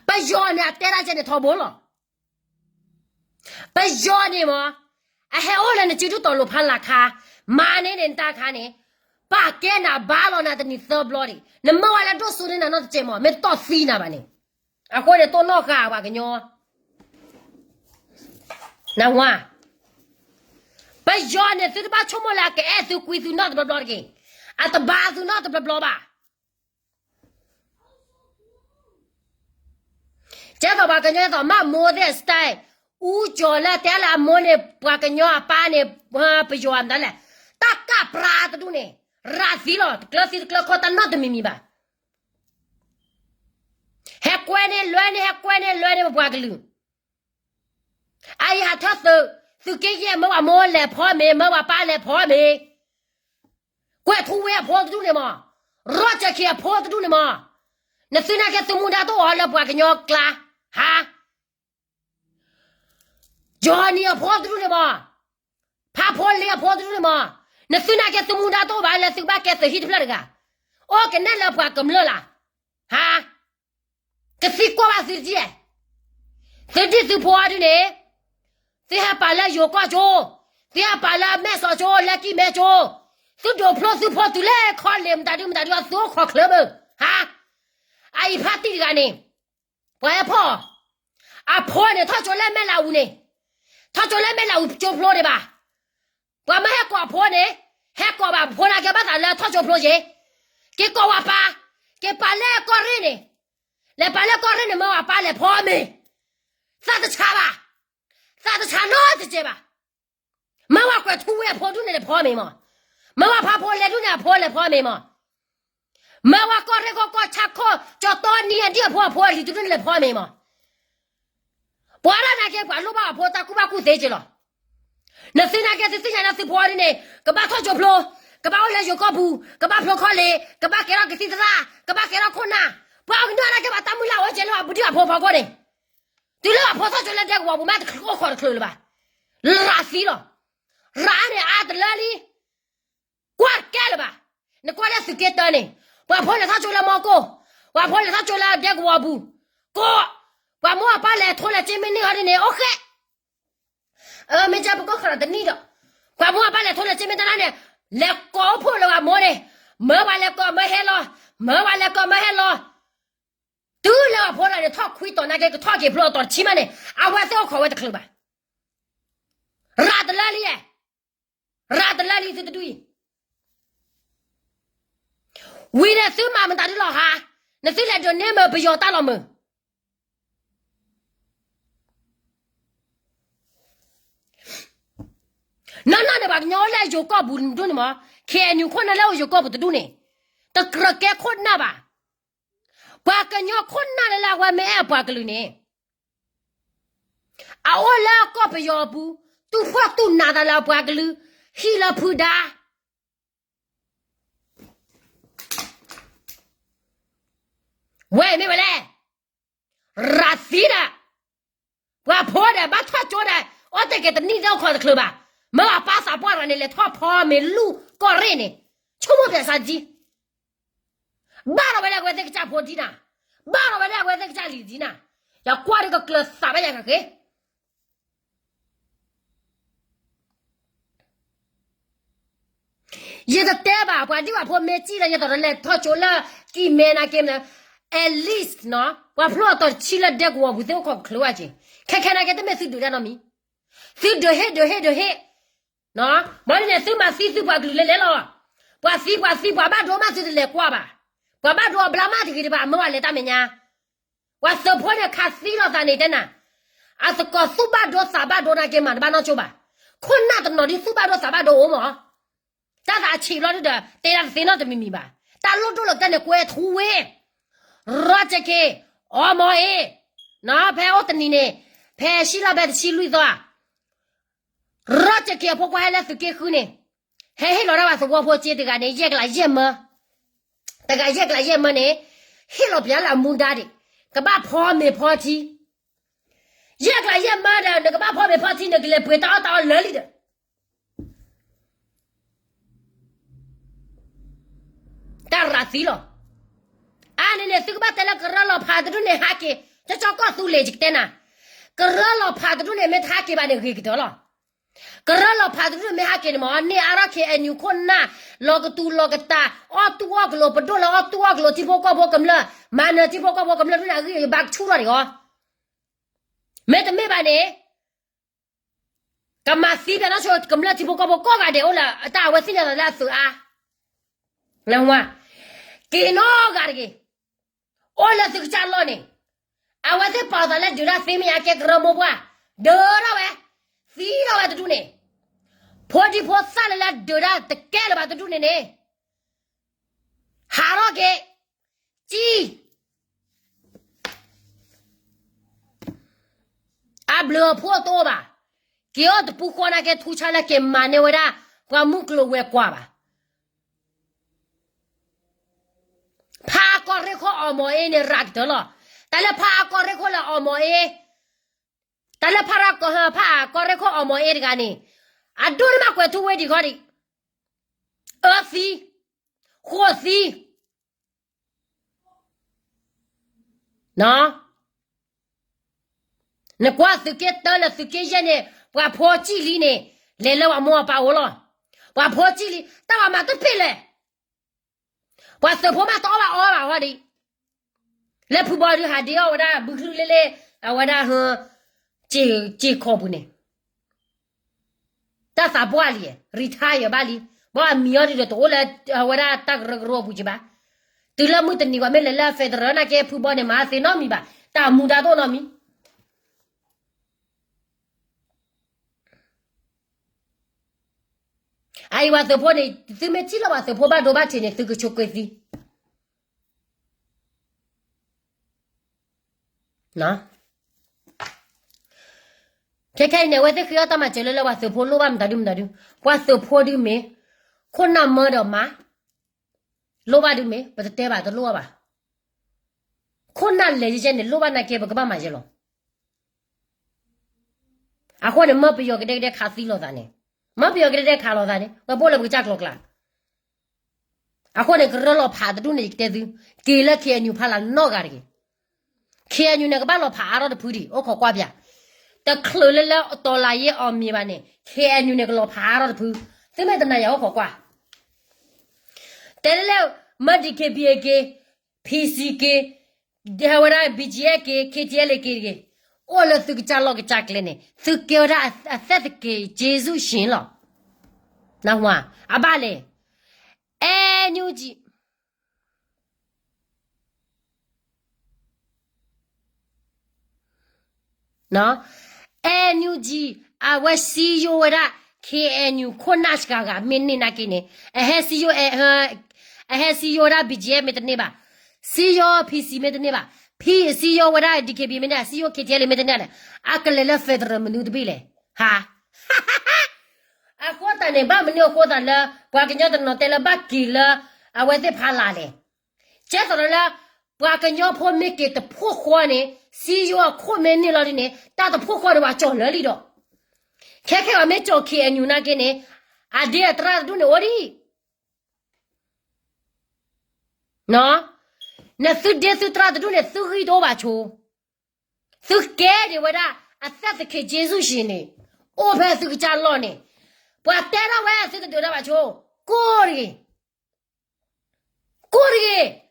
ပယီၤန့ၣ် အတဲဒၣ်ကဲန့ၣ်ထီဘိလီၤ. ပယီၤန့ၣ်မး အဟဲအိၣ်လၢနစုဒုၣ်တီၤလိာ်ဖးလၢ်ခါ, မၤန့ၢ်န့ၣ်နတၢ်ခါန့ၣ်, ပာ်ကဲနၤဘါလီၤနၤတနံၤသၢဘျီဒံး, နမၢဝဲလၢဒိၣ်စိန့ၢ်နၤနီတစဲးမး မ့ၢ်တတီၢ်သံနၤဘၣ်န့ၣ်. အဃိန့ၣ် တိၢ်နီၣ်ဃာ်ပှၤကညီ နဝါ, ပယီၤန့ၣ်သုတဘၣ်ဆိကမိၣ်လၢအကအဲၣ်သုကွံသုနီတဘျီဘျီတဂ့ၤ, အတဘါသုနီတဘျီဘျီဘၣ်. ကဲသိးပှၤကညီသိး မးမိၢ်သ့ၣ် style, အူကၠီၤလၢတဲလၢအမိၢ်န့ၣ် ပှၤကညီအပၢ်န့ၣ် ပယီၤမတၤလဲၣ်, တၢ်ကၢ်ပြးတဒူၣ်န့ၣ် ရၤသံလီၤ တကျၢၤသံတကျၢၤခီၣ်တၢ်နီတမံၤမံၤဘၣ်. ဟဲကွဲန့ၢ်လွဲန့ၢ် ဟဲကွဲန့ၢ်လွဲန့ၢ်ပပှၤကလုာ် အအံၤဟးထၢသုး, သုးက့ယဲၢ် မၢပှၤမိၢ်လဲၤဖီမ့ၤ မၢပှၤပၢ်လဲၤဖီမ့ၤ, ကွဲးထူဝ့အဖိတဒူၣ်န့ၣ်မး, ရီၣ်ကၠၢၣ်ခံအဖိတဒူၣ်န့ၣ်မး, နသုနာ်က့သုမူဒါတအိၣ်အီၤလၢပှၤကညီကျါ, ဟါ, ကၠီနံၤအဖိတဒူၣ်န့ၣ်မး, ဖးဖိလ့အဖိတဒူၣ်န့ၣ်မး, နသုနာ်က့သုမူဒါတအိၣ်ဘၣ်လၢသုကဘၣ်ကဲသုးဟံၣ်တဖျၢၣ်တဂၤ, အိၣ်ကနဲၣ်လၢပှၤကမျၢၢ်လၢ, ဟါ ကသံကွၢ်ဘၣ်သုတဒ်, သုဒ်သုဖိအီၤဒ်န့ၣ်, သုဟဲပာ်လၢယိၤကီၢ်ကၠိ, သုဟဲပာ်လၢမဲၢ်စီၤကၠိ လၢကံၢ်မဲကၠိ, သုဒိးဖျိသုဖိတုၤလၢခီလ့ၣ်မတၤဒုမတၤဒုအသုအိၣ်ခိးချၢဘၢ, ဟါ, အအံၤဖါတံၢ်တဂၤန့ၣ်, ပှၤဟဲဖီၣ်, အဖိန့ၣ် ထီၣ်ကၠိလၢမဲၢ်လးအူန့ၣ်, ထီၣ်ကၠိလၢမဲၢ်လးအူကၠိဖျိဒံးဘၣ်. ပှၤမ့ၢ်ဟဲကိးအဖိန့ၣ်, ဟဲကိးဘၣ်အဖိနာ်က့ဘၣ်သးလၢထီၣ်ကၠိဖျိက့ၤ, က့ၤကိးဝဲပၢ်, က့ၤပာ်လၢကီၢ်ရ့ၣ်န့ၣ်, လဲၤပာ်လၢကီၢ်ရ့ၣ်န့ၣ် မၢပှၤပၢ်လဲၤဖီမ့ၤ, သးတဆါဘၣ်, သးတဆါနီတစဲးဘၣ်. မၢပှၤကွဲးထူဝ့အဖိဒူၣ်န့ၣ်လဲၤဖီမ့ၤမး, မၢပှၤဖးဖိလဲၤဒူၣ်န့ၣ်အဖိလဲၤဖီမ့ၤမး, မၢပှၤကီၢ်ရ့ၣ်ကီၢ်ကီၢ်ဆၣ်ခိၣ် ကၠီတီနံၤအဒံၣ်အဖိအဖိအလံၤတဒူၣ်န့ၣ်လဲၤဖီမ့ၤမး. ပှၤဒၣ်နာ်က့ပှၤလိၣ်ဘၣ်အဖိတၢ်ကူၣ်ဘၣ်ကူၣ်သ့က့ၤလီၤ. နသုနာ်က့သုသ့ၣ်ညါလၢသုဖိဒ်န့ၣ် ကဘၣ်ထီၣ်ကၠိဖျိ, ကဘၣ်အိၣ်လၢယိၤကီၢ်ပူၤ, ကဘၣ်ဖျိခီလ့ၣ်, ကဘၣ်ကဲထီၣ်ကသံၣ်သရၣ်, ကဘၣ်ကဲထီၣ်ခိၣ်နၢ်, ပှၤကညီနာ်က့ပှၤတၢ်မုၢ်လၢ်အိၣ်ကဲလၢပှၤဒုၣ်အဖိဖီခိၣ်န့ၣ်, တုၤလၢပှၤဖိထီၣ်ကၠိလၢဒဲကဝီၤပူၤမးတအိၣ်ခိးတချုးလၢၤဘၣ်. ရၤသံလီၤ. ရၤန့ၣ်အါတလၢလံ. ကွၢ်တကဲလၢၤဘၣ်. နကွၢ်လၢသုးက့တၢန့ၣ်, ပှၤဖိလဲၤထီၣ်ကၠိလၢမီကိၢ်, ပှၤဖိလဲၤထီၣ်ကၠိလၢဒဲကဝီၤပူၤ, ကိး, ပှၤမိၢ်အပၢ်လဲၤထိလဲၤက့မ့ၢ်န့ၢ်ဟီဒ်န့ၣ် အိၣ်ဃဲ, မ့ၢ်ကပကီၢ်ခရးတနံၣ်ဒီး, ပှၤမိၢ်အပၢ်လဲၤထိလဲၤက့မ့ၢ်တၢ်န့ၣ်, လဲၤကိးအိၣ်ဖှိၣ်လၢပှၤမိၢ်န့ၣ်, မၢပှၤလဲၤကိးမၢဟဲလီၤ, မၢပှၤလဲၤကိးမၢဟဲလီၤ. တုၤလၢအဖိလၢန့ၣ်ထီၣ်ခွံတီၤနာ်က့ ကထီၣ်က့ၤဖျိအတီၤတဆံမးန့ၣ် အဝဲသ့ၣ်အိၣ်ခိးဝဲတချုးဘၣ်. ရၤတလၢလံ, ရၤတလၢလံသုတဒူၣ်အံၤ. ဝံၤန့ၣ်သုမၤမတၤဒုလီၤဟါ, နသုလဲၤဒိးန့ၢ်မုာ်ပယီၤတၢ်လီၤမုာ် နီၢ်နီၢ်န့ၣ် ပှၤကညီလၢယိၤကီၢ်ပူၤတဒူၣ်န့ၣ်မး, ခ့ၣ်အဲၣ်ယူၣ်ခိၣ်နၢ်လၢအိၣ်ယိၤကီၢ်ပူၤတဒူၣ်န့ၣ်, တကြၢးကဲခိၣ်နၢ်ဘၣ်. ပှၤကညီခိၣ်နၢ်လၢလၢအဝဲမ့ၢ်အဲၣ်အပှၤကလုာ်န့ၣ်, အအိၣ်လၢကီၢ်ပယီၤအပူၤ, တူၢ်ဖှီၣ်တူၢ်နးသးလၢအပှၤကလုာ်, ဟံၣ်လၢဖုဒါ ဝဲမ့ၢ်ဝဲလဲၣ်, ရၤသံဒီး, ပှၤဖိဒီးဘၣ်ထီၣ်ကၠိဒီး, အိၣ်တ့ၢ်က့ၤတနံၣ်သ့ၣ်အိၣ်ခိးတချုးဘၣ်, မ့ၢ်ဘၣ်ပၢ်သးပှၢ်ရၤန့ၣ် လဲၤထီၣ်ဖီမ့ၤလူၢ်ကီၢ်ရ့ၣ်န့ၣ်, ဆိကမိၣ်ပျဲစၢ်ကံ ဘၣ်ဒီးဝဲဒၣ်အဝဲသ့ၣ်ကစၢ်ဖိဒံနၤ, ဘၣ်ဒီးဝဲဒၣ်အဝဲသ့ၣ်ကစၢ်လံၤဒံနၤ, ယကွၢ်ဒ်ကကျၢၤသးဘၣ်ယၤကဃ့ ယတတဲဘၣ် ပှၤဒံၣ်ပှၤဖိမ့ၢ်စံၣ်လၢယသီးဒီးလဲၤထီၣ်ကၠိလၢ ကံၢ်မဲနၤက့မနုၤ, at least နီၤ ပှၤဖျိအတီၤတဆံလၢဒဲကဝီၤပူၤသ့ၣ်အိၣ်ခိးကချုးဝဲက့ၤ, ခဲခဲနၤက့တမ့ၢ်သုဒုးတၢ်နီတမံၤ, သုဒုးဟ့ၣ်ဒုးဟ့ၣ်ဒုးဟ့ၣ်, မ်ဒ်န့ၣ်သုမၤသံသုပှၤကလုာ်လဲၤလဲၤလီၤ, ပှၤသံပှၤသံပှၤဘၣ်ဒိမးသုတလဲၤကွၢ်ဘၣ်, ပှၤဘၣ်ဒိအဘျါမးတဂ့ၤတဘၣ် အမ့ၢ်ဝဲလဲၤတၢ်မဲာ်ညါ ပှၤသုးဖိန့ၣ်ခးသံလိာ်သးန့ၣ်တဲနၤ, အသကိးသူၣ်ဘၣ်ဒိသးဘၣ်ဒိနာ်က့မၤတဘၣ်နီၢ်ကၠိဘၣ်, ခိၣ်နၢ်တနီၤဒ်သူၣ်ဘၣ်ဒိသးဘၣ်ဒိအိၣ်မး, တၢ်သးအဆံးဘျီဒုဒီး တဲဒၣ်တသ့နီတမံၤမံၤဘၣ်, တၢ်လိၣ်ဒိၣ်လိာ်ကတၢၢ်န့ၣ် ကွဲၤထူဝ့ၣ်, ရီကက့ၤ, အီမီၤအ့, ဖဲအိၣ်တနံၤန့ၣ်, ဖဲရှံလီၤဖဲတဆံလွံၢ်သီ ရီကက့ၤအဖိခွါဟဲလၢသုးက့ဃုန့ၣ်, ဟဲဟ့ၣ်လီၤဒၣ်ဝဲသဝီဖိစ့တဂၤန့ၣ် ယဲၢ်ကလးယဲၢ်မၢ, တဂၤယဲၢ်ကလးယဲၢ်မၢန့ၣ်, ဟ့ၣ်လီၤပျဲလၢအမူဒါဒံး, ကဘၣ်ဖီမ့ၤဖီထံ, ယဲၢ်ကလးယဲၢ်မၢဒီး နကဘၣ်ဖီမ့ၤဖီထံ နကလဲၤပှ့ၤတၢ်အီၣ်တၢ်အီလၢာ်လံဒီး တၢ်ရၤသံလီၤ. အါန့ၣ်န့ၣ် သုကဘၣ်တဲလၢကရၢလီၤဖးတဒူၣ်န့ၣ်ဟးက့ၤ, ကၠီကီၢ်သူလ့ၤယကတဲနၤ, ကရၢလီၤဖးတဒူၣ်န့ၣ်မ့ၢ်တဟးက့ၤဘၣ်န့ၣ်ဂ့ၤကတၢၢ်လီၤ. ကရၢလီၤဖးတဒူၣ်မ့ၢ်ဟးက့ၤန့ၣ်မ့ၢ် န့ၢ်အါထီၣ် ခ့ၣ်အဲၣ်ယူၣ် ခိၣ်နၢ်, လီၤကတူၤလီၤကတၢ်, အီၣ်တူၢ်အီၣ်ကလိာ်, ပဒိၣ်လၢအီၣ်တူၢ်အီၣ်ကလိာ်ထံဖိကီၢ်ဖိကမျၢၢ်, မၤနၢၤထံဖိကီၢ်ဖိကမျၢၢ်ဒ်န့ၣ်အဂံၢ်ဘါကဆူၣ်ထီၣ်ဒံးအီၤ, မ့တမ့ၢ်ဘၣ်န့ၣ် ကမၤသံဖဲနီၢ်ဆိ ကမျၢၢ်ထံဖိကီၢ်ဖိကိးဂၤဒဲးအိၣ်လၢတၢ်အဝဲသ့ၣ်ညါသးလၢအသုးအါ, နဝါ, က့ၤနီၢ်ဂၤတဂ့ၤ, အိၣ်လၢသုကစၢ်လီၢ်န့ၣ်, အဝဲသ့ၣ်ပာ်သးလၢဒုးတၢ်သ့မ့ၢ်အကဲကရၢမိၢ်ပှၢ်, ဒုးထီၣ်ဝဲ, သံထီၣ်ဝဲတဒူၣ်န့ၣ်, ဖိဒံဖိသၣ်လၢလၢဒုးတၢ်တကဲလၢၤဘၣ်တဒူၣ်န့ၣ်န့ၣ် ဟးထီၣ်က့ၤ, ကံၣ် အဘျုးအဖှိၣ်တအိၣ်ဘၣ်, က့ၤအိၣ်တပူၤဃီနာ်က့ထူဆါလၢက့ၤမၤန့ၢ်ဝဲဒၣ် ပှၤမုၢ်ကျိၤဝဲၤကွာ်ဘၣ်. ဖးအကီၢ်ရ့ၣ်ခိၣ်အီၣ်မီၤအ့န့ၣ် ရၤကတၢၢ်လီၤ. တၢ်လၢဖးအကီၢ်ရ့ၣ်ခိၣ်လၢအီၣ်မီၤအ့, တၢ်လၢဖးရၢကီၢ်ဟၢ ဖးအကီၢ်ရ့ၣ်ခိၣ်အီၣ်မီၤအ့တဂၤန့ၣ်, အဒိၣ်န့ၢ်မးကွဲၤထူဝ့ၢ်ဒံးခီဒံး, အၢသံ, ဃိးသံ နကွၢ်သုးက့တၢလၢသုးက့ယဲၢ်န့ၣ် ပှၤဖိစံၣ်လံန့ၣ်, လဲၤလၢပှၤမိၢ်ပၢ်အိၣ်လီၤ. ပှၤဖိစံၣ်လံ တၢ်ဘၣ်မၤတဖ့ၣ်လဲၣ်. ပှၤသုးဖိမးတအီၣ်ဘၣ်အီဘၣ်ဝဲဒံး, လၢဖုဘီဒုးဟးဒ့အီၣ်ဝဲဒၣ်ဘုချုၣ်လ့လ့, အဝဲဒၣ်ဟၢ, စ့ၢ်ခီပူၤန့ၣ် တၢ်သးပှၢ်လံ, retire ဘၣ်လံ, ဘၣ်အမံၤအီၤဒ်ဒီးတအိၣ်လၢအဝဲဒၣ်တၢ်ကရၢကရိအပူၤကဘၣ်. တုၤလၢမုၢ်တနံၤပှၤမ့ၢ်လဲၤလၢ federal နာ်က့ဖုဘီန့ၣ်မၤသ့နီတမံၤဘၣ်, တၢ်မူဒါတအိၣ်နီတမံၤ. အအံၤပှၤသုးဖိန့ၣ် သုမ့ၢ်ထံၣ်လီၤပှၤသုးဖိဘၣ်ဒိဘၣ်ထံးန့ၣ် သုကဆိးကွံာ်သံ ခဲခဲအံၤန့ၣ် အဝဲသ့ၣ်ဃ့အီၣ်တၢ်မၤစၢၤလၢလၢပှၤသုးဖိလိၣ်ဘၣ်မတၤဒုမတၤဒု, ပှၤသုးဖိဒုမ့ၢ်, ခိၣ်နၢ်မၢဒီးမၤ, လိၣ်ဘၣ်ဒုမ့ၢ် ပတတဲဘၣ်တလိၣ်ဘၣ်ဘၣ်. ခိၣ်နၢ်လဲၤယဲၢ်န့ၣ် လိၣ်ဘၣ်နာ်က့ပကဘၣ်မၤယဲၢ်လီၤ. အဃိန့ၣ် မၢပယီၤကဒဲကဒဲခးသံလိာ်သးန့ၣ်, မၢပယီၤကဒဲကဒဲခးလိာ်သးန့ၣ် ပှၤဘိၣ်လၢပကစၢ်ကျိၤကျါ အဃိန့ၣ် ကရၢလီၤဖးတဒူၣ်န့ၣ် ယကတဲသု, က့ၤလၢ ခ့ၣ်အဲၣ်ယူၣ် ဖးလၢနီၢ်ဂၤတဂ့ၤ. ခ့ၣ်အဲၣ်ယူၣ် န့ၣ် ကဘၣ်လီၤဖးအါထီၣ်တဖုဒံး အိၣ်ခိးကွၢ်ပၠး, တချုးလၢလၢတီၤလၤယ့အီၤမ့ၤဘၣ်န့ၣ် ခ့ၣ်အဲၣ်ယူၣ် န့ၣ် ကလီၤဖးအါထီၣ်တဖု, သုမ့ၢ်တနာ်ယၤအိၣ်ခိးကွၢ်, တဲလၢလၢ မၢ DKBA က့ၤ, PC က့ၤ, ဒ်ဝဲဒၣ် ဘံၣ်ကၠံၣ်အဲၣ်က့ၤ ခ့ၣ်ထံၣ်အဲၣ်လ့ၤက့ၤတဂ့ၤ, အိၣ်လၢသုကစၢ်လီၢ်ကစၢ်ကျဲန့ၣ် သုကဲဝဲဒၣ်အသဲၣ်သက့ၤက့စူၣ်ၡ့လီၤ. နၢ်ဟူဧါ, အဘၣ်လဲၣ်, အဲနူၢ်ကၠံၣ် အဲနူၢ်ကၠံၣ် အဝဲစံယိၣ်ဝဲဒၣ် ခ့ၣ်အဲၣ်ယူၣ် ခိၣ်နၢ်စှၤဂၤမ့ၢ်န့ၢ်နာ်က့န့ၣ် အဟဲစံယိၣ် အဟဲစံယိၣ်ဝဲဒၣ် ဘံၣ်ကၠံၣ်အဲၣ် မ့ၢ်တန့ၢ်ဘၣ်, စံယိၣ် ဖံစံ မ့ၢ်တန့ၢ်ဘၣ်, ဖံစံယိၣ်ဝဲဒၣ် ဒံၣ်ခ့ၣ်ဘံၣ် မ့ၢ်တန့ၢ် စံယိၣ် ခ့ၣ်ထံၣ်အဲၣ်လ့ၤ မ့ၢ်တန့ၢ်န့ၣ် အကလဲၤလၢ federal မနုၤတဘ့ၣ်လဲၣ်, ဟါ အဃိသတးန့ၣ် ဘၣ်မနုၤအဃိသတးလၢ ပှၤကညီတနီၤတဲလၢဘၣ်က့ၤလၢ အဝဲသ့ၣ်ဖးလၢ်လဲၣ်, ကဲသိးလၢ ပှၤကညီဖိမ့ၢ်က့ၤတဖှိၣ်ဃီန့ၣ် စံယိၣ်အခိၣ်မ့ၢ်န့ၢ်လီၤဒ်န့ၣ် တၢ်တဖှိၣ်ဃီန့ၣ်ပှၤကၠီၣ်လၢလံဒီး ခဲခဲအံၤမ့ၢ်ကၠီၣ် ခ့ၣ်အဲၣ်ယူၣ် နာ်က့န့ၣ် အဒ့အသရၣ်တဒူၣ်န့ၣ်အိၣ်ဒံး နသုဒ့သုသရၣ်တဒူၣ်န့ၣ် သုဂံၢ်တအိၣ်ဘၣ်ဆိ, သုကဲဒံးဝဲဒၣ် အသဲၣ်သက့ၤက့စူၣ်ၡ့န့ၣ် အိၣ်ဖဲသုကစၢ်လီၢ်န့ၣ်, ပှၤတဲထီၣ်ဝဲသုတဒုးတၢ်ဘၣ်ဆိ, ကိၢ်တဂ့ၤ, ကိၢ်တဂ့ၤ,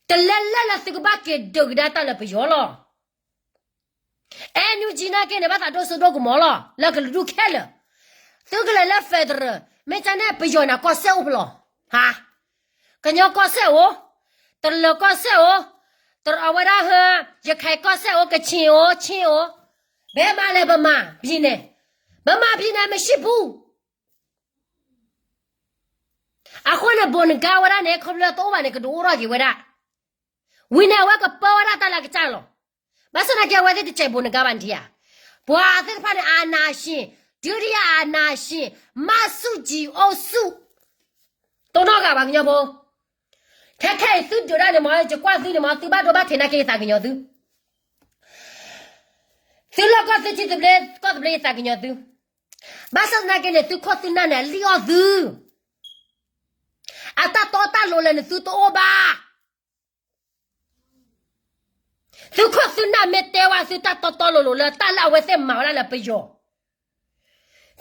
တလဲၤလဲၣ်လၢသုကဘၣ်က့ၤဒုးကဒါတၢ်လၢပယီၤလီၤ. အဲနူၢ်ကၠံၣ် နာ်က့န့ၣ် ဘၣ်သးဒိၣ်စိဒိၣ်ကမီၤလီၤ လၢကလုာ်ဒူၣ်ခဲလၢာ်, သုကလဲၤလၢ federal မ့ၢ်ကန့ၣ် ပယီၤန့ၣ်ကီၢ်စဲၣ်အိၣ်ဖဲလဲၣ်, ဟါ, ကညီကီၢ်စဲၣ်အိၣ်, တလၢၤကီၢ်စဲၣ်အိၣ်, တရဝဲဒၣ်ဟၢ, ရခဲၣ်ကီၢ်စဲၣ်အိၣ်, ကခ့ၣ်အိၣ်, ခ့ၣ်အိၣ်, ဘဲမးလဲၣ် ဗမာပြည်န့ၣ်, ဗမာပြည်န့ၣ် မရှိဘူး အဃိန့ၣ် ဗိုလ်နဂါဝဲဒၣ်န့ၣ် ခီဖျိတအိၣ်ဘၣ်န့ၣ် ကဒုးအိၣ်ထီၣ်က့ၤဝဲဒၣ်, ဝံၤန့ၣ် အဝဲကပၢဝဲဒၣ်တၢ်လၢကစၢ်လီၤ. ဘၣ်ဆၣ်သနာ်က့ အဝဲသ့ၣ်တစဲးဗိုလ်နဂါဘၣ်နထံၣ်ဧါ, ပှၤသ့ၣ်တဖၣ်န့ၣ် အာဏာရှင်, ဒုတိယအာဏာရှင်, မဆူၣ်ကၠံအုပ်စု, တနီၣ်ဂၤဘၣ်ကညီဖိ, ခဲခဲအံၤသုဒုးတၢ်န့ၣ်မ့ၢ် ယကွၢ်သုန့ၣ်မ့ၢ် သုဘၣ်ဒိဘၣ်ထံးနာ်က့ ယသးကညီၤသု, သုလီၢ်ကီၢ်သုထံသဘျ့ကီၢ်သဘျ့ ယသးကညီၤသု, ဘၣ်ဆၣ်သနာ်က့န့ၣ် သုခိၣ်သုနၢ်န့ၣ် အလံၣ်အီၣ်သု, အတၢ်တီတၢ်လိၤလဲၣ်န့ၣ် သုတအိၣ်ဘၣ်. သုခိၣ်သုနၢ်မ့ၢ်တဲဝဲသုတၢ်တီတီလိၤလိၤလၢ တၢ်လၢအဝဲသ့ၣ်မၤဝဲဒၣ်လၢပယီၤ,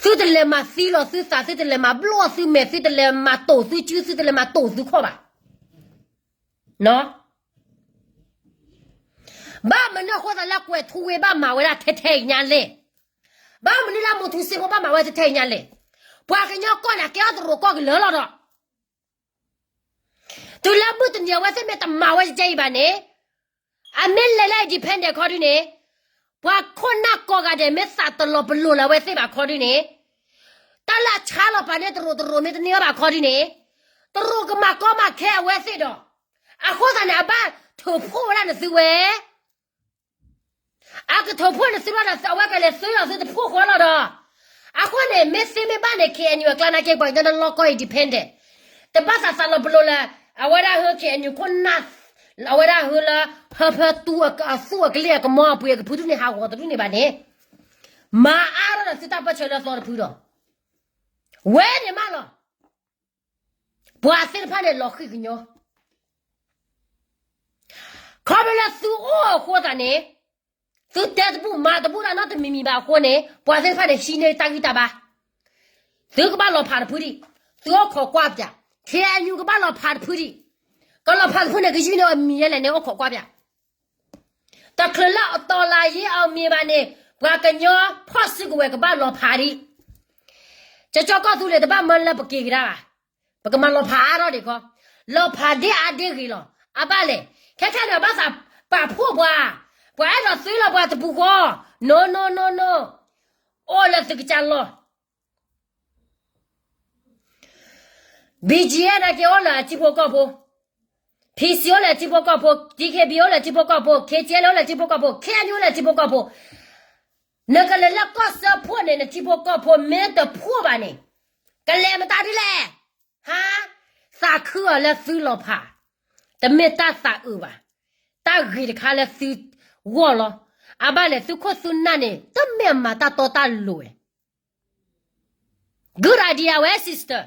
သုတလဲၤမၤသံလီၤသုသး, သုတလဲၤမၤဘျီၣ်သုမဲာ်, သုတလဲၤမၤတိာ်သုစု, သုတလဲၤမၤတိာ်သုခီၣ်ဘၣ်. ဘၣ်မနုၤအဃိသတးလၢကွဲၤထူဝ့ဘၣ်မၤဝဲဒၣ်ထဲထဲအံၤညါလဲၣ်. ဘၣ်မနုၤလၢမူထူစ့ဖိဘၣ်မၤဝဲထဲထဲအံၤညါလဲၣ်. ပှၤကညီကီၢ်န့ၣ် အကဲထီၣ်တရူးကီၢ်ကလၢာ်လီၤဒီး တုၤလၢမုၢ်တနံၤအဝဲသ့ၣ်မ့ၢ်တမၤဝဲကဲအံၤဘၣ်န့ၣ်, အမ့ၢ်လဲၤလၢ independent ခီဒုန့ၣ်, ပှၤခိၣ်နၢ်ကိးဂၤဒဲးမ့ၢ်သးတလီၤပလိာ်လၢအဝဲသ့ၣ်ဘၣ်ခီဒုန့ၣ်, တၢ်လၢအဆါလီၤပာ်န့ၢ်တရူးတရူးမ့ၢ်တန့ၢ်ဘၣ်ခီဒုန့ၣ်, တရူးကမၤကီမၤခဲအဝဲသ့ၣ်ဒီး, အဃိသတးန့ၣ် အဘၣ်ထုးဖှိၣ်ဝဲဒၣ်နသုဝဲ အကထုးဖှိၣ်နသုလီၤဒီး အဝဲကလဲၤသုလီၤသုတဖှိၣ်ဃီလီၤဒီး, အဃိန့ၣ် မ့ၢ်သ့မ့ၢ်ဘၣ်န့ၣ် ခ့ၣ်အဲၣ်ယူၣ် အကျါနာ်က့ ပှၤကညီလီၢ်ကီၢ် independent, တဘၣ်သးသးလီၤပလိာ်လၢ အဝဲဒၣ်ဟၢ ခ့ၣ်အဲၣ်ယူၣ်ခိၣ်နၢ်, အဝဲဒၣ်ဟၢလၢ ဟၢဖၢတူအသူၣ်အကလ့ၢ်အကမီၤအပှ့ၤအကဖုဒုန့ၣ် ဟးဂီၤတဒုန့ၣ်ဘၣ်န့ၣ်, မၤအါထီၣ်ဒီးသုတၢ်ပၢၢ်ဆၢလၢအသီတဖုဒီး, ဝဲန့ၣ်မးလီၤ. ပှၤသ့ၣ်တဖၣ်န့ၣ်လီၤဃံၢ်ကညီ, ခီဖျိလၢသုအိၣ်အဃိသတးန့ၣ်, သုတဲတဘူၣ်မၤတဘူၣ်တၢ်နီတမံၤမံၤဘၣ်အဃိန့ၣ် ပှၤသ့ၣ်တဖၣ်န့ၣ်ဟံးန့ၢ်တၢ်ဂံၢ်တၢ်ဘါ, သုကဘၣ်လီၤဖးတဖုဒံး, သုအိၣ်ခိးကွၢ်ပၠး, ခ့ၣ်အဲၣ်ယူၣ်ကဘၣ်လီၤဖးတဖုဒံး, ကလီၤဖးတဖုန့ၣ် ကယုၢ်န့ၢ်အမံၤဒ်လဲၣ်န့ၣ် အိၣ်ခိးကွၢ်ပၠး တချုးလၢအတီၤလၤယ့အမံၤဘၣ်န့ၣ်, ပှၤကညီဖီၣ်စုကဝဲၤကဘၣ်လီၤဖးဒံး, ကၠီကၠီကီၢ်သူလ့ၤတဘၣ်မၢလၢပက့ၤကဒါဘၣ်, ပကမၤလီၤဖးအါထီၣ်ဒံးခီ, လီၤဖးဒ့အါဒ့ဂ့ၤလီၤ, အဘၣ်လဲၣ်, ခဲခဲန့ၣ် ဘၣ်သးပာ်ဖှိၣ်ပှၤ, ပှၤအဲၣ်ဒိးသုလီၤပှၤတပူၤဃီ, no no no no, အိၣ်လၢသုကစၢ်လီၢ် ဘံၣ်ကၠံၣ်အဲၣ် နာ်က့အိၣ်လၢအထံဖိကီၢ်ဖိ, ဖံစံအိၣ်လၢအထံဖိကီၢ်ဖိ, ဒံၣ်ခ့ၣ်ဘံၣ်အိၣ်လၢအထံဖိကီၢ်ဖိ, ခ့ၣ်ကၠဲလၢအိၣ်လၢအထံဖိကီၢ်ဖိ, ခ့ၣ်အဲၣ်ယူၣ်အိၣ်လၢအထံဖိကီၢ်ဖိ, နကလဲၤလၢကီၢ်စၢဖှိၣ်န့ၣ် နထံဖိကီၢ်ဖိမ့ၢ်တဖှိၣ်ဘၣ်န့ၣ်, ကလဲၤမတၤဒ်လဲၣ်, ဟါ, သးခုအီၤလၢသုလီၤဖး, တမ့ၢ်တၢ်သးအုးဘၣ်, တၢ်ဂ့ၤတခါလၢသုဂီၢ်လီၤ, အဘၣ်လဲၣ် သုခိၣ်သုနၢ်န့ၣ် တမ့ၢ်အမၤတၢ်တီတၢ်လိၤဝဲ Good idea ဝဲ sister,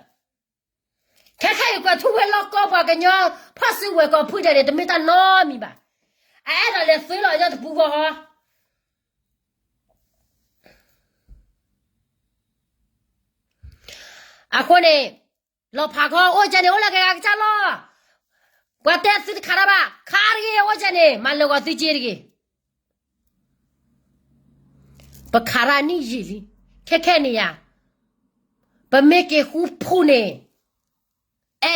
ခဲခဲအံၤကွဲးထူဝ့လီၢ်ကီၢ်ပှၤကညီဖီၣ်စုကဝဲၤကိးဖုဒဲးန့ၣ် တမ့ၢ်တၢ်နီတမံၤဘၣ်, အအဲၣ်ဒိးလဲၤသုလီၤအညီတပူၤဃီဃီ, အဃိန့ၣ်, လီၤဖးခီ အိၣ်ကဲန့ၣ် အိၣ်လၢကဂၤကစၢ်လီၤ, ပှၤတဲသုတခးတၢ်ဘၣ်, ခးတဂ့ၤ, အိၣ်ကဲန့ၣ် မၤလၢာ်ဂီၤသုက့တဂ့ၤ. ပခးတၢ်နံၣ်ယံာ်လံ, ခဲခဲန့ၣ်ယၤ, ပမ့ၢ်က့ၤဃူဖူးန့ၣ်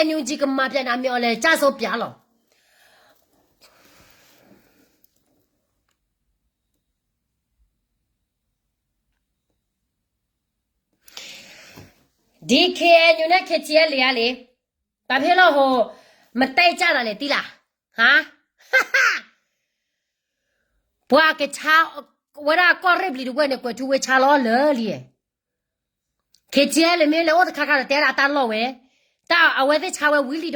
NUG ကမၤပျဲနၤ မ့ၢ်အီၤလဲၤကၢ်စိပျဲလီၤ. DKNU န့ၣ် KTLA ဧါလံ, ပာ်ဖဲလီၤဟိ, မတဲကၢ်နၤလဲၣ်တံၢ်လၢ်, ဟါ, ပှၤကဆါ, ဝဲဒၣ်ကီၢ်ရ့ၣ်ဘျံၤတဝဲၢ်န့ၣ် ကွဲးထူဝ့ဆါလီၤလၢာ်လံ. KTLA မ့ၢ်လဲၤအိၣ်တခါခါဒီး တဲဒၣ်တၢ်လီၢ်ဝဲ, တၢ်အဝဲသ့ၣ်ဆါဝဲဝံၤလံဒီး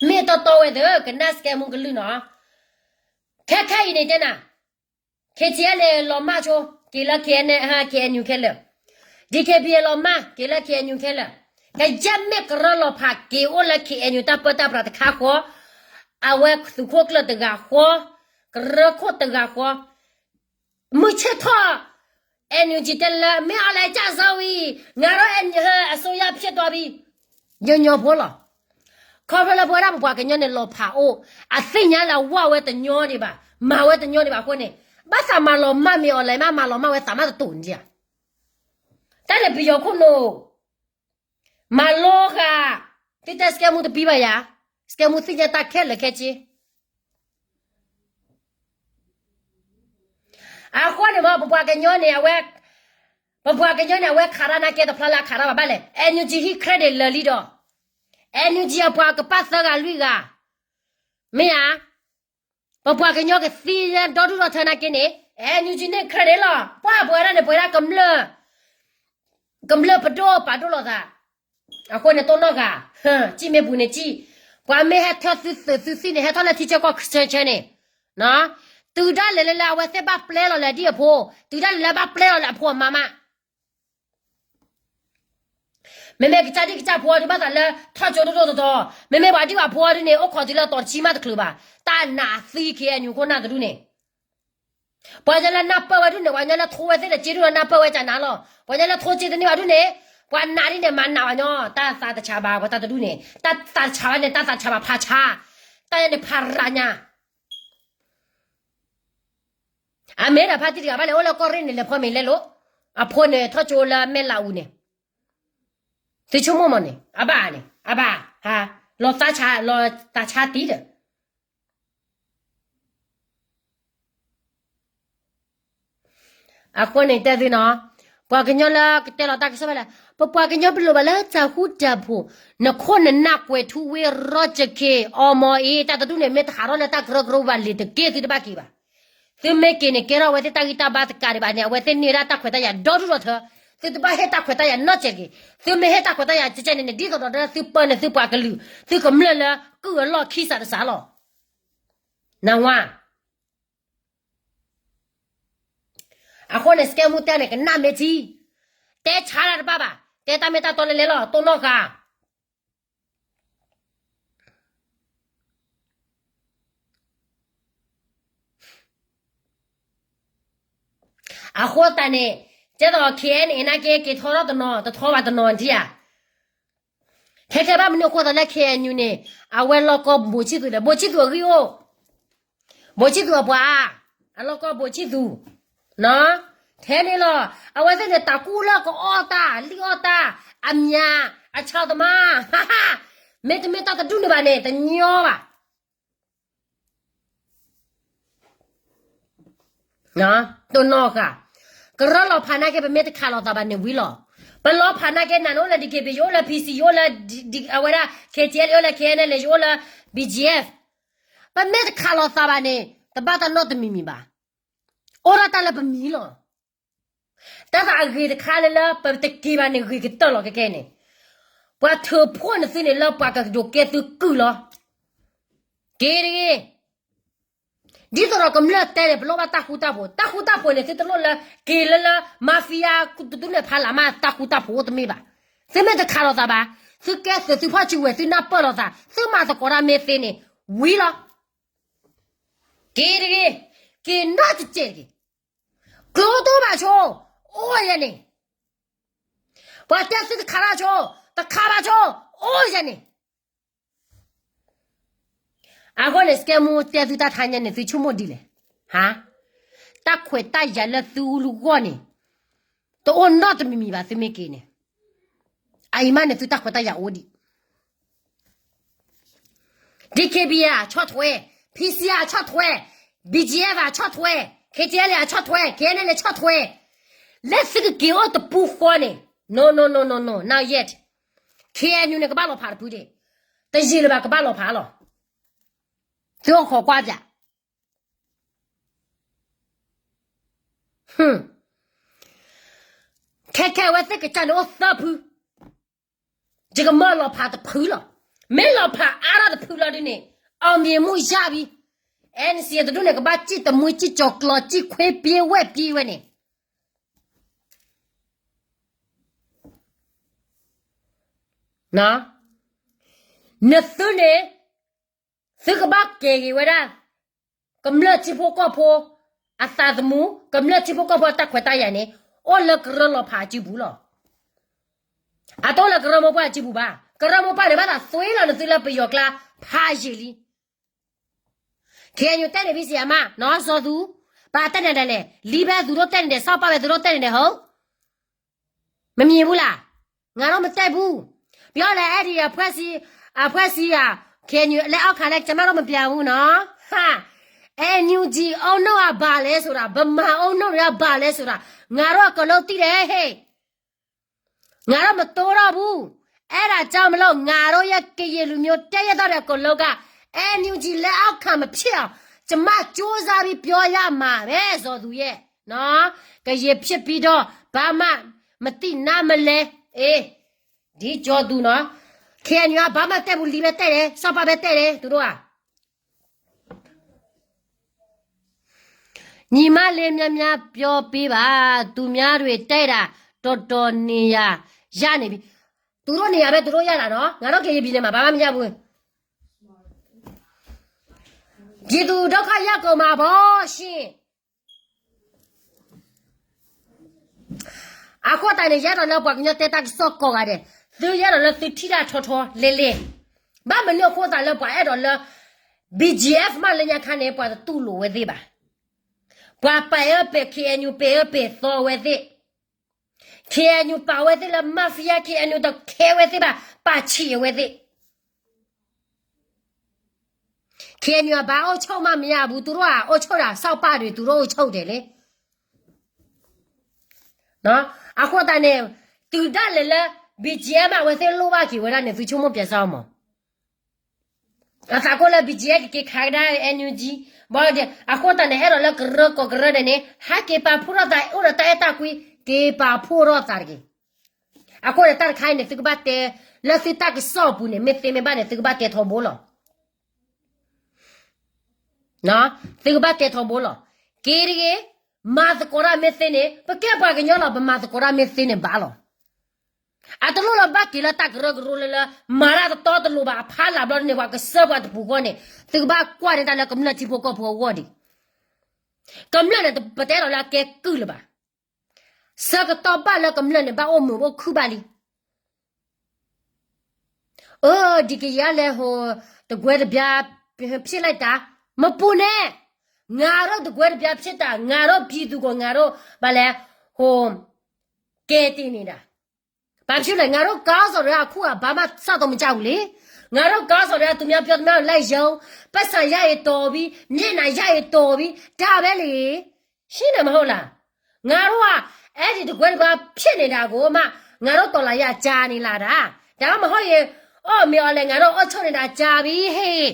မ့ၢ်တီတီဝဲသ့ၣ် ကနၣ်စကဲမူကလုၢ်နီၤ, ခဲခဲအံၤန့ၣ်တဲနၤ, KTLA လီၤမၢ်ဆိ, က့ၤလၢ KNU ခဲလၢာ်, DKBA လီၤမၢ် က့ၤလၢ KNU ခဲလၢာ်, ကယဲၢ်မ့ၢ်ကရၢလီၤဖး က့ၤအိၣ်လၢ KNU တၢ်ပၢတၢ်ပြးတခါဃီ, အဝဲသုးခိၣ်ကျၢၢ်တဂၤဃီ, ကရၢခိၣ်တဂၤဃီ, မုၢ်ဆ့ၣ်ထီၣ် NUG တဲလၢ မ့ၢ်အီၤလဲၤကၢ်စိဝံၤ, ငါဒီး အစိုးရဖြစ်သွားပြီ, ညီညီဖိလီၤ. ခီဖျိလၢပဝဲဒၣ်ပပှၤကညီန့ၣ် လီၤဖးအိၣ်, အသ့ၣ်ညါလၢအဝဲတညီဒံးဘၣ်, မၤဝဲတညီဒံးဘၣ်အဃိန့ၣ်, ဘၣ်သးမၤလီၤမၢ်မ့ၢ်အီၤလဲၤမး မၤလီၤမၢ်ဝဲသးမးတတိာ်န့ၣ်ဧါ. တၢ်န့ၣ်ပယီၤခိၣ်နူာ်, မၤလိဃာ်, သုတဲစကဲမူတပံဘၣ်ယၤ, စကဲမူသ့ၣ်ညါတၢ်ခဲလၢာ်ခဲဆ့ အဃိန့ၣ်မ့ၢ် ပပှၤကညီန့ၣ် အဝဲ, ပပှၤကညီန့ၣ် အဝဲခးတၢ်နာ်က့တဖျါလၢအခးတၢ်ဘၣ်ဘၣ်လဲၣ်, NUG ဟံး credit လၢာ်လံဒီး, NUG အပှၤကပာ်သၢဂၤလွံၢ်ဂၤ, မ့ၢ်ဧါ, ပပှၤကညီကသံဒီဒူၣ်ဒီထၢနာ်က့န့ၣ်, NUG န့ၣ် credit လီၤ, ပှၤပဝဲဒၣ်န့ၣ် ပဝဲဒၣ်ကမျၢၢ် ကမျၢၢ်ပဒိၣ်ပာ်ဒိၣ်လိာ်သး, အဃိန့ၣ်တိၢ်နီၣ်ဃာ်, စံၣ်မ့ၢ်ပူၤန့ၣ်စံၣ်, ပှၤမ့ၢ်ဟဲထၢသုသုးသုသံန့ၣ် ဟဲထီၣ်လၢထံဆၢကီၢ်ဆၢဆၢန့ၣ်, တုၤဒၣ်လဲာ်လၢလၢအဝဲသ့ၣ်ဘၣ်ပျဲလီၤလၢဒ်အဖိ, တုၤဒၣ်လဲာ်လၢဘၣ်ပျဲလီၤလၢအဖိအမါမး မ့မ့ၢ်ကစၢ်ဒံၣ်ကစၢ်ဖိအီၤဒုးဘၣ်သးလၢထီၣ်ကၠိဒိၣ်ဒိၣ်တီတီ, မ့မ့ၢ်ပှၤဒံၣ်ပှၤဖိအီၤဒုးန့ၣ် အိၣ်ခိးတုၤလၢတီၤတဆံမးတချုးဘၣ်, တၢ်နာ်သံ KNU ခိၣ်နၢ်တဒူၣ်န့ၣ်, ပှၤညီလၢနၢ်ပၢၢ်ဝဲဒုးန့ၣ် ပှၤညီလၢထိဝဲသ့ၣ်ဒီးစ့ဒုၣ်ဒီးနၢ်ပၢၢ်ဝဲကနၤလီၤ, ပှၤညီလၢထိစ့တန့ၢ်ဘၣ်ဒုးန့ၣ်, ပှၤနာ်ဒ်န့ၣ်မၤနာ်ဘၣ်ညီ, တၢ်သးတဆးဘၣ်ပှၤတၢ်တဒူၣ်န့ၣ်, တၢ်သးတဆးဘၣ်န့ၣ် တၢ်သးဆးဘၣ်ဖးဆါ, တၢ်ယဲန့ၣ်ဖးရၤညါ အမ့ၢ်ဒၣ်ဖါတံၢ်တဂၤဘၣ်လဲၣ် အိၣ်လၢကီၢ်ရ့ၣ်န့ၣ် လဲၤဖီမ့ၤလဲလိာ်, အဖိန့ၣ်ထီၣ်ကၠိလၢမဲၢ်လးအူန့ၣ်, သုဆိကမိၣ်မးန့ၣ် အဘၣ်န့ၣ် အဘၣ်, လီၤသးဆါ, လီၤသးဆါတံၢ်ဒီး, အဃိန့ၣ်တဲသုနီၤ, ပှၤကညီလၢကတဲလီၤတၢ်ကစီၣ်ဘၣ်လဲၣ်, ပပှၤကညီပလိၣ်ဘၣ်လၢတၢ်ဃူတၢ်ဖိး, နခိၣ်နနၢ်ကွဲၤထူဝ့ရီကခ့ အီမီၤအ့ တၢ်တဒူၣ်န့ၣ် မ့ၢ်တဟးထီၣ်လၢတၢ်ကရၢကရိဘၣ်လံၤတက့ၢ် သုတဘၣ်က့ၤဘၣ်. သုမ့ၢ်က့ၤန့ၣ် ကဲထီၣ်အဝဲသ့ၣ်တၢ်ဂံၢ်တၢ်ဘါတကးဒံးဘၣ်န့ၣ် အဝဲသ့ၣ်န့ၢ်ဝဲဒၣ်တၢ်ခွဲးတၢ်ယာ်ဒီဒူၣ်ဒီထၢ, သုတဘၣ်ဟ့ၣ်တၢ်ခွဲးတၢ်ယာ်နီတစဲးတဂ့ၤ. သုမ့ၢ်ဟ့ၣ်တၢ်ခွဲးတၢ်ယာ်ကဲကဲန့ၣ်န့ၣ် ဒ်သိးဒီးသုပၢန့ၣ်သုပှၤကလုာ် သုကမျၢၢ်လၢကုၢ်အလီၢ်ခံစးတစးလီၤ. နဝါ အဃိန့ၣ် စကဲမူတဲန့ၣ် ကနၣ်မ့ၢ်ထံ, တဲဆါတၢ်တဘၣ်ဘၣ်, တဲတၢ်မ့ၢ်တၢ်တီလဲၤလဲၤလီၤ တိၢ်နီၣ်ဃာ်. အဃိသတးန့ၣ် ကဲသိး KNA နာ်က့ က့ၤထီထီၣ်တနီၤ တထီဘၣ်တနီၤဒံးဧါ. ခဲခဲဘၣ်မနုၤအဃိသးလၢ KNU န့ၣ် အဝဲလီၢ်ကီၢ်ဘိးဆံၣ်သူးလဲၣ်, ဘိးဆံၣ်သူးအဂံၢ်အိၣ်, ဘိးဆံၣ်သူးအပှၤ, အလီၢ်ကီၢ်ဘိးဆံၣ်သူး, ထဲန့ၣ်လီၤ. အဝဲသ့ၣ်န့ၣ် တၢ်ကူၣ်လၢကအီၣ်တၢ် လံၣ်အီၣ်တၢ်, အမံၤ, အဆီတမါ, မ့တမ့ၢ်တၢ်တဒူၣ်န့ၣ်ဘၣ်န့ၣ် တညီဘၣ်. တိၢ်နီၣ်ဃာ်, ကရၢလီၤဖးနာ်က့ ပမ့ၢ်တခးလိာ်သးဘၣ်န့ၣ်ဝံၤလီၤ. ပလီၤဖးနာ်က့ နၤနအိၣ်လၢ DKBA ယအိၣ်လၢ PC ယအိၣ်လၢ အဝဲဒၣ် KTLA ယအိၣ်လၢ KNLA ယအိၣ်လၢ BGF, ပမ့ၢ်တခးလိာ်သးဘၣ်န့ၣ် တဘၣ်တၢ်နီတမံၤမံၤဘၣ်. အိၣ်ဒၣ်တၢ်လၢပမံၤလီၤ. တၢ်သးအဂ့ၤတခါလၢလၢပတက့ၤဘၣ်န့ၣ် ဂ့ၤကတၢၢ်လီၤကဲကဲန့ၣ်, ပှၤထုးဖှိၣ်နသုန့ၣ်လၢပှၤကဒိးကဲသုကုၢ်လီၤ. က့ၤတဂ့ၤ. ဒ်သိးဒီးကမျၢၢ်တဲန့ၣ် ပလိၣ်ဘၣ်တၢ်ဃူတၢ်ဖိး, တၢ်ဃူတၢ်ဖိးန့ၣ် သုတလိၣ်လၢက့ၤလၢလၢ mafia တဒူၣ်န့ၣ်ဖးလၢ်မး တၢ်ဃူတၢ်ဖိးအိၣ်တမ့ၢ်ဘၣ်. သုမ့ၢ်တခးလိာ်သးဘၣ်, သုကဲသုးသုးဖီၣ်စုဝဲၤ သုနၢ်ပၢၢ်လိာ်သး, သုမၤသကိးတၢ်မ့ၢ်သ့န့ၣ် ဝံၤလီၤ. က့ၤတဂ့ၤ, က့ၤနီၢ်တစဲးတဂ့ၤ. ကျိတိၢ်ဘၣ်ဆိ, အိၣ်ယဲန့ၣ် ပှၤတဲသုတခးဘၣ်ဆိ, တခးဘၣ်ဆိ, အိၣ်ယၤန့ၣ် အဃိန့ၣ် စကဲမူတဲသုတၢ်ထါညါန့ၣ် သုဆိကမိၣ်ဒ်လဲၣ်, ဟါ, တၢ်ခွဲးတၢ်ယာ်လၢသုအူလူဂီၢ်န့ၣ် တအိၣ်နီတမံၤမံၤဘၣ် သုမ့ၢ်က့ၤန့ၣ်, အအံၤမးန့ၣ် သုတၢ်ခွဲးတၢ်ယာ်အိၣ်ဒံး DKBA အဆီၣ်ထွဲ, PC အဆီၣ်ထွဲ, BGF အဆီၣ်ထွဲ, KTLA အဆီၣ်ထွဲ, KNLA အဆီၣ်ထွဲ, လၢသုကက့ၤအိၣ်တပူၤဃီန့ၣ် no no no no no not yet, KNU န့ၣ် ကဘၣ်လီၤဖးတဖုဒံး, တယံာ်လၢၤဘၣ် ကဘၣ်လီၤဖးလီၤ, သုအိၣ်ခိးကွၢ်ပၠး ခဲခဲဝဲသ့ၣ်ကစၢ်န့ၣ်အိၣ်သၢဖု, ယကမၢလီၤဖးတဖုလီၤ, မ့ၢ်လီၤဖးအါထီၣ်တဖုလီၤဒ်န့ၣ် အောင်မြင်မှုရပြီ, NCA တဒူၣ်န့ၣ် ကဘၣ်စံၣ်တမှံစံၣ်ကၠီၤကျီၤ စံၣ်ခွ့ပှ့ၤဝဲၢ်ပှ့ၤဝဲန့ၣ် နသုန့ၣ် သုကဘၣ်ကဲၤက့ၤဝဲဒၣ် ကမျၢၢ်ထံဖိကီၢ်ဖိ အသးသမူ ကမျၢၢ်ထံဖိကီၢ်ဖိတၢ်ခွဲးတၢ်ယာ်န့ၣ် အိၣ်လၢကရၢလီၤဖးအစုပူၤလီၤ. အတအိၣ်လၢကရၢမိၢ်ပှၢ်အစုပူၤဘၣ်. ကရၢမိၢ်ပှၢ်န့ၣ် ဘၣ်သးသွ့လီၤနသုလၢပယီၤကျါဖးယံာ်လံ. KNU တဲန့ၣ် ဖံစံးအမါ နီၢ်စီၤသူ, ပာ်တဲန့ၣ်ဒဲးလဲၣ်, လံဘဲသူဒိၣ်တဲန့ၣ်ဒဲး စီၤပၤဝဲသူဒိၣ်တဲန့ၣ်ဒဲး ဟိ မမံၤဘူးလၢ်, ငါတော့မတည့်ဘူး. ပြောလဲ အဲ့ဒီအဖွဲ့အစည်း, အဖွဲ့အစည်းက KNU လက်အောက်ခံလဲ ကျွန်မတို့မပြန်ဘူးနော်. ဟာ, NUG အုပ်ချုပ်တာ ဘာလဲဆိုတာ, ဗမာအုပ်ချုပ်တာ ဘာလဲဆိုတာ ငါတို့အကုန်လုံးသိတယ်ဟေ့. ငါတို့မတိုးတော့ဘူး. အဲ့ဒါကြောင့်မလို့ ငါတို့ရဲ့ကရင်လူမျိုး တိုင်းရင်းသားတွေအကုန်လုံးက NUG လက်အောက်ခံမဖြစ်အောင် ကျွန်မကြိုးစားပြီးပြောရမှာပဲ ဇော်သူရဲ့နော်. ကရင်ဖြစ်ပြီးတော့ ဘာမှမသိနားမလည်. အေး, ဒီကျော်သူနော်, KNU က ဘာမှမတည့်ဘူး, လံပဲတည့်တယ်, စီၤပၤပဲတည့်တယ်, သူတို့က. ညီမလေးများများပြောပေးပါ, သူများတွေတည့်တာ တော်တော်နေရာရနေပြီ. သူတို့နေရာပဲ သူတို့ရတာနော်, ငါတို့ကရင်ပြည်နယ်မှာ ဘာမှမရဘူး. ပြည်သူဒုက္ခရောက်ကုန်မှာပေါ့ရှင်. အဃိသတးန့ၣ် ယအဲၣ်ဒိးလၢပှၤကညီတဲတၢ်ကစီၣ်ကိးဂၤဒဲး, သုယအဲၣ်ဒိးလၢ သုထံၣ်တၢ်ထီထီလဲလဲ. ဘၣ်မနုၤအဃိသတးလၢပှၤအဲၣ်ဒိးလၢ BGF မးလၢညါခါန့ၣ် ပှၤတတူၢ်လိာ်ဝဲသ့ၣ်ဘၣ်. ပှၤပဲာ်အၢပဲာ် KNU ပဲာ်အၢပဲာ်သီဝဲသ့ၣ်. KNU ပာ်ဝဲသ့ၣ်လၢ mafia, KNU တခဲဝဲသ့ၣ်ဘၣ်, ပာ်ဆံးအဝဲသ့ၣ်. KNU ကဘၣ်အိၣ်ဆိၣ်မးမရဘူး, သူတို့ကအိၣ်ဆိၣ်ဒၣ် စီၤပၤတွေ သူတို့အိၣ်ဆိၣ်တယ်လေ. အဃိသတးန့ၣ် တုၤဒၣ်လဲာ်လၢ BGF မး အဝဲသ့ၣ်လိၣ်ဘၣ်က့ၤဝဲဒၣ်န့ၣ် သုဆိကမိၣ်ပျဲစၢ်အီၤမး. အသးကိၢ်လၢ BGF ကက့ၤခးကဒါ NUG, ဘၣ်ဒီး အဃိသတးန့ၣ် အဲၣ်ဒိးလၢကရၢကိးကရၢန့ၣ်န့ၣ် ဟဲက့ၤပာ်ဖှိၣ်ထီၣ်သး အိၣ်ဒီးတၢ်အဲၣ်တၢ်ကွံ, က့ၤပာ်ဖှိၣ်ထီၣ်သးတက့ၢ်. အဃိန့ၣ် တၢ်တခါအံၤန့ၣ် သုကဘၣ်တဲ လၢသုတၢ်ကစီၣ်အပူၤန့ၣ် မ့ၢ်သ့မ့ၢ်ဘၣ်န့ၣ် သုကဘၣ်တဲထီဘိလီၤ. သုကဘၣ်တဲထီဘိလီၤ. က့ၤတဂ့ၤ, မၤသကိးတၢ်မ့ၢ်သ့န့ၣ် ပကဲပှၤကညီလီၤ, ပမၤသကိးတၢ်မ့ၢ်သ့န့ၣ်ဘၣ်လီၤ. အတလိၣ်လၢဘၣ်က့ၤလၢတၢ်ကရၢကရိလၢလၢ မၤတၢ်တတီတလိၤဘၣ်, အဖီလာ်ဘျီန့ၣ် ပှၤကစၢၢ်ပှၤတပူၤဃီန့ၣ် သုကဘၣ်ကွၢ်န့ၢ်တၢ်လၢကမျၢၢ်ထံဖိကီၢ်ဖိအဂီၢ်ဒံး. ကမျၢၢ်န့ၣ် ပတဲဒီးလၢအကဲကုၢ်လၢၤဘၣ်. ဆၢကတီၢ်ဘၣ်လၢကမျၢၢ်န့ၣ် ဘၣ်အိၣ်မုာ်အိၣ်ခုၣ်ဘၣ်လံ. အၢ ဒီကယၤလဲၤဟိ တကွဲတပြား ဖြစ်လိုက်တာ မပူနဲ့, ငါတို့တကွဲတပြားဖြစ်တာ ငါတို့ပြည်သူကို ငါတို့ ဘာလဲ ဟို ကယ်တင်နေတာ. ဘာဖြစ်လဲ ငါတို့ခေါင်းဆောင်တွေက အခုက ဘာမှစတော့မကြဘူးလေ. ငါတို့ခေါင်းဆောင်တွေက သူများပြောသမျှကို လိုက်ယုံ, ပိုက်ဆံရရင်တော်ပြီ, မျက်နှာရရင်တော်ပြီ, ဒါပဲလေ. ရှင်းတယ်မဟုတ်လား. ငါတို့က အဲ့ဒီတကွဲတကွဲဖြစ်နေတာကိုမှ ငါတို့တော်လှန်ရေးက ကြာနေလာတာ. ဒါမှမဟုတ်ရင် အော့ မင်းအောင်လှိုင် ငါတို့အုပ်ချုပ်နေတာကြာပြီဟေ့.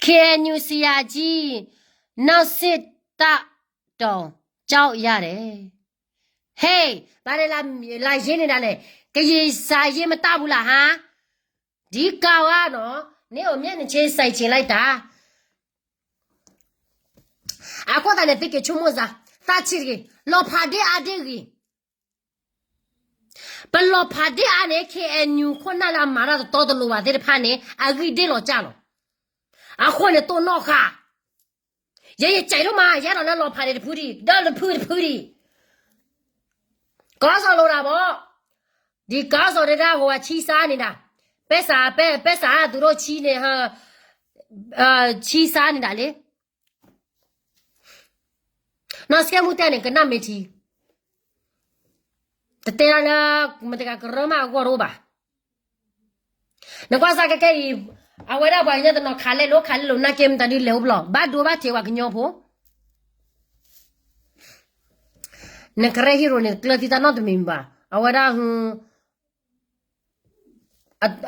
KNU ဆရာကြီး နောက်စစ်တပ်တောင်ကြောက်ရတယ်. ဟေ့ ဘာလဲ လာရေးနေတာလဲ. ကရင်စာရေးမတတ်ဘူးလားဟါ. ဒီကောင်ကနော် နင့်ကိုမျက်နှာချင်းဆိုင်ချင်လိုက်တာ. အဃိသတးန့ၣ် သုက့ၤဆိကမိၣ်စၢ်, သးဆံးတဂ့ၤ, လီၤဖးဒ့အါဒ့ဂ့ၤ. ပလီၤဖးဒ့အါန့ၣ် KNU ခိၣ်နၢ်လၢအမၤတၢ်တတီတလိၤဘၣ်သ့ၣ်တဖၣ်န့ၣ် အဂံၢ်ဒ့ၣ်လီၤစၢ်လီၤ. အဃိန့ၣ် တိၢ်နီၣ်ဃာ်, ယဲယကဲးဒိၣ်မး ယဲဒီးလၢလီၤဖးန့ၣ်တဖုဒံး ဒီးတဖုတဖုဒံး. ကီၢ်စီၤလိၤတၢ်ဘီ, ဒ်ကီၢ်စီၤဒဲဒၣ်ဂီၤဝဲဆံစါန့ၣ်ဒၣ်, ပဲစး, ပဲစးအသူၣ်ဒိၣ်ဆံန့ၣ်, ဆံစါန့ၣ်ဒၣ်လံ. နီၢ်စကဲမူတဲန့ၣ် ကနၣ်မ့ၢ်ထံ, တတဲဒၣ်လၢ မတၤတဂၤကရၢမးအဂီၢ်တအိၣ်ဘၣ်. နကွၢ်စၢ်ကဲခဲအံၤ, အဝဲဒၣ်ပှၤကညီတနီၤခးလဲၣ်လိၤခးလဲၣ်လိၤ နာ်က့မတၤဒုလဲၤအိၣ်ဘျီ ဘၣ်ဒိဘၣ်ထံးပှၤကညီဖိ နကရဲ hero န့ၣ် ကျၢၤသံတၢ်နီတမံၤမံၤဘၣ်. အဝဲဒၣ်,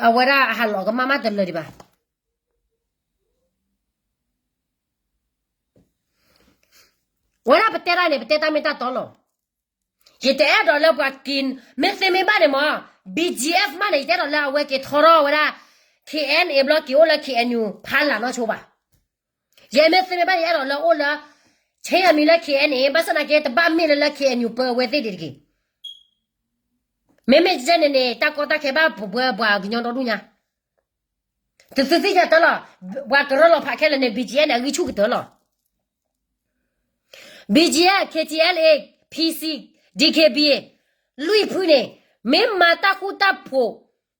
အဝဲဒၣ်အဟးလီၤကမၣ်မးတလၢာ်ဒံးဘၣ်. ဝဲဒၣ်ပတဲတၢ်န့ၣ် ပတဲတၢ်မ့ၢ်တၢ်တီလီၤ. ယတအဲၣ်ဒိးလၢပှၤက့ၤ, မ့ၢ်သ့မ့ၢ်ဘၣ်န့ၣ်မ့ၢ် BGF မးန့ၣ် ယတအဲၣ်ဒိးလၢအဝဲက့ၤထီထီၣ်ဝဲဒၣ် KNA ဘျီက့ၤအိၣ်လၢ KNU ဖးလၢ်နီၢ်ဆိဘၣ်. ယမ့ၢ်သ့မ့ၢ်ဘၣ်န့ၣ် ယအဲၣ်ဒိးလၢအိၣ်လၢ change အမံၤလၢ KNA ဘၣ်ဆၣ်သနာ်က့ တဘၣ်မ့ၢ်လၢလၢ KNU ပၢဝဲသ့ၣ်ဒံးတဂ့ၤ. မ့မ့ၢ်ကဲန့ၣ်န့ၣ် တၢ်ကီတၢ်ခဲဘၣ်ပှၤကညီဒီဒူၣ်ညါ, တသုသ့ၣ်ညါတၢ်လီၤ. ပှၤကရၢလီၤဖးခဲလၢာ်န့ၣ် BGF န့ၣ် အဂံၢ်ဆူၣ်ကတၢၢ်လီၤ. BGF, KTLA, PC, DKBA လွံၢ်ဖုန့ၣ် မ့ၢ်မၤတၢ်ဃူတၢ်ဖိး,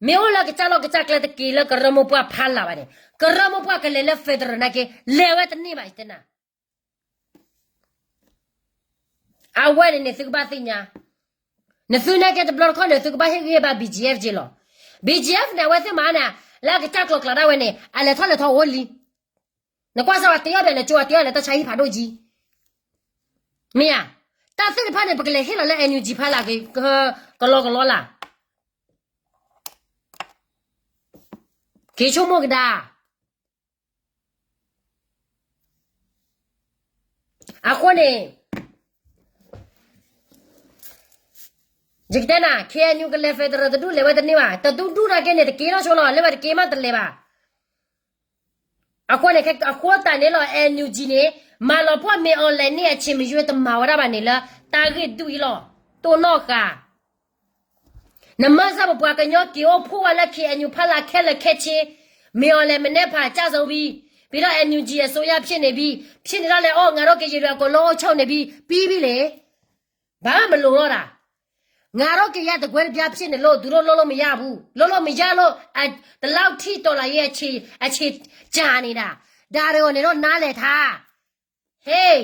မ့ၢ်အိၣ်လၢကစၢ်လီၢ်ကစၢ်ကျဲတက့ၤလၢကရၢမိၢ်ပှၢ်ဖးလၢ်ဘၣ်န့ၣ် ကရၢမိၢ်ပှၢ်ကလဲၤလၢ federal နာ်က့ လဲၤဝဲတန့ၢ်ဘၣ် ယတဲနၤ. အဝဲန့ၣ်န့ၣ် သုကဘၣ်သ့ၣ်ညါ, နသုနာ်က့တဘျီတခီၣ်န့ၣ် သုကဘၣ်ဟ့ၣ်ဂံၢ်ဘၣ် BGF က့လီၤ. BGF န့ၣ် အဝဲသ့ၣ်မၤန့ၣ် လၢအကစၢ်ကျိၤကျဲဒၣ်ဝဲန့ၣ် အလဲၤထီၣ်လဲၤထီအိၣ်လံ. နကွၢ်စၢ်ဝဲတ့အီၣ်ဒီးလဲၤကၠိဝဲတ့အီၣ်လဲၤတၢ်ဆါဟံၣ်ဖးဒိၣ်ကံ မ့ၢ်ဧါ. တၢ်သ့ၣ်တဖၣ်န့ၣ် ပကလဲၤဟ့ၣ်လီၤလၢ NUG ဖးလၢ်က့ၤ ကလီကလီလၢ် က့ၤဆိကမိၣ်ကဒါ. အဃိန့ၣ် ယကတဲနၤ KNU ကလဲၤ federal တဒူၣ်လဲၤဝဲတန့ၢ်ဘၣ်. တဒူၣ်ဒူၣ်နာ်က့န့ၣ် တက့ၤထီၣ်ဆိလီၤ လၢဝဲတက့ၤမးတလဲၤဘၣ်. အဃိန့ၣ် အဃိသတးန့ၣ်လီၤ NUG န့ၣ် မၤလီၤပှီၢ်မ့ၢ်အီၤလဲၣ်န့ၣ် အဆံးမယွဲတမၤဝဲဒၣ်ဘၣ်န့ၣ်လၢ တၢ်ဂ့ၢ်ဒူၣ်အံၤလီၤ. တိၢ်နီၣ်ဃာ် နမ့ၢ်စၢ်ပပှၤကညီက့ၤအိၣ်ဖှိၣ်ဝဲလၢ KNU ဖးလၢ်ခဲလၢာ်ခဲဆ့, မ့ၢ်အီၤလဲၣ် မနဲဖး ကျဆုံးပြီ, ပြီးတော့ NUG အစိုးရဖြစ်နေပြီ, ဖြစ်နေတော့လဲ အိၣ် ငါတို့ကရင်တွေ အကုန်လုံး အုပ်ချုပ်နေပြီ, ပြီးပြီလေ. ဘာမှမလိုတော့တာ. ငါတို့ကရင်တကွဲတပြားဖြစ်နေလို့ သူတို့လုပ်လို့မရဘူး, လုပ်လို့မရလို့ ဒီလောက်ထိတော်လှန်ရေး အချိန်ကြာနေတာ, ဒါတွေကို နင်တို့ နားလည်ထား. ဟေး,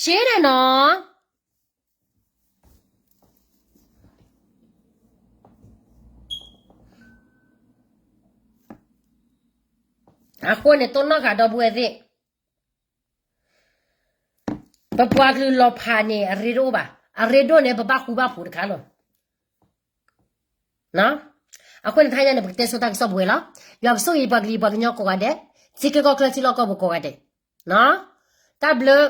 ရှင်းတယ်နော်. အဃိန့ၣ် တိၢ်နီၣ်ဃာ်ဒီပုၢ်ဝဲၢ်သ့ၣ်, ပပှၤကလုာ်လီၤဖးန့ၣ် အရ့ဒိၣ်ဘၣ်, အရ့ဒိၣ်န့ၣ် ပဘၣ်ဃူဘၣ်ဖိးတခါလီၤ. အဃိန့ၣ် တဟါညါန့ၣ် ပကတဲဆိတၢ်ကစီၣ်ပဝဲလီၤ. ယွၤကဆိၣ်ဂ့ၤပှၤကလုာ်ပှၤကညီကိးဂၤဒဲး, ထံချၢကီၢ်ချၢထံလီၢ်ကီၢ်ပူၤကိးဂၤဒဲး, တၢ်ဘျုး